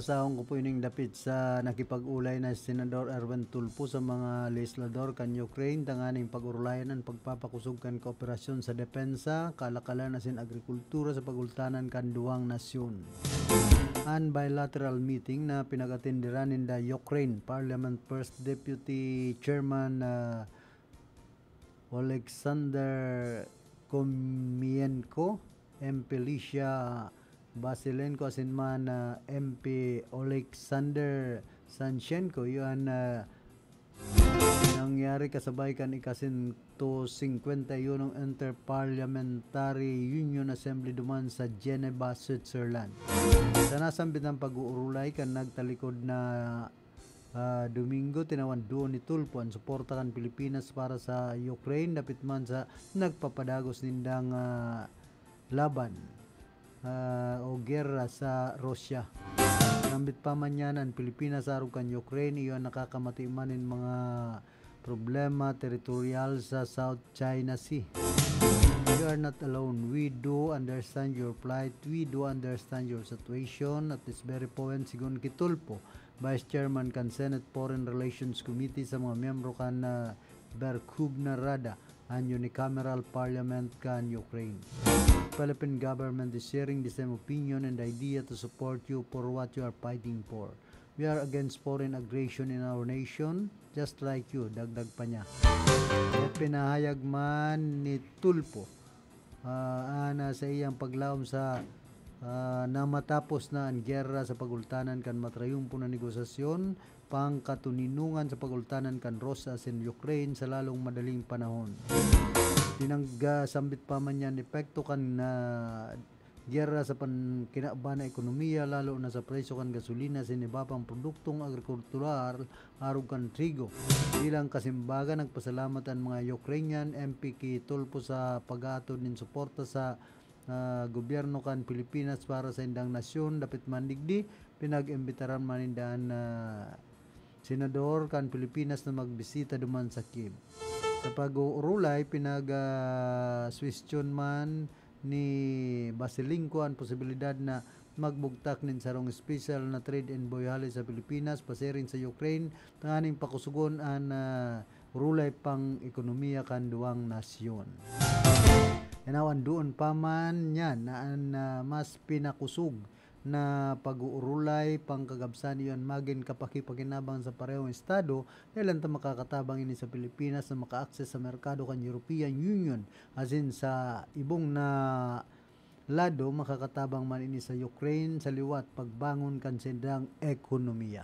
Sahon ko po ining dapit sa nakipag-ulay na Senador Erwin Tulfo sa mga legislador kan Ukraine tanganing pag-orolayan an pagpapakosog kan kooperasyon sa depensa, kalakalan asin agrikultura sa pagultanan kan duwang nasyon. An bilateral meeting na pinag-atenderan ninda Ukraine Parliament First Deputy Chairman, ah, Oleksandr Komienko, M P Lysha Vasilenko asin man, ah, M P Oleksandr Sanchenko, iyo an, ah, nangyari kasabay kan ika-sento singkwenta y unong Inter-Parliamentary Union Assembly duman sa Geneva, Switzerland. Sa nasambit na pag-uurulay kan nagtalikod na, ah, Domingo, tinawan duon ni Tulfo an suporta kan Pilipinas para sa Ukraine, dapit man sa nagpapadagos nindang, ah, laban, ah, o gera sa Russia. Nambit pa man niyan, an Pilipinas arog kan Ukraine, iyo an nakakamati man nin mga problema teritoryal sa South China Sea. You are not alone. We do understand your plight. We do understand your situation. At this very point, sigon ki Tulfo, Vice Chairman kan Senate Foreign Relations Committee, sa mga miyembro kan, ah, Verkhovna Rada, an unicameral parliament kan Ukraine. Philippine government is sharing the same opinion and idea to support you for what you are fighting for. We are against foreign aggression in our nation, just like you, dagdag pa niya. Ipinahayag man ni Tulfo, ah, an, ah, sa iyang paglaom sa, ah, na matapos na an gera sa pagultanan kan matrayumpo na negosasyon, pangkatoninongan sa pagultanan kan Russia asin Ukraine sa lalong madaling panahon. Tinangga sambit pa man niyan epekto kan, ah, gera sa pan-, kinaban na ekonomiya, lalo na sa presyo kan gasolina asin iba pang produktong agrikultural arog kan trigo. Bilang kasimbagan, nagpasalamat an mga Ukrainian M P ki Tulfo sa pag-aatod nin suporta sa, ah, gobyerno kan Pilipinas para sa indang nasyon. Dapit man digdi, pinag-imbitaran man ninda an, ah, senador kan Pilipinas na magbisita duman sa Kyiv. Sa pag-uurulay, pinag, ah, suwestiyon man ni Vasilenko an posibilidad na magbugtak nin sarong espesyal na trade envoy hale sa Pilipinas pasiring sa Ukraine tanganing pakusogon an, ah, urulay pang ekonomiya kan duwang nasyon. Yan, aw, an duon pa man niyan na an, ah, mas pinakusog na pag-uurulay pangkagabsan iyo an magin kapakipakinabang sa parehong estado, dahelan ta makakatabang ini sa Pilipinas na maka-access sa merkado kan European Union, asin sa ibong na lado, makakatabang man ini sa Ukraine sa liwat pagbangon kan sindang ekonomiya.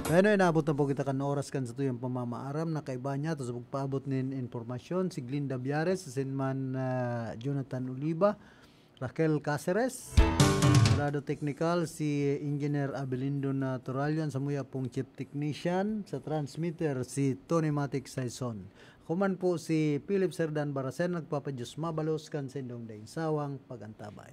Kaya na inabot na po kita kan oras kan satuyang pamamaaram na kaiba niya to sa pagpaabot nin impormasyon, si Glinda Biares, asin man, ah, Jonathan Oliva, Raquel Caceres. Sa lado teknikal, si Engineer Abelindo Naturalian, samuya pong Chief Technician, sa transmitter, si Tony Matic Saison. Ako man po si Philip Serdan Barasen, nagpapadiyos mabalos kan sindong daing sawang pag-antabay.